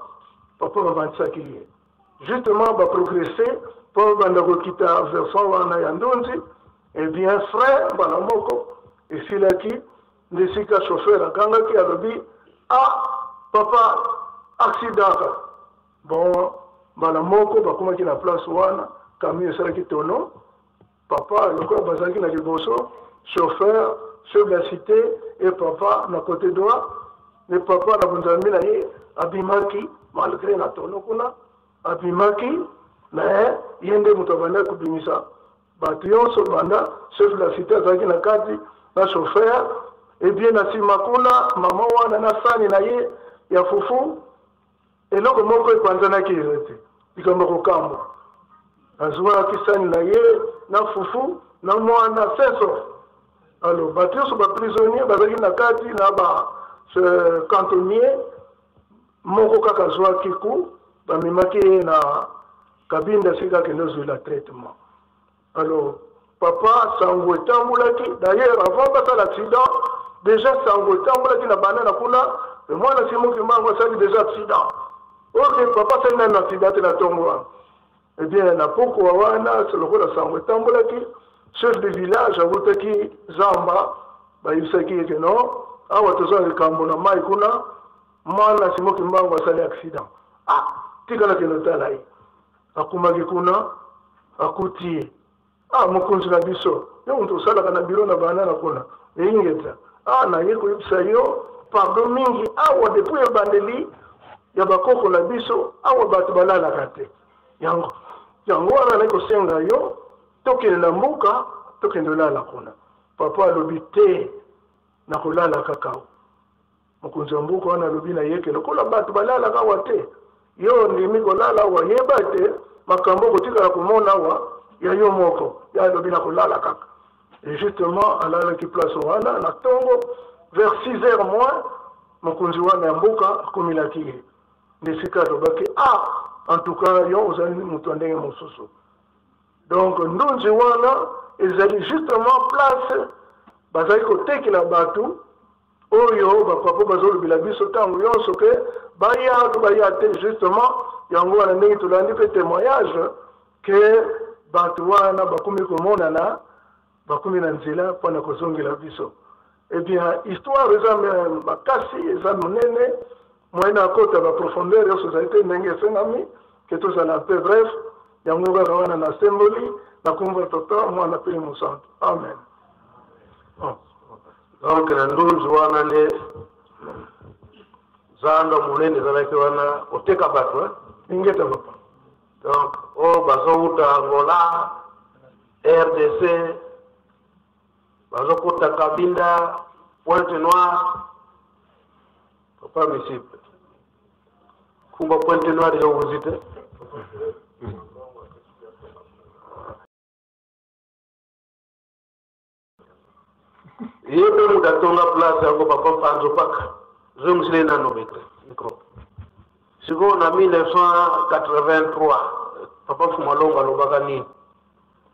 papa babandisaki ye justement baprogresse mpo babanda kokita versant wana ya Ndunzi. Eh bien frein mbala moko esilaki, nde esika chauffeur agangaki, alobi ah papa, accident kaka. Bon, mbala moko bakomaki na place wana, camion esalaki tono. Papa lokola bazalaki na liboso, chauffeur, chef de la cité et papa na côté droit, ne papa na bonzambe na ye abimaki malgré na tono kuna abimaki, mais ye nde moto abandaki kobimisa bato nyonso, banda chef de la cité azalaki na kati na chauffeur. Eh bien na nsima kuna mama wana na sani na ye ya fufu, eloko moko epanzanaki eza te, likambo ya kokamwa. Azwaki sani na ye na fufu na mwana seso. Alors bato nyonso baprisonnier bazalaki na kati na ba cantonnier, moko kaka azwaki ku bamemaki ye na Kabinda sika akende ozwela traitement. Alors papa sango etambolaki, d'ailleurs avant basala accident déjà sango etambolaki na banda na kuna. Mais mwana Simon Kimbangu asali deja accident. Ok, papa asali nanu accident te na ntongo wana. Eh bien, na pokwa wana, lokola sango etambolaki, chef de village awutaki zamba, bayebisaki ye ke non, awa toza na likambo na mai kuna, mwana Simon Kimbangu asali accident. Ah, tikala kende otala ye. Akumaki kuna, akuti ye. Ah, mokonzi na biso, yo moto osalaka na biro na banana kuna, eyingeta. Ah, naye koyebisa yo pardon mingi awa depuis ebandeli ya bakoko na biso awa bato balalaka te. Yango yango wana naye kosenga yo tokende na mboka tokende olala kuna. Papa alobi te, nakolala kaka. Mokonzi ya mboka wana alobi na ye ke lokola bato balalaka awa te, yo ondimi kolala awa, yeba ete makambo okotikala komona awa ya yo moko. Ye alobi nakolala kaka. Et justement alalaki place wana na tongo vers 6 heures moins, mokonzi wana ya mboka akomelaki ye nde esika alobaki ah, en tout cas yo ozali moto ya ndenge mosusu. Donc ndunzi wana ezali justement place bazali kotekela bato oyo bapapa bazolobela biso ntango yonso ke baya to baya te. Justement yango wana ndenge tolandi mpe témoignage ke bato wana bakomi komonana, bakomi na nzela mpo na kozongela biso. Eh bien, histoire eza makasi, eza monene, moyen na kota ba profondeur yonso ezali te ndenge esengami ke tozala un peu bref. Yango kaka wana nasemboli na kombo ya Tata, Mwana mpe Mosantu. Amen. Oh. Donc na ndunzu wana nde zando monene ezalaki wana koteka bato, eh? Ingeta papa. Donc oyo bazowuta Angola, RDC, bazokota Kabinda, Pointe Noire. Papa Misipe kumba Pointe Noire yo wuzi te. Ye mpe moto atonga place yango, papa Mpanzo Paka, zongisile ye nano micro. Sikoyo na 1983 papa Fumalongo alobaka nini?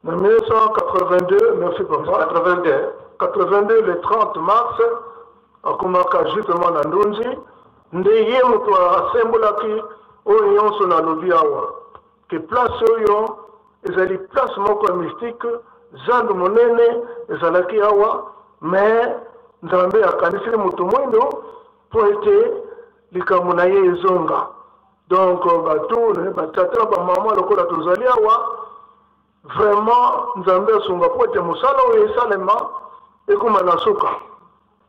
Na 1982, merci papa. 82. 82, le 30 mars, akomaka justement na Ndunzi, nde ye moto asembolaki oyo nyonso nalobi awa, ke place oyo ezali place moko ya mystique, zandu monene ezalaki awa, mais Nzambe akaniseli moto mwindo mpo ete likambo na ye ezonga. Donc bato batata na bamama lokola tozali awa, vraiment Nzambe asunga mpo ete mosala oyo esalema ekoma na suka.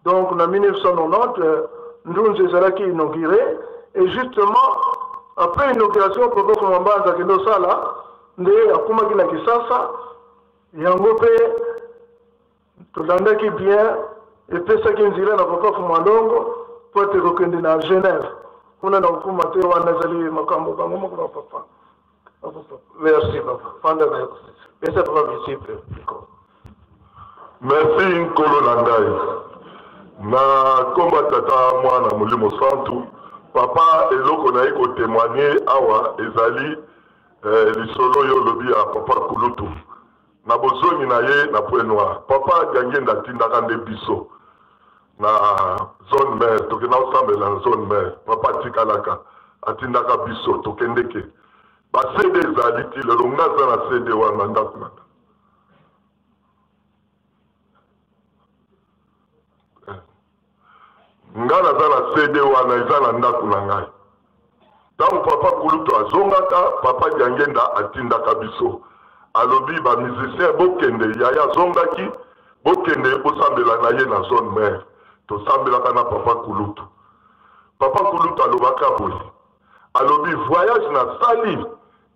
Donc na 1990 Ndunzi ezalaki inauguré, et justement après inauguration papa Fumambanza akende osala nde akomaki na Kisasa. Yango mpe tolandaki bien, epesaki nzela na papa Fumalongo mpo ete kokende na Genève kuna na kokoma te. Wana ezali makambo bango moko ba papa. Merci papa. Fanda na yo. Pesa papa Misipe. Merci nkolo na ngai na komba tata mwana molimo santu. Papa, eloko naye kotemoigne awa ezali eh, lisolo oyo olobi ya papa kulutu na bozongi na ye na Point Noir. Papa Diangenda atindaka nde biso na zone mare, tokenda kosambela na zone mare. Papa atikalaka atindaka biso tokendeke. Ba CD ezali ti lelo, nga aza na CD wana na ndako na nga. Nga naza na CD wana eza na ndako na ngai. Ntango papa kulutu azongaka, papa Diangenda atindaka biso, alobi ba musiciens bokende, yaya azongaki, bokende bosambela na ye na zone mare. Tosambelaka na papa kulutu. Papa kulutu alobaka boye, alobi voyage nasali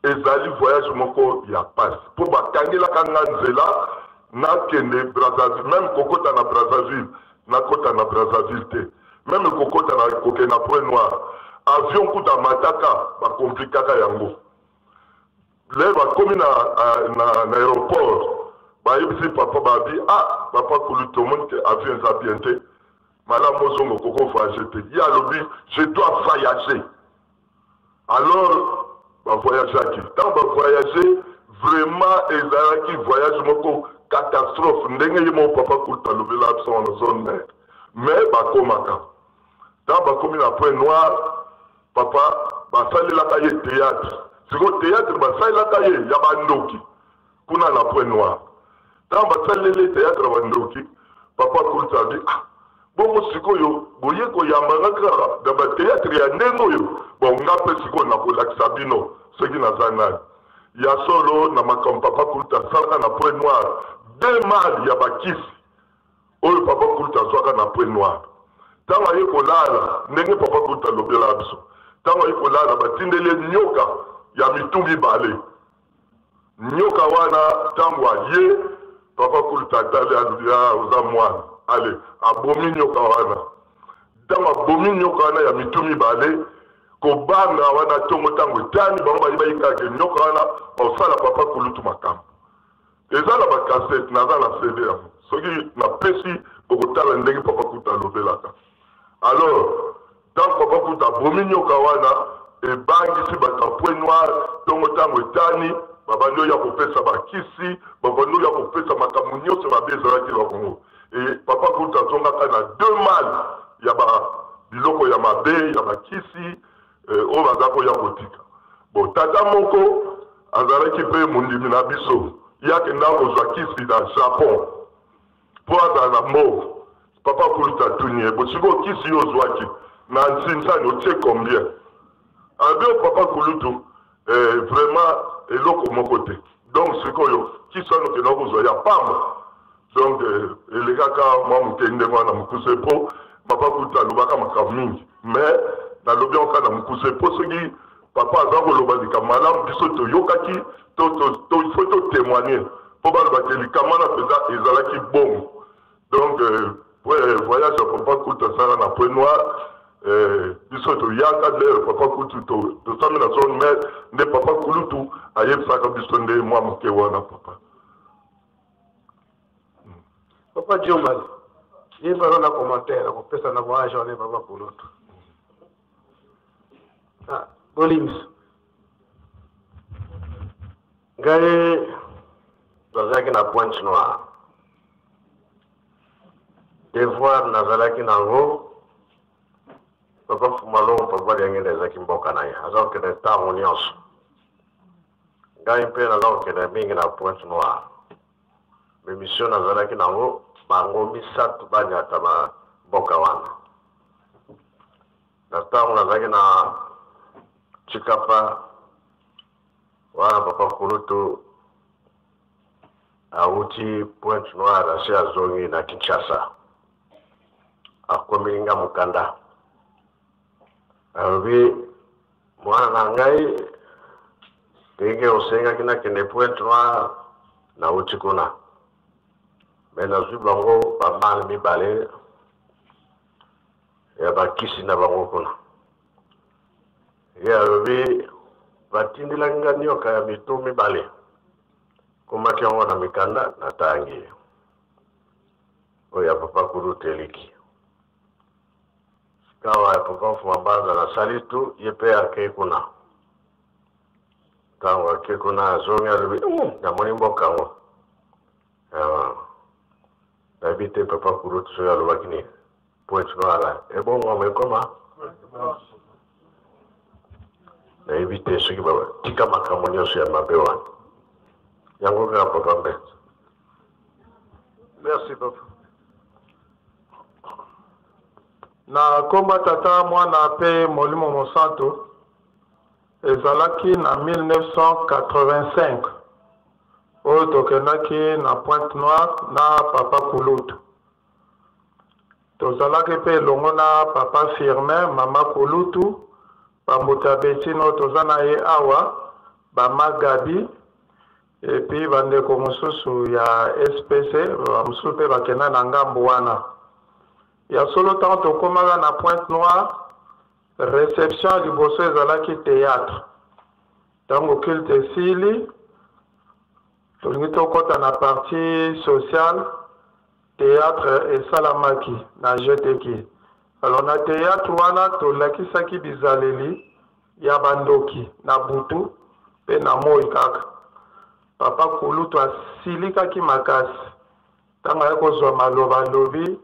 ezali voyage moko ya pasi mpo bakangelaka nga nzela nakende Brazzaville, meme kokota na Brazzaville nakota na Brazzaville te, meme kokota na kokende na Point Noir, avion kuta mataka bakomplikaka yango. Le bakomi na, na, na aéroport, bayebisi papa, babi ah papa kulutu omoni ke avion eza bien te, malamu ozonga, okoko voyage te. Ye alobi je dois voyager. Alors ba voyageaki, ntango ba voyage vraiment ezalaki voyage moko catastrophe, ndenge ye moko papa kulutu alobela biso na zone mare. Mais bakomaka. Ntango bakomi na Point Noir, papa basalelaka ye theatre. Sikoyo theatre basalelaka ye ya bandoki kuna na Point Noir. Ntango basaleli ye theatre ya bandoki, papa Kulta abi ah, bongo sikoyo boye koyamba nga kaka na ba theatre ya ndenge oyo, bon nga mpe sikoyo nakolakisa bino soki naza nani. Ya solo na makambo papa Kulta asalaka na Point Noir, deux mal ya bakisi oyo papa Kulta azwaka na Point Noir. Ntango aye kolala, ndenge papa Kulta alobelaka biso, ntango aye kolala batindeli ye nyoka ya mitu mibale. Nyoka wana ntango aye, papa Kulta atali alobi, ah, oza mwana. Ale, abomi nyoka wana. Ntango abomi nyoka wana ya mitu mibale, kobanga wana ntongo ntango etani, bango bayebaki kaka ke nyoka wana akosala papa Kulutu makambo. Eza na ba cassette, naza na CD yango. Soki napesi bokotala ndenge papa Kuta alobelaka. Alors, ntango papa Kuta abomi nyoka wana, ebangisi bato ya Point Noir, ntongo ntango etani, babandi oya kopesa bakisi, babandi oya kopesa makambo nyonso mabe ezalaki na Congo. Et papa Kuta azongaka na deux mal ya ba biloko ya mabe ya bakisi eh, oyo baza koya kotika. Bon, tata moko azalaki mpe mondimi na biso, ye akenda kozwa kisi na Japon mpo azala na mbongo. Papa kulutu atuni ye, bo sikoyo kisi yo ozwaki na nsinsani otie combien? Abi o papa kulutu eh, vraiment eloko moko te. Donc sikoyo kisi wana okenda kozwa ya pamba. Donc eh, elekaka mwa moke ndenge wana mokuse mpo papa kutu alobaka makambo mingi mais nalobi yango kaka na mokuse mpo soki papa aza koloba likambo malamu biso toyokaki to, to, to, il faut totémoigne mpo baloba ke likambo wana mpenza ezalaki bongo. Donc euh, voyage ya papa kutu asala na Point Noir eh, biso toyaka lere papa kutu tosami na zone mare nde papa kulutu ayebisaka biso nde mwa moke wana papa. Papa Diomal, ye mpe aza na commentaire akopesa na voyage wana papa kulutu. Ah, bolimbisa. Ngai nazalaki na Pointe Noire. Devoir nazalaki na yango, papa Fumalongo, papa Diangenda ezalaki mboka na ye, aza kokende ntango nyonso. Ngai mpe naza kokende mingi na Pointe Noire. Mais mission nazalaki na yango, bango misato banyata ba mboka wana. Na ntango nazalaki na Tshikapa, wana papa kulutu awuti Pointe Noire asi azongi na Kinshasa, akomeli nga mokanda, alobi mwana na ngai, ndenge osengaki nakende Pointe Noire, nawuti kuna me nazwi bango bamale mibale ya bakisi na bango kuna. Ye alobi batindelaki nga nioka ya mito mibale, komaki yango na mikanda, natangi oyo ya papa kulutu eliki sikawa ya papa Mfuma Mbanza nasali tu, ye mpe akei kuna. Ntango akei kuna azongi alobi namoni mboka yango. Nayebi te papa kulutu soki alobaki nini. Pointe Noire ebongwama ekoma nayebi te soki tika makambo nyonso ya mabe wana yango kaka papa Mbenza. Merci papa. Na komba Tata, Mwana pe Molimo Mosantu, ezalaki na 1985 oyo tokendaki na Pointe Noire na papa Kulutu. Tozalaki mpe elongo na papa Firmin, mama Kulutu, ba mbuta Betine oyo toza na ye awa, ba ma Gaby, et puis ba ndeko mosusu ya SPC, ba mosusu mpe bakenda na ngambo wana. Ya solo ntango tokomaka na Pointe Noire, reception ya liboso ezalaki theatre. Ntango culte esili, tolingi tokɔta na partie sociale, Theatre esalamaki na GTK. Alors na theatre wana tolakisaki bizaleli ya ba ndoki na butu pe na moyi kaka. Papa kulutu asilikaki makasi tango aye kozua maloba alobi.